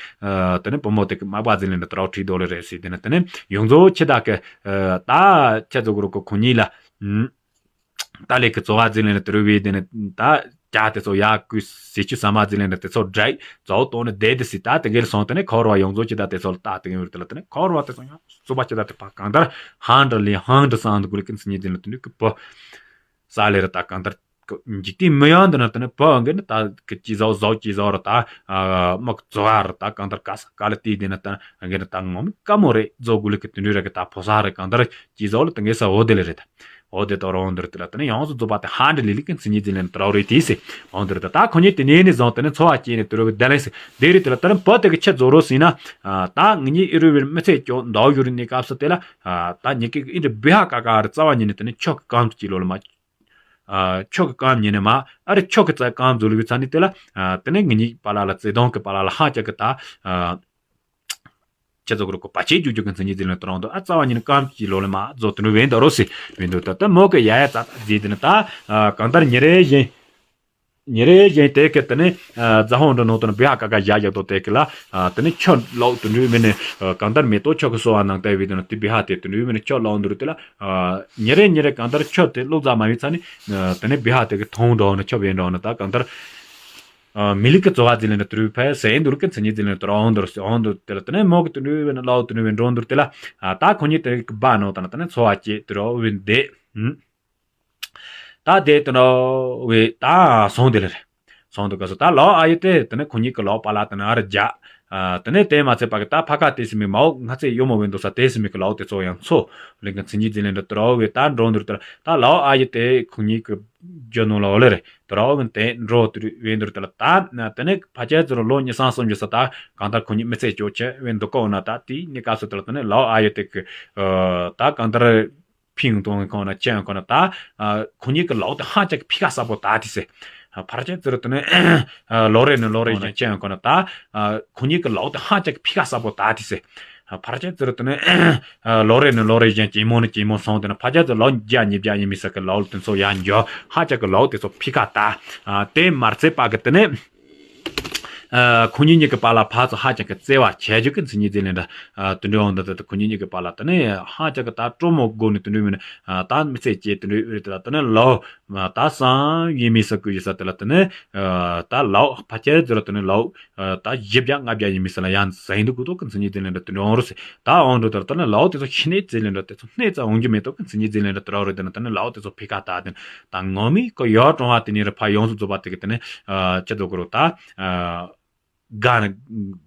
དེ་ནས་བུ་མོ་དེ་གི་མག་པ་ཟིན་ལེ་ན་དེ་རོགས་ཁྲིད་དོ་ལེ་རེ་སི་དེ་ནས་དེ་ནས་ཡོངས་རྫོགས་ཁྱེད་ད་གི་ད་ཁྱེད་ཚོ་གུར་གི་ཁོ་ཉི་ལ། ཏཱ་ལའི་གི་ཙོ་བ་ཟིན་ལེ་ན་དེ་རུ་བི་དེ་ནས་ད་ཅ་དེ་ཚོ་ཡ་ཀུ་ཟེ་ཆུ་ས་མ་ཟིན་ལེ་ན་དེ་ཚོ་དྲེག་ཙོ་བོ་ཏོ་ནི་དེ་དེ་སི་ད་དེ་གེ་ལ་སོང་དེ་ནས་ཁོ་རུ་བ་ཡོངས་རྫོགས་ཅི་ད་དེ་ཚོ་ལ་ད་དེ་གེ་བར་དེ་ལ་དེ་ནས་ཁོ་རུ་བ་དེ་ཚོ་ཡང་སུ་བ་ཅི་ད་དེ་ཕ་གང་ལྟར་ཧང་འདྲ་ལི་ཧང་འདྲ་སང་དུ་གུ་ལི་ཀི་ཚི་ཉི་དེ་ལ་དེ་ནས་ཀི་པོ་ས་ལེ་ར་ད་གང་ལྟར་འཇིག་རྟེན་མི་ཡང་དེ་ན་དེ་ནས་པོ་ཨང་གེ་ནི་ད་ཀི་ཅི་ཟོ་ཟོ་ཅི་ཟོ་ར་ད་མག་ཙོ་བ་ར་ད་གང་ལྟར་ཀ་ས་ཀ་ལ་ཏི་དེ་ན་ད་ཨང་གེ་ནི་ད་ངོ་མི་ཀ་མོ་རེ་ཛོ་གུ་ལི་ཀི་དེ་འདྲ་ར་གི་ད་ཕོ་ས་ར་གང་ལྟར་ཅི་ཟོ་ལ་དེ་གེ་ས་འོ་དེ་ལེ་རེད། འོ་དེ་དོ་རོང་དུར་དེ་ལ་དེ་ནས་ཡོངས་སུ་རྫོགས་པ་དེ་ཧ་འདྲ་ལི་ལི་ཀི་མཚན་ཉིད་ཅན་ལེན་དོ་རོ་རེ་དེ་སི་འོང་དུར་དེ་ད་ཁོ་ཉིད་དེ་ནས་ནི་བཟུང་དེ་ནས་འཚོ་བ་སྐྱེས་ནས་དུ་རོ་བའི་བདེ་ལེན་སི་དེ་རེད། དེ་ལ་དེ་ནས་བོད་དེ་གི་ཆེད་རྫོགས་རོ་སི་ན་ད་ངི་ཉིད་ཨི་རུ་བའི་མི་ཚེ་སྐྱོ་འདའོ་ཡུ་རི་ནི་སྐབས་སུ་དེ་ལ་ད་ཉི་ཀི་ཨི་འདྲ་བི་ཧ་ཀ་ཀ་རི་རྩ་བ་ཉིད་ནས་དེ་ནས་ཆོ་གི་གམ་དུ་སྐྱིད་ལོ་ལ་མ་ཆོ་གི་གམ་ཉིད་ནས་མ་ཨ་རི་ཆོ་གི་རྩ་གམ་རྫོགས་ལུ་བའི་ཚ་ནི་དེ་ལ་དེ་ནས་ངི་ཉིད་པ་ལ་ལ་བརྩེ་དུང་གི་པ་ལ་ལ་ཧ་ཅག་གི་ད། ཁྱེད་ཚོ་གི་རུ་ཀོ་པ་ཆེ་རྒྱུ་རྒྱུ་གི་མཚན་ཉིད་དེ་ལ་དོ་རང་དུ་ཨ་རྩ་བ་ཉིད་ནི་སྐམ་གྱི་ལོ་ལ་མ་རྫོགས་དུ་ནུ་བེན་དོ་རོ་སི་བེན་དུ་ད་ལྟ་མོ་གི་ཡ་ཡ་ཙ་ཙ་ཟིན་དེ་ནི་ད་གང་ལྟར་ཉེ་རེ་བཞིན་ཉེ་རེ་བཞིན་དེ་གི་དེ་ནི་རྫ་ཧོང་འགྲོ་ནོ་དོ་ནི་བི་ཧ་ཀ་ཀ་བཞག་བཞག་དོ་དེ་གི་ལ་དེ་ནི་ཆོ་ལོག་དུ་ནུ་བེན་ནི་གང་ལྟར་མེ་ཏོ་ཆོ་གི་སོ་བ་ནང་ལྟ་བའི་དེ་ནི་དེ་བི་ཧ་དེ་དུ་ནུ་བེན་ནི་ཆོ་ལོག་འདུ་རུ་དེ་ལ་ཉེ་རེ་ཉེ་རེ་གང་ལྟར་ཆོ་དེ་ལོག་རྫ་མ་བི་ཚ་ནི་དེ་ནི་བི་ཧ་དེ་གི་ཐོང་འགྲོ་ནི་ཆོ་བེན་འགྲོ་ནི་ད་གང་ལྟར། མི་ལི་ཀི་ཙོ་བ་ཟི་ལེན་དུ་རུ་ཕེ་སེ་འདུར་ཀི་མཚན་ཉིད་ཟི་ལེན་དུ་རོང་དུར་སི་འོང་དུ་དེ་ལ་དེ་ནས་མོ་གི་དུ་ནུ་བེ་ནི་ལའོ་དུ་ནུ་བེ་འགྲོ་འདུར་དེ་ལ་ད་ཁོ་གཉིས་དེ་གི་བ་ནོ་ད་ན་དེ་ནས་འཚོ་བ་སྐྱེ་དུ་རོ་བེ་འདེ་ད་དེ་དུ་ནོ་བེ་ད་སོང་དེ་ལ་རེ་སོང་དུ་ག་སོ་ད་ལའོ་ཨ་ཡུ་དེ་དེ་ནས་ཁོ་གཉིས་ཀི་ལའོ་པ་ལ་དེ་ནས་ཨ་ར་རྒྱ་དེ་ནས་དེ་མ་ཚད་པ་གི་ད་ཕ་ཁ་དེ་སི་མི་མའོ་ང་ཚེ་ཡོ་མོ་བེ་འདུ་ས་དེ་སི་མི་གི་ལའོ་དེ་ཚོ་ཡང་འཚོ་ལེན་གི་མཚན་ཉིད་ཟི་ལེན་དུ་རོ་བེ་ད་འགྲོ་འདུར་དེ་ལ་ད་ལའོ་ཨ་ཡུ་དེ་ཁོ་གཉིས་ཀི་ཇོ་ནོ་ལ་འོ་ལེ་རེ། དོ་ར་འོ་བན་དེ་འགྲོ་དུ་རུ་བེན་དུ་རུ་དེ་ལ་ད་དེ་ནས་ཕ་ཆེ་ཙི་རུ་ལོ་ཉི་སང་སུམ་ཅུ་ས་ད་གང་ལྟར་ཁོ་གཉིས་མི་ཚེ་སྐྱོ་ཆེ་བེན་དུ་ཀོ་ན་ད་དེ་ནི་སྐབས་སུ་དེ་ལ་དེ་ནས་ལའོ་ཨ་ཡོ་དེ་གི་ད་གང་ལྟར་ཕིང་གཏོང་གི་ཁོ་ན་ཅན་ཁོ་ན་ད་ཁོ་གཉིས་ཀྱི་ལའོ་དེ་ཧ་ཅག་གི་ཕི་ཁ་ས་པོ་ད་དེ་སེ་ཕར་ཆེ་ཙི་རུ་དེ་ནས་ལོ་རེ་ནས་ལོ་རེ་ཅན་ཅན་ཁོ་ན་ད་ཁོ་གཉིས་ཀྱི་ལའོ་དེ་ཧ་ཅག་གི་ཕི་ཁ་ས་པོ་ད་དེ་སེ། ཕར་ཆེར་ཙི་རུ་དེ་ནས་ལོ་རེ་ནས་ལོ་རེ་བཞིན་ཇེ་མོ་ནས་ཇེ་མོ་སོང་དེ་ནས་ཕ་ཆེར་ཙི་ལོ་བརྒྱ་ཉིས་བརྒྱ་ཡིན་མི་ས་གི་ལོ་དེ་ཚོ་ཡང་འགྱོ་ཧ་ཅང་གི་ལོ་དེ་ཚོ་ཕི་ཁ་ད་དེ་མར་ཚེ་པ་གི་དེ་ནས་ཁོ་གཉིས་གཉིས་ཀྱི་བར་ལ་ཕར་ཚུར་ཧ་ཅང་གི་བརྩེ་བ་ཆེ་རྒྱུ་གི་མཚན་ཉིད་དེ་ལས་འདྲ་དུ་འདྲ་འོང་འདི་དེ་ཁོ་གཉིས་གཉིས་ཀྱི་བར་ལ་དེ་ནས་ཧ་ཅང་གི་ད་སྤྲོ་མོ་སྒོ་ནས་དུ་འདྲ་མིན་ད་མི་ཚེ་སྐྱེལ་དུ་འདྲ་དེ་ལ་དེ་ནས་ལོ་ད་སང་ཡིན་མི་ས་གི་ཡིན་ས་དེ་ལ་དེ་ནས་ད་ལོ་ཕ་ཆེར་ཙི་རུ་དེ་ནས་ལོ། ད་བཞི་བརྒྱ་ལྔ་བརྒྱ་ཡིན་མི་སྲིད་ལ་ཡང་ཟ་ཡིན་དུ་གུ་ཏོ་གི་མཚན་ཉིད་དེ་ལེན་འདྲ་དུ་འགྲོ་འོང་རུ་སི་ད་འོང་འགྲོ་དར་ད་ནི་ལའོ་དེ་ཚོ་ཤི་ནས་ཙེ་ལེན་འདྲ་དེ་ཚོ་སྣེ་ཙ་འོང་རྒྱུ་མེད་དོ་གི་མཚན་ཉིད་ཙེ་ལེན་འདྲ་དུ་ར་རུ་དེ་ན་ད་ནི་ལའོ་དེ་ཚོ་ཕི་ཁ་ད་དེ་ད་ངོ་མི་ཀོ་ཡོ་ཀྲོང་ཧ་དེ་ནི་རུ་ཕ་ཡོངས་སུ་རྫོགས་པ་དེ་གི་དེ་ནི་ཅི་དོ་གི་རུ་ད་ག་ནི་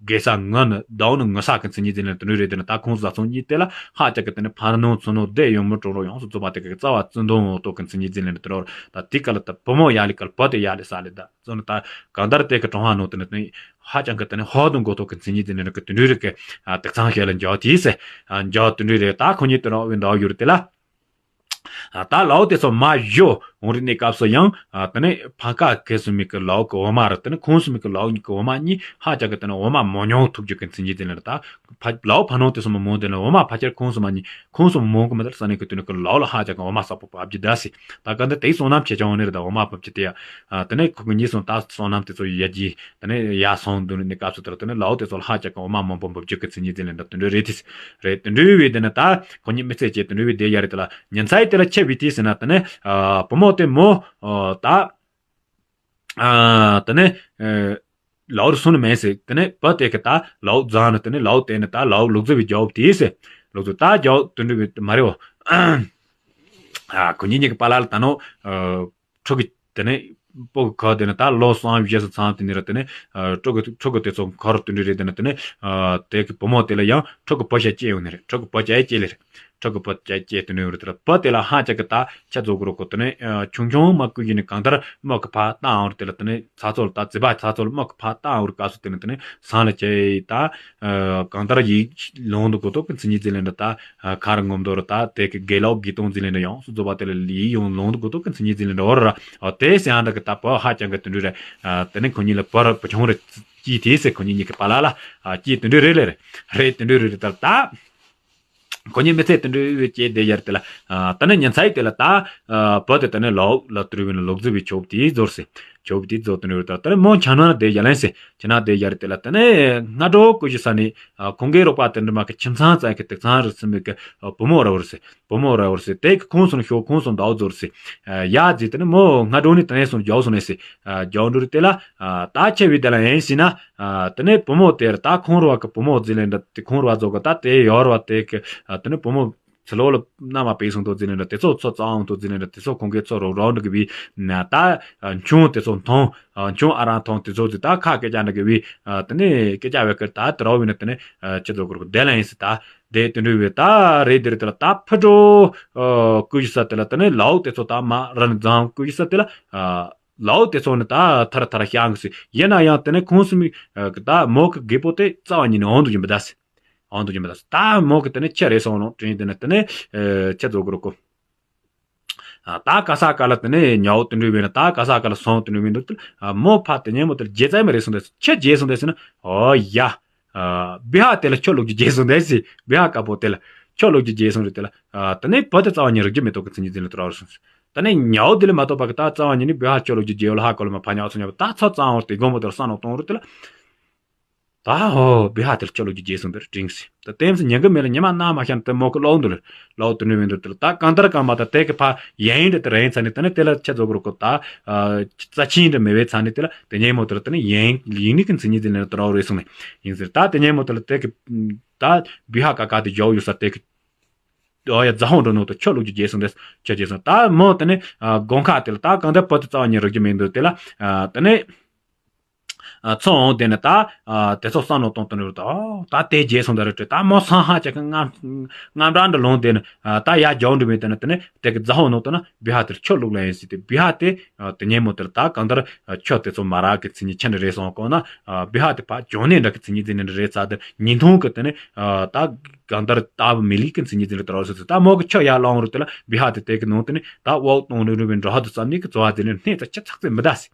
གེ་ས་ངོ་ནི་ཟླའོ་ནི་ངོ་ས་གི་མཚན་ཉིད་ཙེ་ལེན་དུ་འགྲོ་རེད་དེ་ན་ད་ཁོང་ཟ་ཚོང་གཉིས་དེ་ལ་ཧ་ཅག་གི་དེ་ནི་ཕ་ནོ་ཚོ་ནོ་དེ་ཡོང་མི་ཀྲོང་རུ་ཡོངས་སུ་རྫོགས་པ་དེ་གི་རྩ་བ་བཙུན་དོང་འོ་ཏོ་གི་མཚན་ཉིད་ཙེ་ལེན་དུ་རོ་ད་དེ་ག་ལ་ད་བུ་མོ་ཡ་ལི་ག་ལ་བུ་དེ་ཡ་ལི་ས་ལི་ད། ཙོ་ནི་ད་གང་ལྟར་དེ་གི་ཀྲུང་ཧྭ་ནང་དུ་ནི་ཧ་ཅང་གི་དེ་ནི་ཧོ་དུ་མགོ་ཐོག་གི་མཚན་ཉིད་དེ་ནི་རིག་གི་དུད་འགྲོའི་རིག་གི་དེག་ཚང་ཞལ་ལ་འཇོག་དེས་ཟེར་འཇོག་དུད་འགྲོའི་རིག་ད་ཁོ་གཉིས་དུ་ནི་འོ་འདའ་ཡུར་དེ་ལ་ད་ལའོ་དེ་ཚོ་མ་བཞོ་འོང་རིག་གནས་སྐབས་སུ་ཡང་དེ་ནི་ཕ་ཀ་གེ་སུ་མིག་གི་ལའོ་གི་འོ་མ་རུ་དེ་ནི་ཁོང་སུ་མིག་གི་ལའོ་གཉིས་གི་འོ་མ་གཉིས་ཧ་ཅང་གི་དེ་ནི་འོ་མ་མོ་ཉོང་ཐུབ་རྒྱུ་གི་མཚན་ཉིད་དེ་ནི་རིག་ད། ཕ་ལའོ་ཕ་ནོ་དེ་སོ་མ་མོ་དེ་ནི་འོ་མ་ཕ་ཁྱེར་ཁོང་སོ་མ་གཉིས་ཁོང་སོ་མ་མོ་གི་མི་དར་ས་ནི་གི་དུ་ནི་གི་ལའོ་ལ་ཧ་ཅང་གི་འོ་མ་ས་པོ་པ་ཨབ་ཇི་ད་སི་ད་ག་འདི་དེ་སོ་ནམ་ཆེ་ཆང་འོ་ནི་རི་ད་འོ་མ་པ་ཅི་དེ་ཡ་དེ་ནི་ཁོ་གི་གཉིས་སོང་ད་སོ་ནམ་དེ་ཚོ་ཡ་ཇི་དེ་ནི་ཡ་སོང་དུ་ནི་ནི་སྐབས་སུ་དར་དེ་ནི་ལའོ་དེ་ཚོ་ལ་ཧ་ཅང་གི་འོ་མ་མོ་པོ་འབབ་ཇི་གི་ཚི་ཉི་དེ་ནི་ད་དུ་འདྲ་རེད་དེ་རེད་དུ་འདྲ་བའི་དེ་ནི་ད་ཁོ་གཉིས་མི་ཚེ་ཆེ་དུ་འདྲ་བའི་དེ་ཡ་རེད་དེ་ལ་ཉིན་ཚ་ཡི་དེ་ལ་ཆེ་བའི་དེ་སི་ན་དེ་ནི་བུ་མོ་དེ་མོ་ད། དེ་ནས་ལའོ་རུ་སོང་ནི་མེད་ཟེར། དེ་ནས་བུ་དེ་གི་ད་ལའོ་རྫ་ནི་དེ་ནས་ལའོ་དེ་ནི་ད་ལའོ་ལུག་རྫི་བའི་རྒྱབ་དེ་ཟེར། ལོག་ཚོ་ད་རྒྱག་དུ་འགྲོ་བའི་མ་རེད་བ། ཨ་ཁོ་གཉིས་གཉིས་ཀྱི་པ་ལ་ལ་ད་ནོ། ཨ་ཕྲུ་གུ་དེ་ནས་སྤོ་གི་ཁ་དེ་ནས་ད་ལོ་གསུམ་བཞི་སུ་ཚང་དེ་ནས་ར་དེ་ནས་ཨ་ཕྲུ་གུ་ཕྲུ་གུ་དེ་ཚོ་ཁར་དུ་འགྲོ་རེད། དེ་ནས་དེ་ནས་ཨ་དེ་གི་བུ་མོ་དེ་ལ་ཡང་ཕྲུ་གུ་བུ་ཞིག་སྐྱེས་ཡོང་ནི་རེད། ཕྲུ་གུ་བུ་ཞིག་སྐྱེས་ལེ་རེད། ཕྲུ་གུ་བུ་ཞིག་སྐྱེས་དུ་ནས་ར་དེ་ལ་བུ་དེ་ལ་ཧ་ཅང་གི་ད་ཆ་རྫོགས་གི་རོ་ཁོ་དེ་ནས་ཨ་ཆུང་ཆུང་མ་སྐུ་ཡིན་ནི་གང་ལྟར་མོ་གི་ཕ་ཏང་ར་དེ་ལ་དེ་ནས་ཚ་ཚོ་ལ་ད་རྫི་བ་ཚ་ཚོ་ལ་མོ་གི་ཕ་ཏང་ར་ག་སུ་དེ་ནས་དེ་ནས་སང་ལ་ཅེ་ད། ཨ་གང་ལྟར་ཡིག་ལོང་དུ་གོ་ཏོ་ཀི་ཚི་ཉི་ཛི་ལན་ད་ཨ་ཁར་ངོམ་དོ་ར་ད་དེ་ཀི་དགེ་ལོག་དགེ་སྟོང་ཛི་ལན་ཡོངས་སུ་རྫོགས་པ་དེ་ལ་ལི་ཡོང་ལོང་དུ་གོ་ཏོ་ཀི་ཚི་ཉི་ཛི་ལན་འོར་ར། ཨ་དེ་སེ་ཨ་འདྲ་གི་ད་བོ་ཧ་ཅང་གི་དུ་འདྲུ་ར། ཨ་དེ་ནི་ཁོ་གཉིས་ལ་བོ་ར་བུ་ཆུང་ར་ཀྱི་དེ་སེ་ཁོ་གཉིས་གཉིས་ཀི་པ་ལ་ལ་ཨ་ཀྱི་དུ་འདྲུ་རེ་ལེ་རེ་རེ་དུ་འདྲུ་རེ་རེ་ད་ད། ཁོ་གཉིས་མི་ཚེ་དུ་འདྲུ་ཡོད་ཀྱི་དེ་ཡར་དེ་ལ་ཨ་ད་ནི་ཉིན་ཚའི་དེ་ལ་ད་ཨ་བོ་དེ་ད་ནི་ལོག་ལ་དུ་རུ་བིན་ལོག་རྫི་བི་ཆོབ་དེ་ཟོར་སེ་ཆོབ་དེ་ཟོ་དུ་འདྲུ་ར་ད་ད་ནི་མོ་ཆ་ན་དེ་ཡ་ལན་སེ། ཁྱེད་ན་དེ་ཡར་དེ་ལ་དེ་ནས་སྔ་དྲོ་སྐུ་ཞི་ས་ནས་ཁོང་གི་རོགས་པ་དེ་འདྲ་མ་གི་ཁྱིམ་ཚང་ཙང་གི་དེ་ཚང་རུ་སུ་མི་གི་བུ་མོ་ར་བར་སེ་བུ་མོ་ར་བར་སེ་དེ་གི་ཁོང་སོང་ཤོག་ཁོང་སོང་ཟླའོ་ཟོར་སེ་ཡ་ཛི་དེ་ནས་མོ་སྔ་དྲོ་ནས་དེ་ནས་སོང་རྒྱའོ་སོང་ནས་སེ་རྒྱའོ་འདྲུ་དེ་ལ་ད་ཆེ་བའི་དེ་ལ་ཡིན་སི་ན་དེ་ནས་བུ་མོ་དེར་ད་ཁོང་རུ་བ་གི་བུ་མོ་ཛི་ལེན་འདྲ་དེ་ཁོང་རུ་བ་ཛོ་གི་ད་དེ་ཡོར་བ་དེ་གི་དེ་ནས་བུ་མོ། ཚེ་ལོ་ལ་མནའ་མ་བེས་སོང་དོ་ཟེར་ནས་འདྲ་དེ་ཚོ་ཚོ་རྩ་འོང་དོ་ཟེར་ནས་འདྲ་དེ་ཚོ་ཁོང་གིས་ཚོ་རོགས་རོགས་འདྲ་གི་བི་ན་ད་ཆུང་དེ་ཚོ་མཐོང་ཆུང་ཨ་རང་མཐོང་དེ་ཚོ་ཟི་ད་ཁ་སྐད་ཆ་འདྲ་གི་བི་དེ་ནས་སྐད་ཆ་བས་ཀར་ད་དེ་རོགས་བི་ན་དེ་ནས་ཁྱེད་ཚོ་གུར་གུ་བསྡད་ལ་ཡིན་སི་ད་དེ་དེ་འདྲ་བི་ད་རེད་དེ་རེད་དེ་ལ་ད་ཕ་དྲོ་ཀུ་ཡི་ས་དེ་ལ་དེ་ནས་ལའོ་དེ་ཚོ་ད་མ་ར་ནི་རྫང་ཀུ་ཡི་ས་དེ་ལ་ལའོ་དེ་ཚོ་ནི་ད་ཐར་ཐར་ཤང་གི་སི་ཡིན་ན་ཡང་དེ་ནས་ཁོང་སུ་མི་གི་ད་མོ་གི་རྒད་པོ་དེ་རྩ་བ་ཉིད་ནས་འོང་དུ་ཡིན་པ་ད་སི། འོང་དུ་ཉི་མ་ད་ད་མོ་གི་དེ་ནས་ཁྱེད་རེ་སོང་ནོ་དྲིན་དེ་ནས་དེ་ནས་ཁྱེད་ཚོ་གུ་རུ་ཀོ། ད་ག་ས་ག་ལ་དེ་ནས་ཉའོ་དུ་འདྲུ་བས་ན་ད་ག་ས་ག་ལ་སོང་དུ་འདྲུ་བས་འདུག་དེ་མོ་ཕ་དེ་ཉན་མོ་དེ་རྗེ་ཙམ་རེ་སོང་དེ་ཁྱེད་རྗེ་སོང་དེ་སི་ན་ཨོ་ཡ། བི་ཧ་དེ་ལ་ཁྱོད་ལོག་རྒྱུ་རྗེ་སོང་དེ་སི་བི་ཧ་དཀར་པོ་དེ་ལ་ཁྱོད་ལོག་རྒྱུ་རྗེ་སོང་རེད་དེ་ལ་དེ་ནས་བུ་དེ་རྩ་བ་ཉིད་རིག་རྒྱུ་མེད་དོ་གི་ཚིག་ཉིད་འཛིན་ལ་དུ་ར་བར་སོང་སི། དེ་ནས་ཉའོ་དེ་ལ་མ་གཏོགས་པ་གི་ད་རྩ་བ་ཉིད་ནི་བི་ཧ་ཁྱོད་ལོག་རྒྱུ་རྗེ་ཡོད་ལ་ཧ་གོ་ལ་མ་ཕ་ཉའོ་སོང་ཉའོ་ད་ཚོ་རྩ་བ་དེ་དགོང་མོ་དེ་ལ་ས་ནོ་གཏོང་རུ་དེ་ལ། ད་ཧོ་བི་ཧ་དེར་ཁྱོད་ལོ་རྒྱུ་རྗེས་སོང་དེར་དྲིངས་སི། ད་ལྟེམ་སི་ཉན་གི་མེད་ལ་ཉི་མ་ན་མ་ཤན་དེ་མོ་གི་ལོག་འདུལ། ལོག་དུ་ནུ་བེན་དུ་དེར་ད་གང་ལྟར་གང་མ་ད་དེ་གི་ཕ་ཡན་དེ་དེ་རེན་ཚ་ནི་དེ་ནི་དེ་ལ་ཁྱེད་ཚོ་གི་རུ་ཀོ་ད་རྩ་ཆིན་དེ་མེ་བེ་ཚ་ནི་དེ་ལ་དེ་ཉན་མོ་དེར་དེ་ནི་ཡན་ཡིན་ནི་གི་ཚི་ཉི་དེ་ནི་དེ་རོ་རེ་སོང་ནི་ཡིན་ཟེར། ད་དེ་ཉན་མོ་དེ་ལ་དེ་གི་ད་བི་ཧ་ཀ་ཀ་དེ་ཡོག་ཡོད་ས་དེ་གི་ཨོ་ཡ་རྫ་ཧོང་འགྲོ་ནོ་དེ་ཁྱོད་ལོ་རྒྱུ་རྗེས་སོང་དེ་ཁྱོད་རྗེས་སོང་ད་མོ་དེ་ནི་དགོང་ཁ་དེ་ལ་ད་གང་ལྟར་བུ་དེ་རྩ་བ་ཉིད་རོ་རྒྱུ་མེད་འདུག་དེ་ལ་དེ་ནི། ཚོ་འོང་དེ་ནི་ད་དེ་ཚོ་བསམ་བློ་གཏོང་དུ་ནི་ད་ད་དེ་རྗེས་སོང་ད་རེད་ད་མོ་སང་ཧ་ཅག་གི་རྔམ་རྔམ་རང་འདྲ་ལོང་དེ་ནི་ད་ཡ་རྒྱག་འགྲོ་མེད་དེ་ནི་དེ་ནི་དེ་གི་རྫ་ཧོ་ནོ་དེ་ནི་བི་ཧ་དེར་ཁྱོད་ལུག་ལ་ཡིན་སྲིད་དེ་བི་ཧ་དེ་དེ་ཉན་མོ་དེར་ད་གང་ལྟར་ཁྱོད་དེ་ཚོ་མ་རག་གི་ཚི་ཉི་ཆ་འདྲ་རེད་སོང་གོ་ན་བི་ཧ་དེ་ཕ་ཇོ་ནེ་འདྲ་གི་ཚི་ཉི་ཚི་ནི་འདྲ་རེད་ཚ་དེ་ཉིན་ཐུང་གི་དེ་ནི་ད་གང་ལྟར་ད་མི་ལིག་གི་ཚི་ཉི་ཚི་ནི་དེ་རོ་སོ་སོ་ད་མོ་གི་ཁྱོད་ཡ་ལོང་རུ་དེ་ལ་བི་ཧ་དེ་དེ་གི་ནང་དེ་ནི་ད་འོག་གཏོང་རུ་རུ་བའི་འགྲོ་ཧ་དུ་ཙམ་ནི་གི་ཚོ་བ་དེ་ནི་སྣེ་ཚ་ཆ་ཚག་ཚི་མི་ད་སྲིད།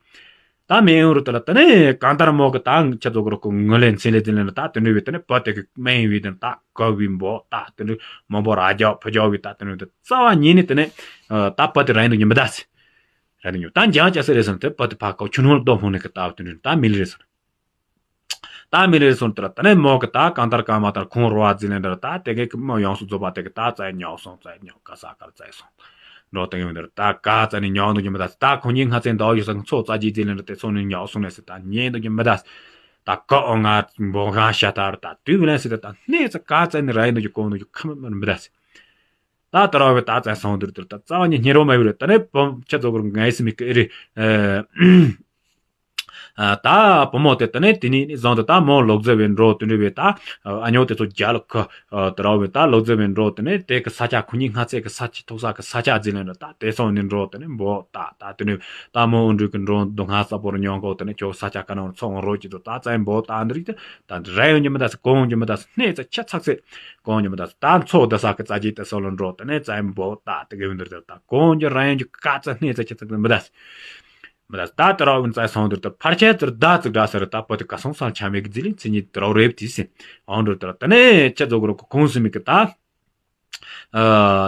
ད་མེ་ཡོང་རུ་དེ་ལ་དེ་ནས་གང་ལྟར་མོ་གི་ད་ཁྱེད་ཚོ་གི་རོ་ཀོ་ངོ་ལེན་ཚེ་ལེ་དེ་ལེན་ད་དེ་འདྲ་བའི་དེ་ནས་བུ་དེ་གི་སྨན་བའི་དེ་ནས་ད་ག་བའི་འབོ་ད་དེ་འདྲ་མོ་འབོ་ར་རྒྱག་ཕུ་རྒྱག་བའི་ད་དེ་འདྲ་དེ་རྩ་བ་ཉིད་ནས་དེ་ནས་ད་བུ་དེ་ར་ཡིན་དུ་ཉི་མི་ད་སི་ར་ནི་ཉོ་ད་འཇང་ཅག་སི་རེད་སོང་དེ་བུ་དེ་ཕ་ཀོ་ཆུ་ནོར་རྡོ་ཕུང་ནས་གི་ད་དེ་འདྲ་ད་མི་ལི་རེད་སོང་། ད་མི་ལི་རེད་སོང་དེ་ལ་དེ་ནས་མོ་གི་ད་གང་ལྟར་གང་མ་ལྟར་ཁོང་རོ་བ་རྫི་ལེན་འདྲ་ད་དེ་གི་མོ་ཡོངས་སུ་རྫོགས་པ་དེ་གི་ད་རྩ་ཉོག་སོང་རྩ་ཉོག་ག་ས་གར་རྩ་སོང་། འགྲོ་དང་ཡོང་དེར་ད་ག་ཙ་ནི་ཉོག་འདུག་གི་མི་ད་ད་ཁོང་གཉིས་སྔ་ཚན་ཟླ་བ་ཡོད་ས་ཚོ་རྩ་རྗེས་རྩིས་ལེན་རེ་དེ་ཚོ་ནི་ཉོག་སོང་ནས་སི་ད་ཉན་འདུག་གི་མི་ད། ད་ཀ་ཨོ་ང་འབོ་གང་ཤ་ད་ར་ད་དུས་མི་ལན་སི་ད་ད་སྣེ་ཙ་ག་ཙ་ནི་ར་ཡིན་འདུག་གི་གོང་འདུག་གི་ཁ་མི་མི་ར་མི་ད་སི། ད་ད་ར་བའི་ད་ཙ་སོང་དུར་དུར་ད་རྩ་བ་ཉིད་ཉེ་རོ་མ་ཡོད་རེད། ད་ནི་བུ་ཁྱེད་ཚོ་གུར་ངའི་སི་མི་ཀི་རེད། ད་བུ་མོ་དེ་ད་ནི་དེ་ནི་བཟང་དུ་ད་མོ་ལོག་རྫི་བའི་འགྲོ་དུ་འདྲི་བའི་ད་ཨ་ཉོ་དེ་ཚོ་རྒྱ་ལ་ཁ་དུ་ར་བའི་ད་ལོག་རྫི་བའི་འགྲོ་དེ་ནི་དེ་གི་ས་ཆ་ཁོ་གཉིས་སྔ་ཚེ་གི་ས་ཆ་ཐོག་ས་གི་ས་ཆ་རྫི་ལེན་ར་ད་དེ་སོང་ནི་འགྲོ་དེ་ནི་འབོ་ད་ད་དེ་ནི་ད་མོ་འུ་འདྲུ་གི་འགྲོ་འདུ་ང་ས་པོ་ར་ཉོ་གོ་དེ་ནི་ཁྱོ་ས་ཆ་ག་ནང་ཚོང་རོ་ཅི་དུ་ད་ཙམ་འབོ་ད་འདི་རིགས་དེ་ད་འདི་ར་ཡོང་གི་མི་ད་ས་གོང་གི་མི་ད་ས་སྣེ་ཙ་ཆ་ཚག་ཚེ་གོང་གི་མི་ད་ས་ད་ཚོ་ད་ས་གི་ཙ་ཅི་དེ་སོ་ལ་འགྲོ་དེ་ནི་ཙམ་འབོ་ད་དེ་གི་འདི་རིགས་དེ་ད་གོང་གི་ར་ཡོང་གི་ག་ཙ་སྣེ་ཙ་ཆ་ཚག་ཚེ་མི་ད་ས། མི་ད་ད་དེ་ར་འུན་ཙའི་སོང་དུར་ད་ཕར་ཆད་དུར་ད་ཙིག་འདྲ་ཟེར་ད་པོ་དེ་ག་སོང་སང་ཆ་མེད་གི་རྫི་ལིང་ཚི་ཉིད་དེ་ར་རེབ་དེ་སི་ཨང་དུར་དེ་ར་ད་ནས་ཁྱེད་ཚོ་གུ་རུ་ཁོང་སུ་མི་གི་ད་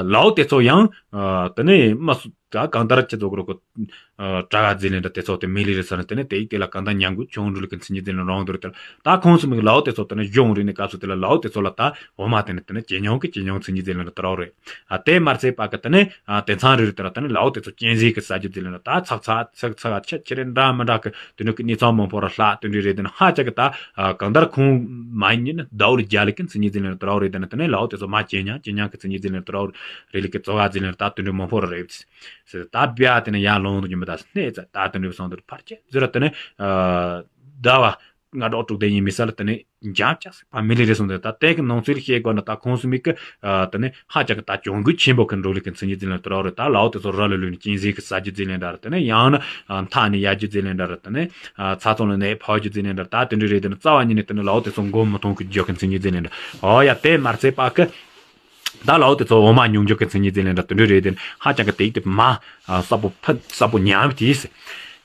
ལའོ་དེ་ཚོ་ཡང་ད་ནས་མ་སུ་ད་གང་ལྟར་ཁྱེད་ཚོ་གུ་རུ་ཁོ་ ཨ་གྲྭ་ག་ཟེར་ལེན་འདྲ་དེ་ཚོ་དེ་མི་ལི་རེད་ཟེར་ནས་དེ་ནས་དེ་ཡིག་དེ་ལ་གང་ལྟར་ཉམས་རྒུད་བྱུང་འགྲོ་ལེ་གི་མཚན་ཉིད་ཟེར་ལེན་རང་འདུག་རེད་དེ་ལ། ད་ཁོང་ཚོ་མི་གི་ལའོ་དེ་ཚོ་དེ་ནས་གཞུང་རིག་ནས་སྐབས་སུ་དེ་ལ་ལའོ་དེ་ཚོ་ལ་ད་འོ་མ་དེ་ནས་དེ་ནས་ཇེ་ཉུང་གི་ཇེ་ཉུང་མཚན་ཉིད་ཟེར་ལེན་འདྲ་དེ་རང་རེད། ཨ་དེ་མར་ཚེ་པ་གི་དེ་ནས་ཨ་དེ་ཚང་རེ་རེ་དེ་ལ་དེ་ནས་ལའོ་དེ་ཚོ་གཅན་གཟན་གི་ཟ་རྒྱུ་ཟེར་ལེན་འདྲ་ད་ཚག་ཚག་ཚག་ཚག་ཆེ་ཆེ་རེ་འདྲ་མི་འདྲ་གི་དེ་ནས་གི་གནས་ཚང་མང་པོ་ར་ལྷག་དེ་འདྲ་རེད། དེ་ནས་ཧ་ཅང་གི་ད་ཨ་གང་ལྟར་ཁོང་མ་ཡིན་ན་ཟླ་བོར་རྒྱ་ལི་གི་མཚན་ཉིད་ཟེར་ལེན་འདྲ་དེ་རང་རེད། དེ་ནས་དེ་ནས་ལའོ་དེ་ཚོ་མ་ཇེ་ཉུང་ཇེ་ཉུང་གི་མཚན་ཉིད་ཟེར་ལེན་འདྲ་དེ་རང་རེད། ལི་གི་ཙོ་ག་ཟེར་ལེན་འདྲ་ད་དེ་འདྲ་མང་པོ་ར་རེད། ད་བྱས་དེ་ནས་ཡར་ལོངས་དུ་ཡིན་པ་ད་སྣེ་ཙ་ད་དེ་འདྲ་སོང་དུ་ཕར་ཆེ་ཟེར་ར་དེ་ནས་ཨ་ཟླ་བ་ལྔ་དྲུག་དྲུག་དེ་ཡིན་མི་ས་ལ་དེ་ནས་འཇམ་ཅག་སེ་ཕ་མི་ལི་རེ་སོང་དེ་ད་དེ་གི་ནང་ཚུལ་ཤེས་དགོས་ན་ད་ཁོང་སུ་མི་གི་ཨ་དེ་ནས་ཧ་ཅང་གི་ད་གྱོང་གུད་ཆེན་པོ་གི་འགྲོ་ལུགས་ཀྱི་མཚན་ཉིད་ཟེར་ལེན་དེ་རང་རེད། ད་ལའོ་དེ་ཚོ་ར་ལུ་ལུས་ནས་གཅན་གཟན་གི་ཟ་རྒྱུ་ཟེར་ལེན་འདྲ་རེད། དེ་ནས་ཡང་ན་ཨ་མཐའ་ནས་ཡལ་རྒྱུ་ཟེར་ལེན་འདྲ་རེད། དེ་ནས་ཨ་ཚ་ཚོང་ལ་ནས་ཕོག་རྒྱུ་ཟེར་ལེན་འདྲ་ད་དེ་འདྲ་རེད། དེ་ནས་རྩ་བ་ཉིད་ནས་དེ་ནས་ལའོ་དེ་ཚོ་མགོ་མི་ཐོན་གི་འཇོག་གི་མཚན་ཉིད་ཟེར་ལེན་འདྲ་ཨོ་ཡ་དེ་མར་ཚེ་པ་གི་ད་ལའོ་དེ་ཚོ་འོ་མ་ཉུང་འཇོག་གི་མཚན་ཉིད་ཟེར་ལེན་འདྲ་དེ་འདྲ་རེད། དེ་ནས་ཧ་ཅང་གི་དེ་ཡིག་དེ་མ་ཨ་གསལ་པོ་ཕ་གསལ་པོ་ཉམས་དེ་ཟེར།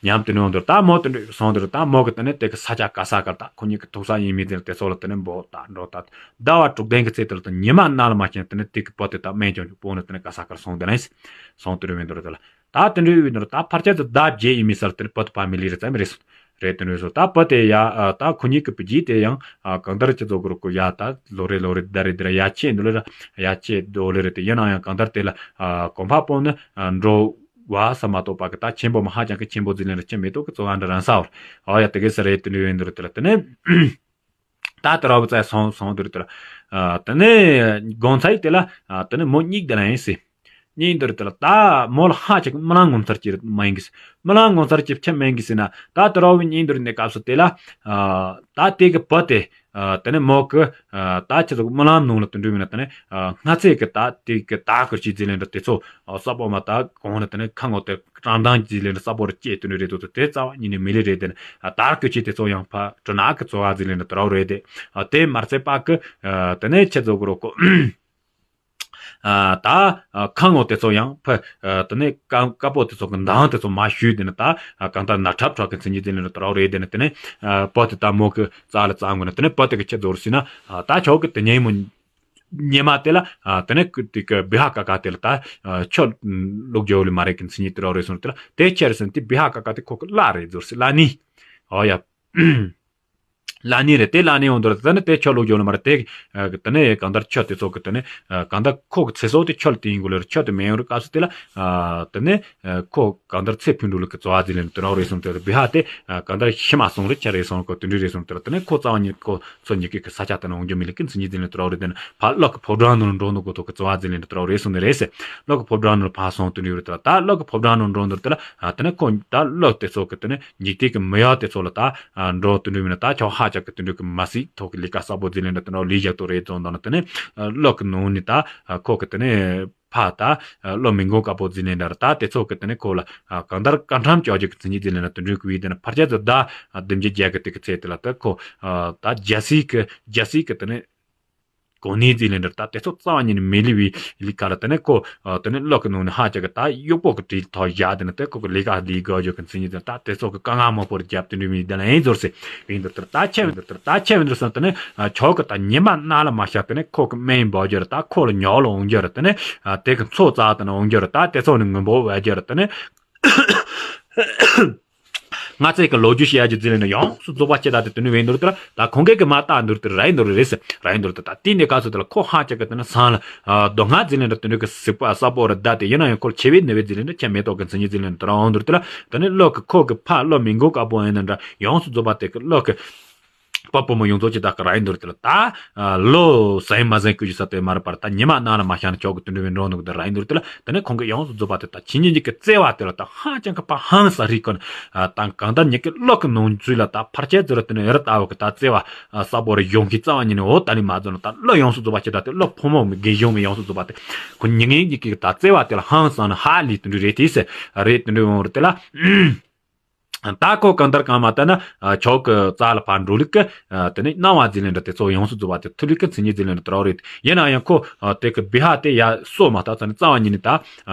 ཉམས་དེ་ནས་འོང་དུས་ད་མོ་དེ་འདྲ་སོང་དུས་ད་མོ་གི་དེ་ནས་དེ་གི་ས་ཆ་ག་ས་གར་ད་ཁོ་གཉིས་ཀྱི་ཐུག་ས་ཡིན་མིན་དེ་དེ་ཚོ་ལ་དེ་ནས་འབོ་ད་འགྲོ་ད་ཟླ་བ་དྲུག་ལྡན་གི་ཚེ་དེ་ལ་ད་ཉི་མ་ནང་ལ་མ་ཤེས་དེ་ནས་དེ་གི་བུ་དེ་ད་སྨན་ལྗོངས་ཀྱི་བུ་ནི་དེ་ནས་ག་ས་གར་སོང་དེ་ནས་སོང་དུས་རེད། འོང་དུས་ད་ད་དེ་འདྲ་ཡོད་དུས་ད་ཕར་ཆེར་དུ་ཟླ་བརྒྱད་ཡིན་མིན་ས་ལ་དེ་ནས་བུ་དེ་ཕ་མི་ལི་རེ་ཙམ་རེད་སོང་། རེད། དེ་འདྲ་སོང་ད་བུ་དེ་ཡ་ཨ་ད་ཁོ་གཉིས་ཀྱི་བུ་རྒྱུད་དེ་ཡང་ཨ་གང་ལྟར་ཅི་ཚོ་གུ་རུ་ཀུ་ཡ་ད་ལོ་རེ་ལོ་རེ་ཟླ་རེ་ཟླ་རེ་ཡ་ཆེ་འདུག་ལེ་ར་ཡ་ཆེ་འདུག་ལེ་རེད། དེ་ཡིན་ན་ཡང་གང་ལྟར་དེ་ལ་ཨ་གོང་འཕེལ་སྤོང་ནི་ཨ་འགྲོ་བ་ས་མ་གཏོགས་པ་གི་ད་ཆེན་པོ་མ་ཧ་ཅང་གི་ཆེན་པོ་ཟིག་ལེ་ར་ཆེ་མེ་ཏོག་གི་ཚོ་བ་འདྲ་རང་ས་བར་ཨ་ཡ་དེ་གེ་ས་རེད། དེ་འདྲ་ཡོད་འདུག་རེད། དེ་ལ་དེ་ནས། ད་དེ་ར་བུ་ཚ་སོང་སོང་དུས་དེ་ལ། ཨ་དེ་ནས་དགོང་ཚ་ཡི་དེ་ལ་ཨ་དེ་ནས་མོ་གཉིད་དེ་ལ་ཡིན་སྲིད། གཉིད་དུས་དེ་ལ་ད་མོ་ལ་ཧ་ཅང་རྨི་ལམ་ངོ་མཚར་ཅིག་མ་ཡིན་གི་སྲིད། རྨི་ལམ་ངོ་མཚར་ཅིག་ཆ་མེད་གི་སྲིད་ན་ད་དེ་ར་བུ་གཉིད་དུས་ནས་སྐབས་སུ་དེ་ལ་ཨ་ད་དེ་གི་བུ་དེ་ཨ་དེ་ནས་མོ་གི་ཨ་ད་ཆི་ཟིག་རྨི་ལམ་ནང་ལ་དུ་འགྲོ་མིན་ན་དེ་ནས་ཨ་སྔ་ཚེ་གི་ད་དེ་གི་ད་གི་ཅི་ཟིག་ལེན་འདྲ་དེ་ཚོ་ཨ་ས་པོ་མ་ད་གོང་ནས་དེ་ནས་ཁ་ངོ་དེ། དྲང་དྲང་གི་ལས་འདྲ་གསལ་པོ་རེ་སྐྱེས་དུ་ནི་རེད་དོ། དེ་རྩ་བ་ཉིད་ནས་མི་ལི་རེད་དེ་ནི་དར་གོས་ཆེ་དེ་ཚོ་ཡང་ཕ་གྲུ་ནག་གི་ཚོ་བ་ཟིག་ལས་འདྲ་དོ་རོགས་རེད་དེ། དེ་མར་ཚེ་པ་གི་དེ་ནས་ཆེ་ཚོ་གི་རོ་ཀོ་ད་ཁ་ངོ་དེ་ཚོ་ཡང་ཕ་དེ་ནས་ཀ་ཀ་པོ་དེ་ཚོ་གི་མདང་དེ་ཚོ་མ་ཞུས་དེ་ནི་ད་གང་ལྟར་ན་ཁྲབ་ཁྲག་གི་མཚན་ཉིད་དེ་ལས་འདྲ་དོ་རོགས་རེད་དེ་ནི་དེ་ནས་པོ་དེ་ད་མོ་གི་རྩ་ལ་རྩ་དགོས་ན་དེ་ནས་པོ་དེ་གི་ཆེ་ཚོ་རུ་སྲིད་ན་ད་ཆོག་གི་དེ་ཉེ་མོ། ཉི་མ་དེ་ལ་ཨ་དེ་ནས་ཀུ་དེ་ཀ་བི་ཧ་ཀ་ཀ་དེ་ལ་ད་ཨ་ཆོ་ལུག་རྒྱོ་ལི་མ་རེད་གི་མཚན་ཉིད་དེ་རོ་རེ་སོང་། དེ་ལ་དེ་ཆེར་སོང་དེ་བི་ཧ་ཀ་ཀ་དེ་ཁོ་གི་བླ་རེད་ཟོར་སི་བླ་ནི། ཨོ་ཡ། བླ་ནི་རེད། དེ་བླ་ནི་ཡོང་དོར་དེ་ནས་དེ་ཆོ་ལུག་རྒྱོ་ལི་མ་རེད་དེ། ཨ་དེ་ནས་གང་ལྟར་ཆོ་དེ་ཚོ་གི་དེ་ནས་ཨ་གང་ལྟར་ཁོ་གི་ཚེ་སྲོག་དེ་ཆོ་ལ་དེ་ཡིན་དགོས་ལེ་རེད། ཆོ་དེ་མེད་ཡོང་རེད། སྐབས་སུ་དེ་ལ་ཨ་དེ་ནས་ཨ་ཁོ་གང་ལྟར་ཚེ་ཕུད་འགྲོ་ལུགས་ཀྱི་རྩ་བ་ཟིན་ལེ་དེ་རོ་རེ་སོང་། དེ་ལ་བི་ཧ་དེ་ཨ་གང་ལྟར་ཤི་མ་སོང་རེད། ཆ་རེ་སོང་ཁོ་དེ་འདྲ་རེ་སོང་། དེ་ལ་དེ་ནས་ཁོ་རྩ་བ་ཉིད་ཁོ། སོ་ཉིད་ཀྱི་ས་ཆ་དེ་ན་འོང་རྒྱུ་མི་ལི་ཀི་མཚན་ཉིད་དེ་ལས་དྲག་རེད། དེ་ན་ཕ་བློ་གི་ཕོ་བྲང་ནང་འགྲོ་ནོ་གོ་ཐོག་གི་རྩ་བ་ཟིན་ལེ་དྲག་རེད་སོང་ནི་རེད་ཟེར། བློ་གི་ཕོ་བྲང་ནང་ཕ་སོང་དུ་ཡོད་དེ་ལ་ད་བློ་གི་ཕོ་བྲང་ནང་འགྲོ་ནོ་དེ་ལ་ཨ་དེ་ནས་ཁོ་ད་བློ་དེ་ཚོ་གི་དེ་ནས་འཇིག་རྟེན་གི་མི་ཡག་དེ་ཚོ་ལ་ད་ཨ་འགྲོ་དུ་འགྲོ་མིན་ན་ད་ཆོག་ཧ་ཅག་གི་དུ་འགྲོ་གི་མ་སྲིད་ཐོག་གི་ལས་ཀ་གསལ་པོ་ཟིན་ལེ་འདྲ་དེ་ནས་ལས་བཞག་ཏོ་རེད་ཙང་ད་ན་དེ་ནས་ཨ་བློ་གི་ནང་ནས་ད་ཨ་ཁོ་གི་དེ་ནས། ཕ་ད་བློ་མི་འགོང་དཀར་པོ་འཛིན་ནས་འདྲ་ད་དེ་ཚོ་གི་དེ་ནས་ཁོ་ལ་གང་ལྟར་བཀའ་ཁྲམ་བཅོ་རྒྱུ་གི་མཚན་ཉིད་འཛིན་ནས་ན་དུ་འགྲུལ་གི་བའི་དེ་ན་ཕར་ཆ་ཚོ་ད་བདུན་བརྒྱ་བརྒྱད་གི་དེ་གི་ཚེ་དེ་ལ་ད་ཁོ་ད་རྒྱལ་སྲིད་གི་རྒྱལ་སྲིད་གི་དེ་ནས་གོ་གནས་འཛིན་ནས་འདྲ་ད་དེ་ཚོ་རྩ་བ་ཉིད་ནས་མི་ལི་བའི་ལི་ཀ་ལ་དེ་ནས་ཁོ་དེ་ནས་བློ་གི་ནང་ནས་ཧ་ཅག་གི་ད་གཡོག་པོ་གི་གྲས་ཐོག་བཞག་དེ་ནས་དེ་ཁོ་གི་ལས་ཀ་ལས་དགོས་རྒྱུ་གི་མཚན་ཉིད་དེ་ད་དེ་ཚོ་གི་དཀའ་ངལ་མང་པོ་རྒྱབ་དེ་འགྲུལ་མི་དེ་ལ་ཨེ་ཟོར་སེ་བའི་འདུག་དེ་ད་ཆེ་བའི་འདུག་དེ་ད་ཆེ་བའི་འདུག་སོང་དེ་ནས་ཆོག་གི་ད་ཉི་མ་ན་ལ་མ་ཤར་དེ་ནས་ཁོ་གི་སྨན་འབོག་རྒྱུ་ར་ད་ཁོ་ལ་ཉོག་ལ་འོང་རྒྱུ་ར་དེ་ནས། ཨ་དེ་གི་མཚོ་རྩ་དེ་ན་འོང་རྒྱུ་རེད། ད་དེ་ཚོ་ནི་ངུ་འབོད་བྱ་རྒྱུ་རེད། དེ་ནི་ང་ཚོས་གི་ལོ་རྒྱུས་བཤད་རྒྱུ་ཟེར་ནས་ཡོངས་སུ་རྫོགས་པ་ཆེ་ད་དེ་དེ་ནི་བས་འདུག་དེ་ད་ཁོང་གིས་གི་མ་བཏགས་འདུག་དེ་ར་ཡིན་འདུག་རེད་ཟེར་ར་ཡིན་འདུག་དེ་ད་དེ་ནས་ག་ཚོད་དེ་ལ་ཁོ་ཧ་ཅག་གི་དེ་ནི་སང་ལ་ཨ་རྡོ་སྔགས་ཟེར་ནས་འདྲ་དེ་འདྲ་གི་སྲིད་པ་གསལ་པོ་རེད། ད་དེ་ཡིན་ན་ཡང་ཁོ་ཆེ་བའི་ནི་བའི་ཟེར་ནས་འདྲ་ཆེ་མེ་ཏོག་གི་མཚན་ཉིད་ཟེར་ནས་འདྲ་རང་འོང་འདུག་དེ་ལ་དེ་ནི་བློ་གི་ཁོ་གི་ཕ་བློ་མི་འགུག་དཀར་པོ་ཡིན་ན་འདྲ་ཡོངས་སུ་རྫོགས་པ་དེ་གི་བློ་གི། པ་པོ་མོ་ཡོངས་རྫོགས་ཀྱི་བདག་གི་ར་ཡིན་འདུག་དེ་ལ་ད་ལོ་ཟན་མ་ཟན་ཀུ་ཅི་ས་དེ་མ་རེད་པར་ད་ཉི་མ་ནང་ལ་མ་ཤར་ན་ཆོག་གི་དུ་འདྲ་བའི་འགྲོ་འདུག་དེ་ར་ཡིན་འདུག་དེ་ལ་དེ་ནས་ཁོང་གི་ཡོངས་སུ་རྫོགས་པ་དེ་ད་ཕྱི་ཉིན་གྱི་བརྩེ་བ་དེ་ལ་ད་ཧ་ཅང་གི་པ་ཧང་ས་རིག་གོ་ན་ད་གང་ལྟར་ཉིད་ཀྱི་བློ་གི་ནང་ཚུལ་ལ་ད་ཕར་ཆད་ཟེར་དེ་ནས་ཡར་ལྟ་བ་གི་ད་བརྩེ་བ་ས་པོ་ར་ཡོང་གི་རྩ་བ་ཉིད་ནས་འོ་ད་ནི་མ་རྫོགས་ན་ད་བློ་ཡོངས་སུ་རྫོགས་པ་ཆེ་ད་དེ་བློ་ཕོ་མོ་མི་དགེ་གཞུང་མི་ཡོངས་སུ་རྫོགས་པ་དེ་ཁོ་ཉིད་ངེད་ཀྱི་ད་བརྩེ་བ་དེ་ལ་ཧང་སང་ན་ཧ་ལས་དུ་འདྲ་རེད་དེ་ཟེར་རེད་དུ་འདྲ་འོང་རེད་དེ་ལ། ད་ཁོ་གང་ལྟར་གང་མ་ལྟར་ན་ཨ་ཆོག་གི་རྩ་ལ་ཕར་འགྲོ་ལུགས་ཀྱི་ཨ་དེ་ནས་སྣང་བ་ཟེར་ལེ་འདྲ་དེ་ཚོ་ཡོངས་སུ་རྫོགས་པ་དེ་ཐུབ་ལུགས་ཀྱི་མཚན་ཉིད་ཟེར་ལེ་འདྲ་དེ་རང་རེད། ཡིན་ན་ཡང་ཁོ་ཨ་དེ་གི་བི་ཧ་དེ་ཡ་སོ་མ་ཐག་ཚ་ནས་རྩ་བ་ཉིད་ནས་ད་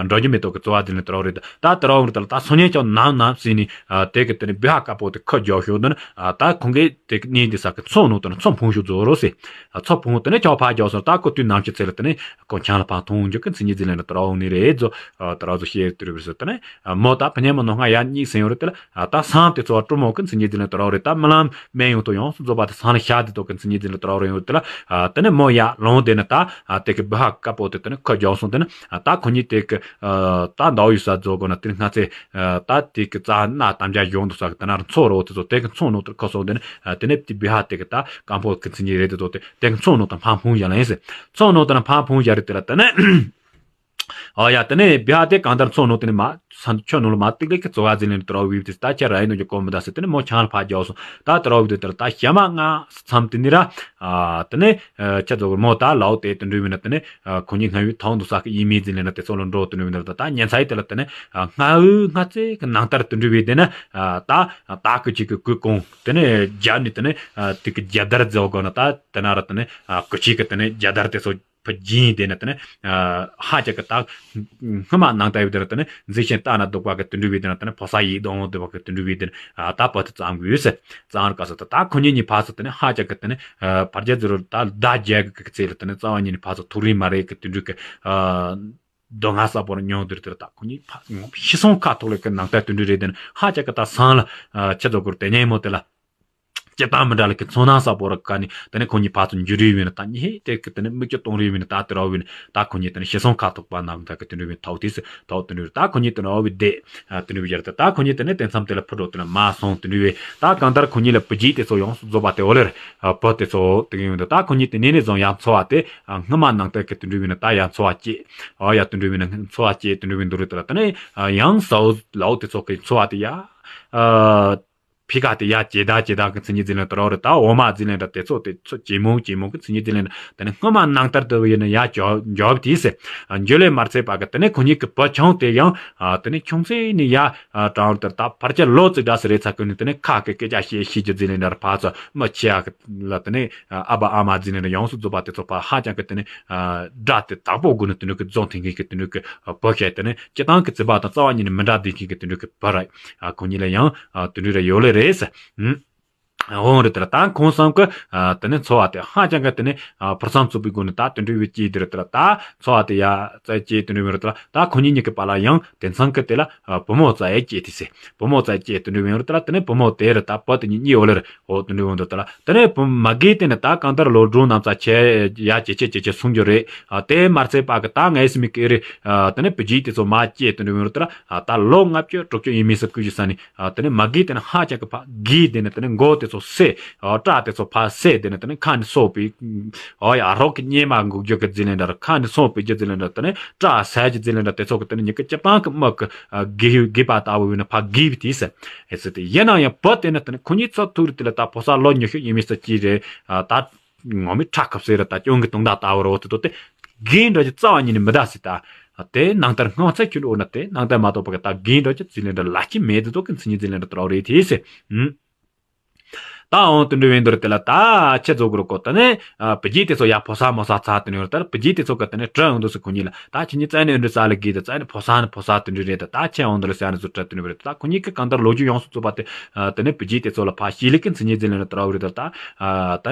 འགྲོ་རྒྱུ་མེད་དོ་གི་རྩོལ་བ་ཟེར་ལེ་འདྲ་རེད། ད་དེ་རང་རེད། ད་ལ་ད་སོ་ཉན་ཀྱང་ནམ་ནམ་ཟེར་ནས་ཨ་དེ་གི་དེ་ནས་བི་ཧ་དཀར་པོ་དེ་ཁ་རྒྱག་ཤོག་འདི་ན་ཨ་ད་ཁོང་གིས་དེ་གི་གནས་འདི་ས་གི་མཚོ་ནང་དུ་ན་མཚོ་འཕུང་ཤོག་རྫོགས་རོགས་ཟེར། ཨ་མཚོ་འཕུང་དེ་ནས་ཁྱོད་ཕར་རྒྱག་སོང་། ད་ཁོ་དུས་ནམ་ཞིག་ཚེ་ལ་དེ་ནས་ཁོ་ཆང་ལ་ཕར་འཐུང་འཇུག་གི་མཚན་ཉིད་ཟེར་ལེ་འདྲ་དེ་རང་ནི་རེད་རྫོགས། ཨ་དེ་རང་ཚོ་ཤེས་དུ་རེད་ཟེར། དེ་ནས་ཨ་མོ་ད་ཕ་ཉལ་མ་ནོ་ང་ཡ་གཉིད་སེང་ཡོད་རེད། དེ་ལ་ཨ་ད་སང་དེ་ཚོ་སྤྲོ་མོ་གི་མཚན་ཉིད་ཟེར་ལེ་དེ་རང་རེད། ད་རྨི་ལམ་སྨན་ཡོང་དུ་ཡོངས་སུ་རྫོགས་པ་དེ་སང་ལ་ཤ་དེ་དོ་གི་མཚན་ཉིད་ཟེར་ལེ་དེ་རང་རེད་ཡོད། དེ་ལ་ཨ་དེ་ནས་མོ་ཡ་ལོང་དེ་ནས་ད་ཨ་དེ་གི་བི་ཧ་དཀར་པོ་དེ་དེ་ནས་ཁ་རྒྱག་སོང་། དེ་ནས་ཨ་ད་ཁོ་གཉིས་དེ་གི་ཨ་ད་འདའ་ཡོད་ས་རྫོགས་གོ་ན་དེ་ནས་སྔ་ཚེ་ཨ་ད་དེ་གི་རྩ་ན་དམ་བཅའ་གཞུང་དུ་ས་གི་དེ་ན་མཚོ་རོ་དེ་ཚོ་དེ་གི་མཚོ་ནང་དུ་ཁ་སོང་། དེ་ནས་ཨ་དེ་ནས་དེ་བི་ཧ་དེ་གི་ད་སྐམ་པོ་གི་མཚན་ཉིད་རེད། དེ་ཚོ་དེ་དེ་གི་མཚོ་ནང་དུ་ཕར་འཕུང་བཞག་ལ་ཡིན་ཟེར། མཚོ་ནང་དུ་ན་ཕར་འཕུང་བཞག་རེད། དེ་ལ་དེ་ནས། ཨོ་ཡ། དེ་ནས་བི་ཧ་དེ་གང་ལྟར་མཚོ་ནང་དེ་ནས་མ་ས་ཆུ་ནང་ལ་མ་ཏིག་ལེ་གི་རྩོལ་བ་ཟེར་ལེ་འདྲ་དེ་རང་བི་དེ་ད་ཁྱེད་ར་ཡིན་ནོ་ཀྱི་གོ་མི་ད་ཟེར། དེ་ནས་མོ་ཆང་ལ་ཕར་རྒྱག་སོང་། ད་དེ་རང་བི་དེ་དེ་ལ་ད་ཞྭ་མ་ང་མཚམས་དེ་ནས་ར་ཨ་དེ་ནས་ཨ་ཁྱེད་ཚོ་གི་མོ་ད་ལའོ་དེ་དེ་འདྲ་བི་ན་དེ་ནས་ཨ་ཁོ་གཉིས་སྔ་བའི་ཐང་དུ་ས་གི་ཡིན་མིན་ཟེར་ལེ་ན་དེ་ཚོ་ལ་འགྲོ་དེ་འདྲ་བི་ན་ད་ད་ཉན་ཚ་ཡི་དེ་ལ་དེ་ནས་ཨ་སྔ་བའི་སྔ་ཚེ་གི་ནང་ལྟར་དེ་འདྲ་བི་དེ་ནས་ཨ་ད་ད་གི་ཅིག་གི་གུས་གོང་དེ་ནས་རྒྱབ་ནས་དེ་ནས་ཨ་དེ་གི་རྒྱབ་དར་རྫོགས་གོ་ན་ད་དེ་ན་ར་དེ་ནས་ཨ་གུ་ཅིག་གི་དེ་ནས་རྒྱབ་དར་དེ་ཚོ། ཕ་རྒྱན་དེ་ན་དེ་ནས་ཨ་ཧ་ཅང་གི་ད་སྔ་མ་ནང་ལྟ་བུ་དེ་ན་དེ་ནས་མཛེས་ཤིང་ལྟ་ན་སྡུག་པ་གི་དེ་འདྲ་བི་དེ་ན་དེ་ནས་ཕོ་གསར་ཡིད་དུ་འོང་བདེ་བ་གི་དེ་འདྲ་བི་དེ་ན་ཨ་ད་བུ་དེ་བཙལ་དགོས་ཟེར། བཙལ་བར་སྐབས་སུ་ད་ད་ཁོ་གཉིས་གཉིས་ཕར་ཚུར་དེ་ནས་ཧ་ཅང་གི་དེ་ནས་ཨ་ཕར་རྒྱ་ཟེར་རོ་ད་ཟླ་རྒྱ་གི་གི་ཚེ་ལ་དེ་ནས་རྩ་བ་ཉིད་ནས་ཕར་ཚུར་ཐུག་རིན་མ་རེད་གི་དེ་འདྲ་གི་ཨ་སྡུག་བསྔལ་ས་པོ་ར་མྱོང་དེ་རེད། དེ་ལ་ད་ཁོ་གཉིས་ཕ་ཤི་སོང་ཁ་ཐོག་ལ་གི་ནང་ལྟ་དེ་འདྲ་རེད། དེ་ནས་ཧ་ཅང་གི་ད་སང་ལ་ཨ་ཁྱེད་ཚོ་གུར་དེ་ཉན་མོ་དེ་ལ། སྤྱིར་བཏང་མི་འདྲ་ལ་གི་ཚོར་སྣང་ས་པོ་ར་ག་ནི་དེ་ནས་ཁོ་གཉིས་ཕར་ཚུར་འཇུ་རེ་བས་ན་ད་ཉི་ཧེ་དེ་གི་དེ་ནས་མིག་ཆུ་གཏོང་རེ་བས་ན་ད་དེ་ར་བས་ན་ད་ཁོ་གཉིས་དེ་ནས་ཤི་སོང་ཁ་ཐུག་པ་ནང་ད་གི་དེ་འདྲ་བས་ཐོག་དེ་སི་ཐོག་དེ་འདྲ་ད་ཁོ་གཉིས་དེ་ནས་ཨོ་བི་དེ་དེ་འདྲ་བས་ཡར་ད་ད་ཁོ་གཉིས་དེ་ནས་དེ་མཚམས་དེ་ལ་ཕུ་འགྲོ་དེ་ལ་མ་སོང་དེ་འདྲ་བས། ད་གང་ལྟར་ཁོ་གཉིས་ལ་བུ་རྒྱུད་དེ་ཚོ་ཡོངས་སུ་རྫོགས་པ་དེ་འོ་ལེར་བུ་དེ་ཚོ་དེ་གི་ཡོང་དུ་ད་ཁོ་གཉིས་དེ་ནས་ནས་བཟུང་ཡར་འཚོ་བ་དེ་སྔ་མ་ནང་ལྟར་གི་དེ་འདྲ་བས་ན་ད་ཡར་འཚོ་བ་སྐྱེས། ཨོ་ཡ་དེ་འདྲ་བས་ན་འཚོ་བ་སྐྱེས་དེ་འདྲ་བས་འདུག་རེད། དེ་ལ་དེ་ནས་ཡང་ས་འོ་ལའོ་དེ་ཚོ་གི་འཚོ་བ་དེ་ཡ། ཕི་ཁ་དེ་ཡ་ཇེ་དག་ཇེ་དག་གི་མཚན་ཉིད་ཟིན་ལེན་དུ་རོ་རེད། ད་འོ་མ་ཟིན་ལེན་དུ་དེ་ཚོ་དེ་ཚོ་ཇེ་མང་ཇེ་མང་གི་མཚན་ཉིད་ཟིན་ལེན་དུ་དེ་ནི་སྔོན་མ་ནང་ལྟར་དུ་ཡིན་ན་ཡ་འཇོག་འཇོག་དེས་ཟེར། འཇོ་ལེ་མར་ཚེ་པ་གི་དེ་ནི་ཁོ་གཉིས་ཀྱི་བུ་ཆུང་དེ་ཡང་དེ་ནི་ཆུང་ཚེ་ནི་ཡ་དྲང་དུ་ད་ཕར་ཆེར་ལོ་ཙིག་འདྲ་སི་རེད་ཚ་ཀུན་ནི་དེ་ནི་ཁ་གི་སྐད་ཆ་བཤད་ཤེས་ཀྱི་ཟིན་ལེན་དུ་ཕ་ཚོ་མི་ཆེ་ཡ་གི་ལ་དེ་ནི་ཨ་བ་ཨ་མ་ཟིན་ལེན་དུ་ཡོངས་སུ་རྫོགས་པ་དེ་ཚོ་ཕ་ཧ་ཅང་གི་དེ་ནི་དགྲ་དེ་དག་པོ་དགོས་ནི་དེ་ནི་གི་རྫོང་ཐེངས་གི་གི་དེ་ནི་གི་བུ་ཤེས་དེ་ནི་སྤྱི་བཏང་གི་བརྩི་བ་དང་རྩ་བ་ཉིད་ནི་མི་འདྲ་དེ་ཤེས་གི་དེ་ནི་གི་བུ་ར། ཨ་ཁོ་གཉིས་ལ་ཡང་ཨ་དུ་རུ་ར་ཡོད་ལེ་རེད་ཟེར། ཨ་འོང་རེད། དེ་ལ་ད་ཁོང་བསམ་གི་ཨ་དེ་ནས་འཚོ་བ་དེ་ཧ་ཅང་གི་དེ་ནས་ཨ་ཕུར་ཚང་བཙུགས་པའི་སྒོ་ནས་ད་དུ་རུ་བའི་སྐྱེས་དེ་རེད། དེ་ལ་ད་འཚོ་བ་དེ་ཡ་རྩ་སྐྱེས་དུ་རུ་བའི་རེད། དེ་ལ་ད་ཁོ་གཉིས་གཉིས་ཀྱི་བར་ལ་ཡང་དེང་སང་གི་དེ་ལ་ཨ་བུ་མོ་རྩ་ཡ་སྐྱེས་དེ་ཟེར། བུ་མོ་རྩ་སྐྱེས་དུ་རུ་བའི་རེད། དེ་ལ་དེ་ནས་བུ་མོ་དེ་རེད། ད་བུ་དེ་གཉིས་གཉིས་ཡོད་ལེ་རེད། འོ་དུ་རུ་བའི་འདུག་དེ་ལ་དེ་ནས་བུ་མ་གིས་དེ་ནས་ད་གང་ལྟར་ལོ་སྒྲུང་རྣམས་ཚ་ཆེ་ཡ་ཇེ་ཆེ་ཇེ་ཆེ་སོང་རྒྱུ་རེད། ཨ་དེ་མར་ཚེ་པ་གི་ད་ངའི་སེམས་ཀྱི་རེད། ཨ་དེ་ནས་བུ་རྒྱུད་དེ་ཚོ་མ་སྐྱེས་དུ་རུ་བའི་རེད། དེ་ལ་ཨ་ད་ལོ་ལྔ་བཅུ་དྲུག་ཅུ་ཡིན་མིན་སུ་ཀུ་ཅུ་ས་ནི། ཨ་དེ་ནས་མ་གིས་དེ་ནས་ཧ་ཅང་གི་ཕ་གིས་དེ་ནས་དེ་ནས་མགོ་དེ་ཚོ་བསད། ཨ་སྐྲ་དེ་ཚོ་ཕར་བསད། དེ་ནས་དེ་ནས་ཁ་ནས་སོ་པའི་ཨོ་ཡ་རོགས་ཀྱི་གཉེར་མ་འགུག་རྒྱུ་གི་ཟིན་ལེན་དུ་ཁ་ནས་སོ་པའི་རྒྱུ་ཟིན་ལེན་དུ་དེ་ནས་སྐྲ་བསད་རྒྱུ་ཟིན་ལེན་དུ་དེ་ཚོ་གི་དེ་ནས་ཉི་གི་སྤྱི་བཏང་གི་མི་གི་ཨ་གི་གི་པ་ལྟ་བུ་ཡིན་ན་ཕ་གི་བི་དེ་ཟེར། ཨེ་ཟེར་དེ་ཡིན་ན་ཡང་བུ་དེ་ནས་དེ་ནས་ཁོ་གཉིས་ཚོ་ཐུག་རེད། དེ་ལ་ད་ཕོ་གསར་ལོ་ཉི་ཤུ་ཡིན་མིན་སུ་ཅི་རེད། ཨ་ད་ངོ་མི་ཁྲག་ཁབ་ཟེར་རེད། ད་སྐྱོན་གི་དུང་ཟླ་ལྟ་བུ་རོ་དེ་དོ་དེ་གི་འདྲ་གི་རྩ་བ་ཉིད་ནས་མི་ད་ཟེར། ད་དེ་ནང་ལྟར་སྔོན་ཚེ་ཁྱོད་འོ་ན་དེ་ནང་ལྟར་མ་གཏོགས་པ་གི་ད་གི་འདྲ་གི་ཟིན་ལེན་དུ་ལ་ཅི་མེད་དེ་དོ་གི་མཚན་ཉིད་ཟིན་ལེན་དུ་དོ་རེད་དེ་ཟེར། ཨུམ། ད་འོང་དུ་འགྲོ་བའི་འདུར་དེ་ལ་ད་ཁྱེད་ཚོ་གུ་རུ་ཀོ་ད་ནི་ཨ་བུ་རྒྱུད་དེ་ཚོ་ཡ་ཕོ་གསར་མོ་གསར་ཚ་དུ་ནི་ཡོད། ད་བུ་རྒྱུད་དེ་ཚོ་ག་ད་ནི་དྲི་འོང་དུ་སུ་ཁོ་གཉིས་ལ་ད་ཁྱེད་གཉིས་རྩ་ནི་འདྲི་ས་ལ་གི་ད་རྩ་ནི་ཕོ་གསར་ནི་ཕོ་གསར་དུ་འདྲི་རེད། ད་ད་ཁྱེད་འོང་དུ་ལ་ས་ནི་ཚོ་དྲི་དུ་ནི་བ་རེད། ད་ཁོ་གཉིས་ཀི་གང་ལྟར་ལོ་རྒྱུས་ཡོངས་སུ་རྫོགས་པ་དེ་ཨ་ད་ནི་བུ་རྒྱུད་དེ་ཚོ་ལ་ཕ་ཤི་ལི་ཀི་མཚན་ཉིད་འཛིན་ལེ་ནི་དྲ་བ་རེད། ད་ད་ཨ་ད་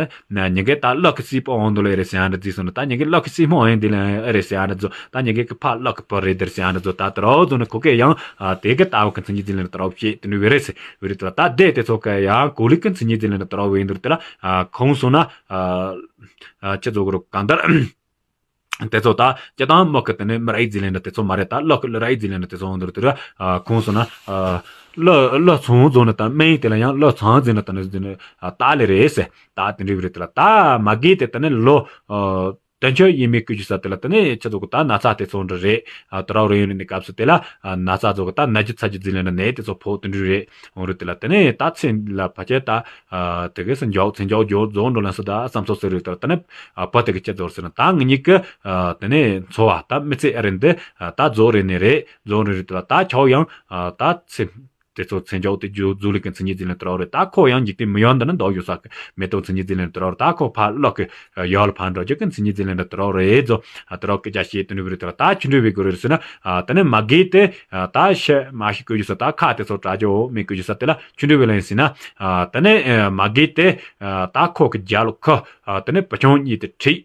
ཉི་གེ་ད་ལག་གི་སྲིད་པོ་འོང་དུ་ལ་རེད་ཟེར་ཡང་འདྲི་རྫི་སོང་ན། ད་ཉི་གེ་ལག་གི་སྲིད་མོ་ཡིན་དེ་ལ་རེད་ཟེར་ཡང་འདྲི་རྫོ། ད་ཉི་གེ་གི་ཕ་ལག་གི་པ་རེད་དེར་ཟེར་ཡང་འདྲི་རྫོ། ད་དྲ་བ་རྫོ་ནི་ཁོ་གེ་ཡང་ཨ་དེ་གི་ལྟ་བ་གི་མཚན་ཉིད་འཛིན་ལེ་ནི་དྲ་བ་བྱེད་དུ་ནི་བེ་རེད་ཟེར། བེ་རི་ཏི་ལ་ད་དེ་དེ་ཚོ་ཀ་ཡང་གོ་ལི་ཀི་མཚན་ཉིད་དེ་ལེ་ན་དོ་ར་བེ་འདུར་དེ་ལ་ཁོང་སོང་ན་ཁྱེད་ཚོ་གོ་རུ་གང་ལྟར་དེ་ཚོ་ད་སྤྱི་བཏང་མི་ཀི་དེ་ནི་མི་ར་ཨི་ཟི་ལེ་ན་དེ་ཚོ་མ་རེད། ད་ལོ་ཀི་ལོ་ར་ཨི་ཟི་ལེ་ན་དེ་ཚོ་འདུར་དེ་ར་ཁོང་སོང་ན་ལོ་ལོ་ཚོང་རྫོང་ན་ད་མེ་དེ་ལ་ཡང་ལོ་ཚང་ཟི་ན་ད་ནི་ཟི་ན་ད་ལེ་རེད་ཟེར། ད་དེ་འདྲ་བེ་རི་ཏི་ལ་ད་མ་གི་དེ་དེ་ནི་ལོ། དོན་ཆོད་ཡིན་མིན་ཀུ་ཅི་ས་དེ་ལ་དེ་ནས་ཁྱེད་ཚོ་གི་ད་ན་ཚ་དེ་ཚོ་འདྲ་རེད། ཨ་དོ་ར་རེ་ཡོད་ནི་སྐབས་སུ་དེ་ལ་ཨ་ན་ཚ་ཚོ་གི་ད་ན་རྒྱུ་ཚ་རྒྱུ་འཛིན་ལེ་ན་ནད་དེ་ཚོ་ཕོག་དེ་འདྲ་རེད། འོང་རེད། དེ་ལ་དེ་ནས་ད་ཚེ་ལ་ཕ་ཆེ་ད་ཨ་དེ་གས་སུ་འཇོག་ཚེ་འཇོག་འཇོག་རྫོགས་འགྲོ་ལ་སུ་ད་བསམ་ཚོ་ཟེར་རེད། དེ་ལ་དེ་ནས་ཨ་ཕ་དེ་གི་ཁྱེད་ཚོར་ཟེར་ན་ད་ང་གཉིས་ཀི་ཨ་དེ་ནས་འཚོ་བ་ད་མི་ཚེ་ཨ་རེད་འདི་ཨ་ད་རྫོགས་རེད་ནི་རེད། རྫོགས་རེད་རེད། དེ་ལ་ད་ཆོག་ཡང་ཨ་ད་ཚེ། དེ་ཚོ་མཚན་བྱང་དེ་རྫུ་འཕྲུལ་གྱི་མཚན་ཉིད་འཛིན་ལེན་དེ་རོ་རེད། ད་ཁོ་ཡང་འཇིག་རྟེན་མི་ཡོང་འདི་ན་འདུག་ཡོད་ས་གི་མེ་ཏོག་མཚན་ཉིད་འཛིན་ལེན་དེ་རོ་རེད། ད་ཁོ་ཕར་གློག་གི་ཡོལ་ཕར་འགྲོ་རྒྱུ་གི་མཚན་ཉིད་འཛིན་ལེན་དེ་རོ་རེད་ཟོ། དེ་རོ་སྐད་ཆ་བཤད་དེ་འདྲ་བའི་རིགས་དེ་ར་ད་ཆུ་འདྲ་བའི་གོ་རེད་ཟེར་ན། དེ་ནས་མ་གི་དེ་ད་ཤ་མ་ཤི་བཀོད་རྒྱུ་ས་ད་ཁ་དེ་ཚོ་དྲ་རྒྱུ་མི་བཀོད་རྒྱུ་ས་དེ་ལ་ཆུ་འདྲ་བའི་ལན་ཟེར་ན། དེ་ནས་མ་གི་དེ་ད་ཁོ་གི་རྒྱ་ལོ་ཁོ། དེ་ནས་བུ་ཆུང་གཉིས་དེ་ཁྲིད།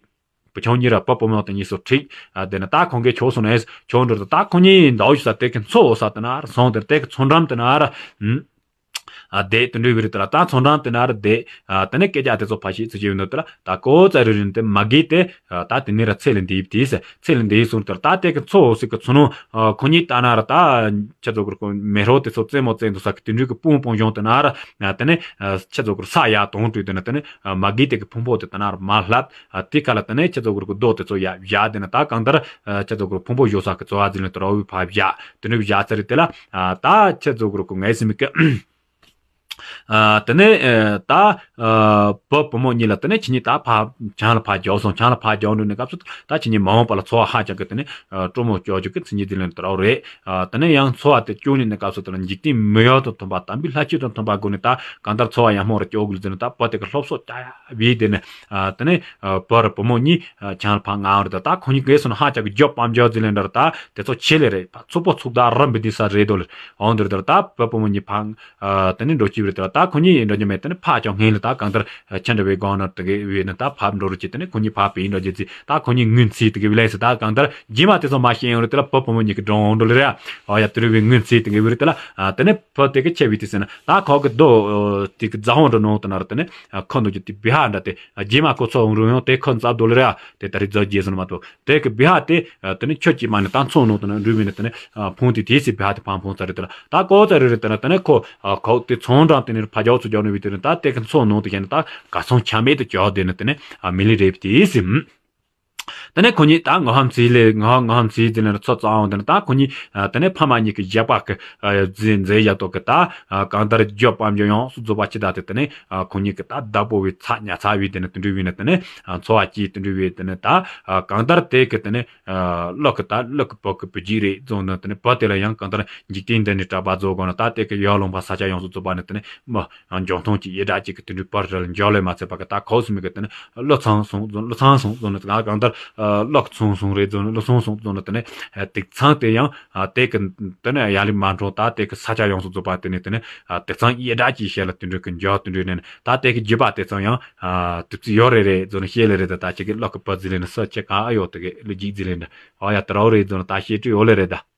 བུ་ཆུང་གཉིས་ར་བུ་བུ་མོ་དེ་གཉིས་སུ་ཁྲིད། ཨ་དེ་ནི་ད་ཁོང་གིས་ཆོག་སོང་ནས་ཆོག་འགྲོ་དུ་ད་ཁོང་གཉིས་འདའ་ཞུ་ས་དེ་གི་མཚོ་འོ་ས་དེ་ན་ར་སོང་དེར་དེ་གི་མཚོ་འགྲམ་དེ་ན་ར། ཨ་དེ་དུ་འགྲོ་བའི་རི་དེ་ལ་ད་མཚོ་འགྲམ་དེ་ན་ར་དེ། ཨ་དེ་ནི་སྐད་ཆ་དེ་ཚོ་ཕ་ཤི་ཚུ་ཅི་ཡོད་ནོ་དེ་ལ་ད་ཀོ་ཙ་རི་རིན་དེ་མ་གི་དེ། ད་དེ་ནི་ར་ཚེ་ལས་འདས་དེ་ཚེ་ལས་འདས་སོང་དེ་ལ་ད་དེ་གི་མཚོ་འོ་ཟིག་གི་མཚོ་ནུ། ཁོང་གཉིས་ད་ན་ར་ད་ཆ་ཚོ་གུར་གོ་མེ་རོ་དེ་ཚོ་རྩེ་མོ་རྩེ་འདུག་ས་གི་དུ་འགྲོ་གི་སྤུང་སྤུང་གཞོང་དེ་ན་ར། དེ་ནི་ཆ་ཚོ་གུར་ས་ཡ་དོང་དུ་དེ་ནི་དེ་ནི། མ་གི་དེ་གི་ཕུང་པོ་དེ་དེ་ན་ར་མ་ལྷད། དེ་ག་ལ་དེ་ནས་ཁྱེད་ཚོ་གུར་གུ་རྡོ་དེ་ཚོ་ཡ་བཞག་དེ་ན་ད་གང་ལྟར་ཁྱེད་ཚོ་གུར་ཕུང་པོ་བཞོ་ས་གི་ཚོ་བ་འཛིན་ལེན་དུ་ར་བའི་ཕ་བཞག་དེ་ནས་བཞག་ཚར་དེ་ལ་ད་ཁྱེད་ཚོ་གུར་གུ་ངའི་སེམས་ཀྱི། དེ་ནས་ད་བུ་བུ་མོ་གཉིས་ལ་དེ་ནས་ཁྱེད་གཉིས་ད་ཕ་བྱང་ལ་ཕ་རྒྱོག་སོང་། བྱང་ལ་ཕ་རྒྱོག་འགྲོ་ནས་སྐབས་སུ་ད་ཁྱེད་གཉིས་མ་འོངས་པ་ལ་འཚོ་བ་ཧ་ཅང་གི་དེ་ནས་སྤྲོ་མོ་སྐྱོ་རྒྱུ་གི་མཚན་ཉིད་འཛིན་ལེན་དུ་ར་བ་རེད། དེ་ནས་ཡང་འཚོ་བ་དེ་སྐྱོ་ནས་ནས་སྐབས་སུ་དེ་ལ་འཇིག་རྟེན་མི་ཡོད་དང་མཐུན་པ་དམ་པའི་ལྷ་ཆོས་དང་མཐུན་པ་སྒོ་ནས་ད་གང་ལྟར་འཚོ་བ་ཡག་མོ་རུ་སྐྱོ་དགོས་ཟེར་ནས་ད་བུ་དེ་གི་སློབ་གསོ་བྱ་བའི་དེ་ནས། ཨ་དེ་ནས་ཨ་བུ་ར་བུ་མོ་གཉིས་ཨ་བྱང་ལ་ཕ་ང་རེད། ད་ད་ཁོ་གཉིས་གས་སོང་ཧ་ཅང་གི་རྒྱབ་པམ་རྒྱབ་ཟིན་ལེན་འདྲ་ད་དེ་ཚོ་ཆེ་ལེ་རེད། ཕ་ཚུགས་པོ་ཚུགས་ད་རམ་བི་དི་ས་རེད་དོ་ལེ། འོང་འདིར་ད་ད་བུ་བུ་མོ་གཉིས་ཕ་ཨ་དེ་ནས་འགྲོ་ཅི་བི་རེད། ད་ད་ཁོ་གཉིས་ཡིན་འགྲོ་རྒྱུ་མེད། དེ་ནས་ཕ་ཅང་ངན་ལེ་ད་གང་ལྟར་ཨ་ཆ་འདྲ་བའི་སྒང་ན་དེ་གས་བས་ནས་ད་ཕ་འགྲོ་རུ་ཅི། དེ་ནས་ཁོ་གཉིས་ཕ་བི་འགྲོ་རྒྱུ་ཅི། ད་ཁོ་གཉིས་ངུ་ཚིག་དེ་གས་བི་ལེ་སི་ད་གང་ལྟར་རྗེས་མ་དེ་ཚོ་མ་ཤེས་ཡོང་རེད། དེ་ལ་བུ་བུ་མོ་གཉིས་ཀྱི་འགྲོ་འོང་འགྲོ་ལེ་རེད། ཨ་ཡ་དེ་རུ་བའི་ངུ་ཚིག་དེ་གས་བི་རེད། དེ་ལ་ཨ་དེ་ནས་བུ་དེ་གས་ཆེ་བི་དི་སེ་ན་ད་ཁོ་གི་རྡོ་དེ་གི་རྫ་ཧོང་འགྲོ་ནོ་དེ་ན་ར་དེ་ནས། ཁོ་འདུག་རྒྱུ་དེ་བི་ཧ་འདྲ་དེ་རྗེས་མ་ཁོ་ཚོ་འོང་རུང་ཡང་དེ་ཁོ་འཛབ་དོ་ལེ་ར་དེ་ད་རི་རྫ་རྗེས་སོང་མ་གཏོགས་དེ་གི་བི་ཧ་དེ་དེ་ནི་ཁྱོད་ཀྱིས་མ་ནི་ད་མཚོ་ནང་དུ་ནི་འགྲུལ་བའི་ནི་དེ་ནི་ཕུང་དེ་དེ་སི་བི་ཧ་དེ་ཕང་ཕུང་ཚ་རེད། དེ་ལ་ད་ཀོ་ཚ་རེ་རེ་དེ་ན་དེ་ནི་ཁོ་ཁོ་དེ་ཚོང་འགྲམ་དེ་ནི་ཕ་རྒྱག་ཚུ་རྒྱག་ནི་བི་དེ་ནི་ད་དེ་གི་མཚོ་ནང་དུ་བཞག་ནི་ད་ག་ཚོང་ཆ་མེད་དུ་རྒྱག་དེ་ནི་དེ་ནི་མི་ལི་རེད་དེ་སི། དེ་ནས་ཁོ་གཉིས་ད་ངོ་ཧམ་ཚིག་ལས་ངོ་ངོ་ཧམ་ཚིག་དེ་ནས་ཚོ་རྩ་འོང་དེ་ནས་ད་ཁོ་གཉིས་དེ་ནས་ཕ་མ་གཉིས་ཀྱི་བཞག་པ་གི་མཛེས་མཛེས་ཡ་ཏོག་གི་ད་གང་ལྟར་རྒྱབ་པམ་རྒྱབ་ཡོངས་སུ་རྫོགས་པ་ཅི་ད་དེ་དེ་ནས་ཁོ་གཉིས་ཀྱི་ད་བདག་པོ་བའི་ཚ་ཉ་ཚ་བའི་དེ་ནས་དུད་འགྲོ་བའི་ནས་དེ་ནས་འཚོ་བ་སྐྱིད་དུད་འགྲོ་བའི་དེ་ནས་ད་གང་ལྟར་དེ་གི་དེ་ནས་ལོག་གི་ད་ལོག་གི་བུ་གི་བུ་རྒྱུད་རེད་རྫོང་ནས་དེ་ནས་བུ་དེ་ལ་ཡང་གང་ལྟར་འཇིག་རྟེན་འདི་ནས་གྲྭ་པ་རྫོགས་དགོས་ན་ད་དེ་གི་ཡར་ལུང་པ་ས་ཆ་ཡོངས་སུ་རྫོགས་པ་ནས་དེ་ནས་མ། འཇོན་ཐང་གི་ཡེ་དྲག་ཅིག་གི་དུད་འགྲོའི་བར་ར་ལ་འཇོག་ལས་མ་ཚད་པ་གི་ད་ཁོ་སུ་མི་གི་དེ་ནི་བློ་ཚང་སོང་རྫོང་བློ་ཚང་སོང་རྫོང་ནི་གང་ལྟར་བློ་ཚང་སོང་རྫོང་ནི་བློ་ཚང་སོང་རྫོང་ནི་དེ་ནི་དེག་ཚང་དེ་ཡང་དེ་གི་དེ་ནི་ཡ་ལི་མ་འགྲོ་ད་དེ་གི་ས་ཆ་ཡོངས་སུ་རྫོགས་པ་དེ་ནི་དེ་ནི་དེག་ཚང་ཡེ་དྲག་ཅིག་བཤད་ལ་དུད་འགྲོ་གི་འཇོག་དུད་འགྲོའི་ནི་ད་དེ་གི་རྒྱུད་པ་དེ་ཚང་ཡང་དུད་རྩི་ཡོད་རེད་རེད་རྫོང་ནི་བཤད་ལེ་རེད། ད་ད་ཅིག་གི་བློ་གི་བུ་རྫི་ལེ་ནི་ས་ཆ་གང་ཨ་ཡོད་དེ་གི་བློ་རྒྱུག་རྫི་ལེ་ནི་ཨ་ཡ་དེ་ར་འོ་རེད་རྫོང་ནི་ད་བཤད་སྤྲོས་ཡོད་ལེ་རེད་ད།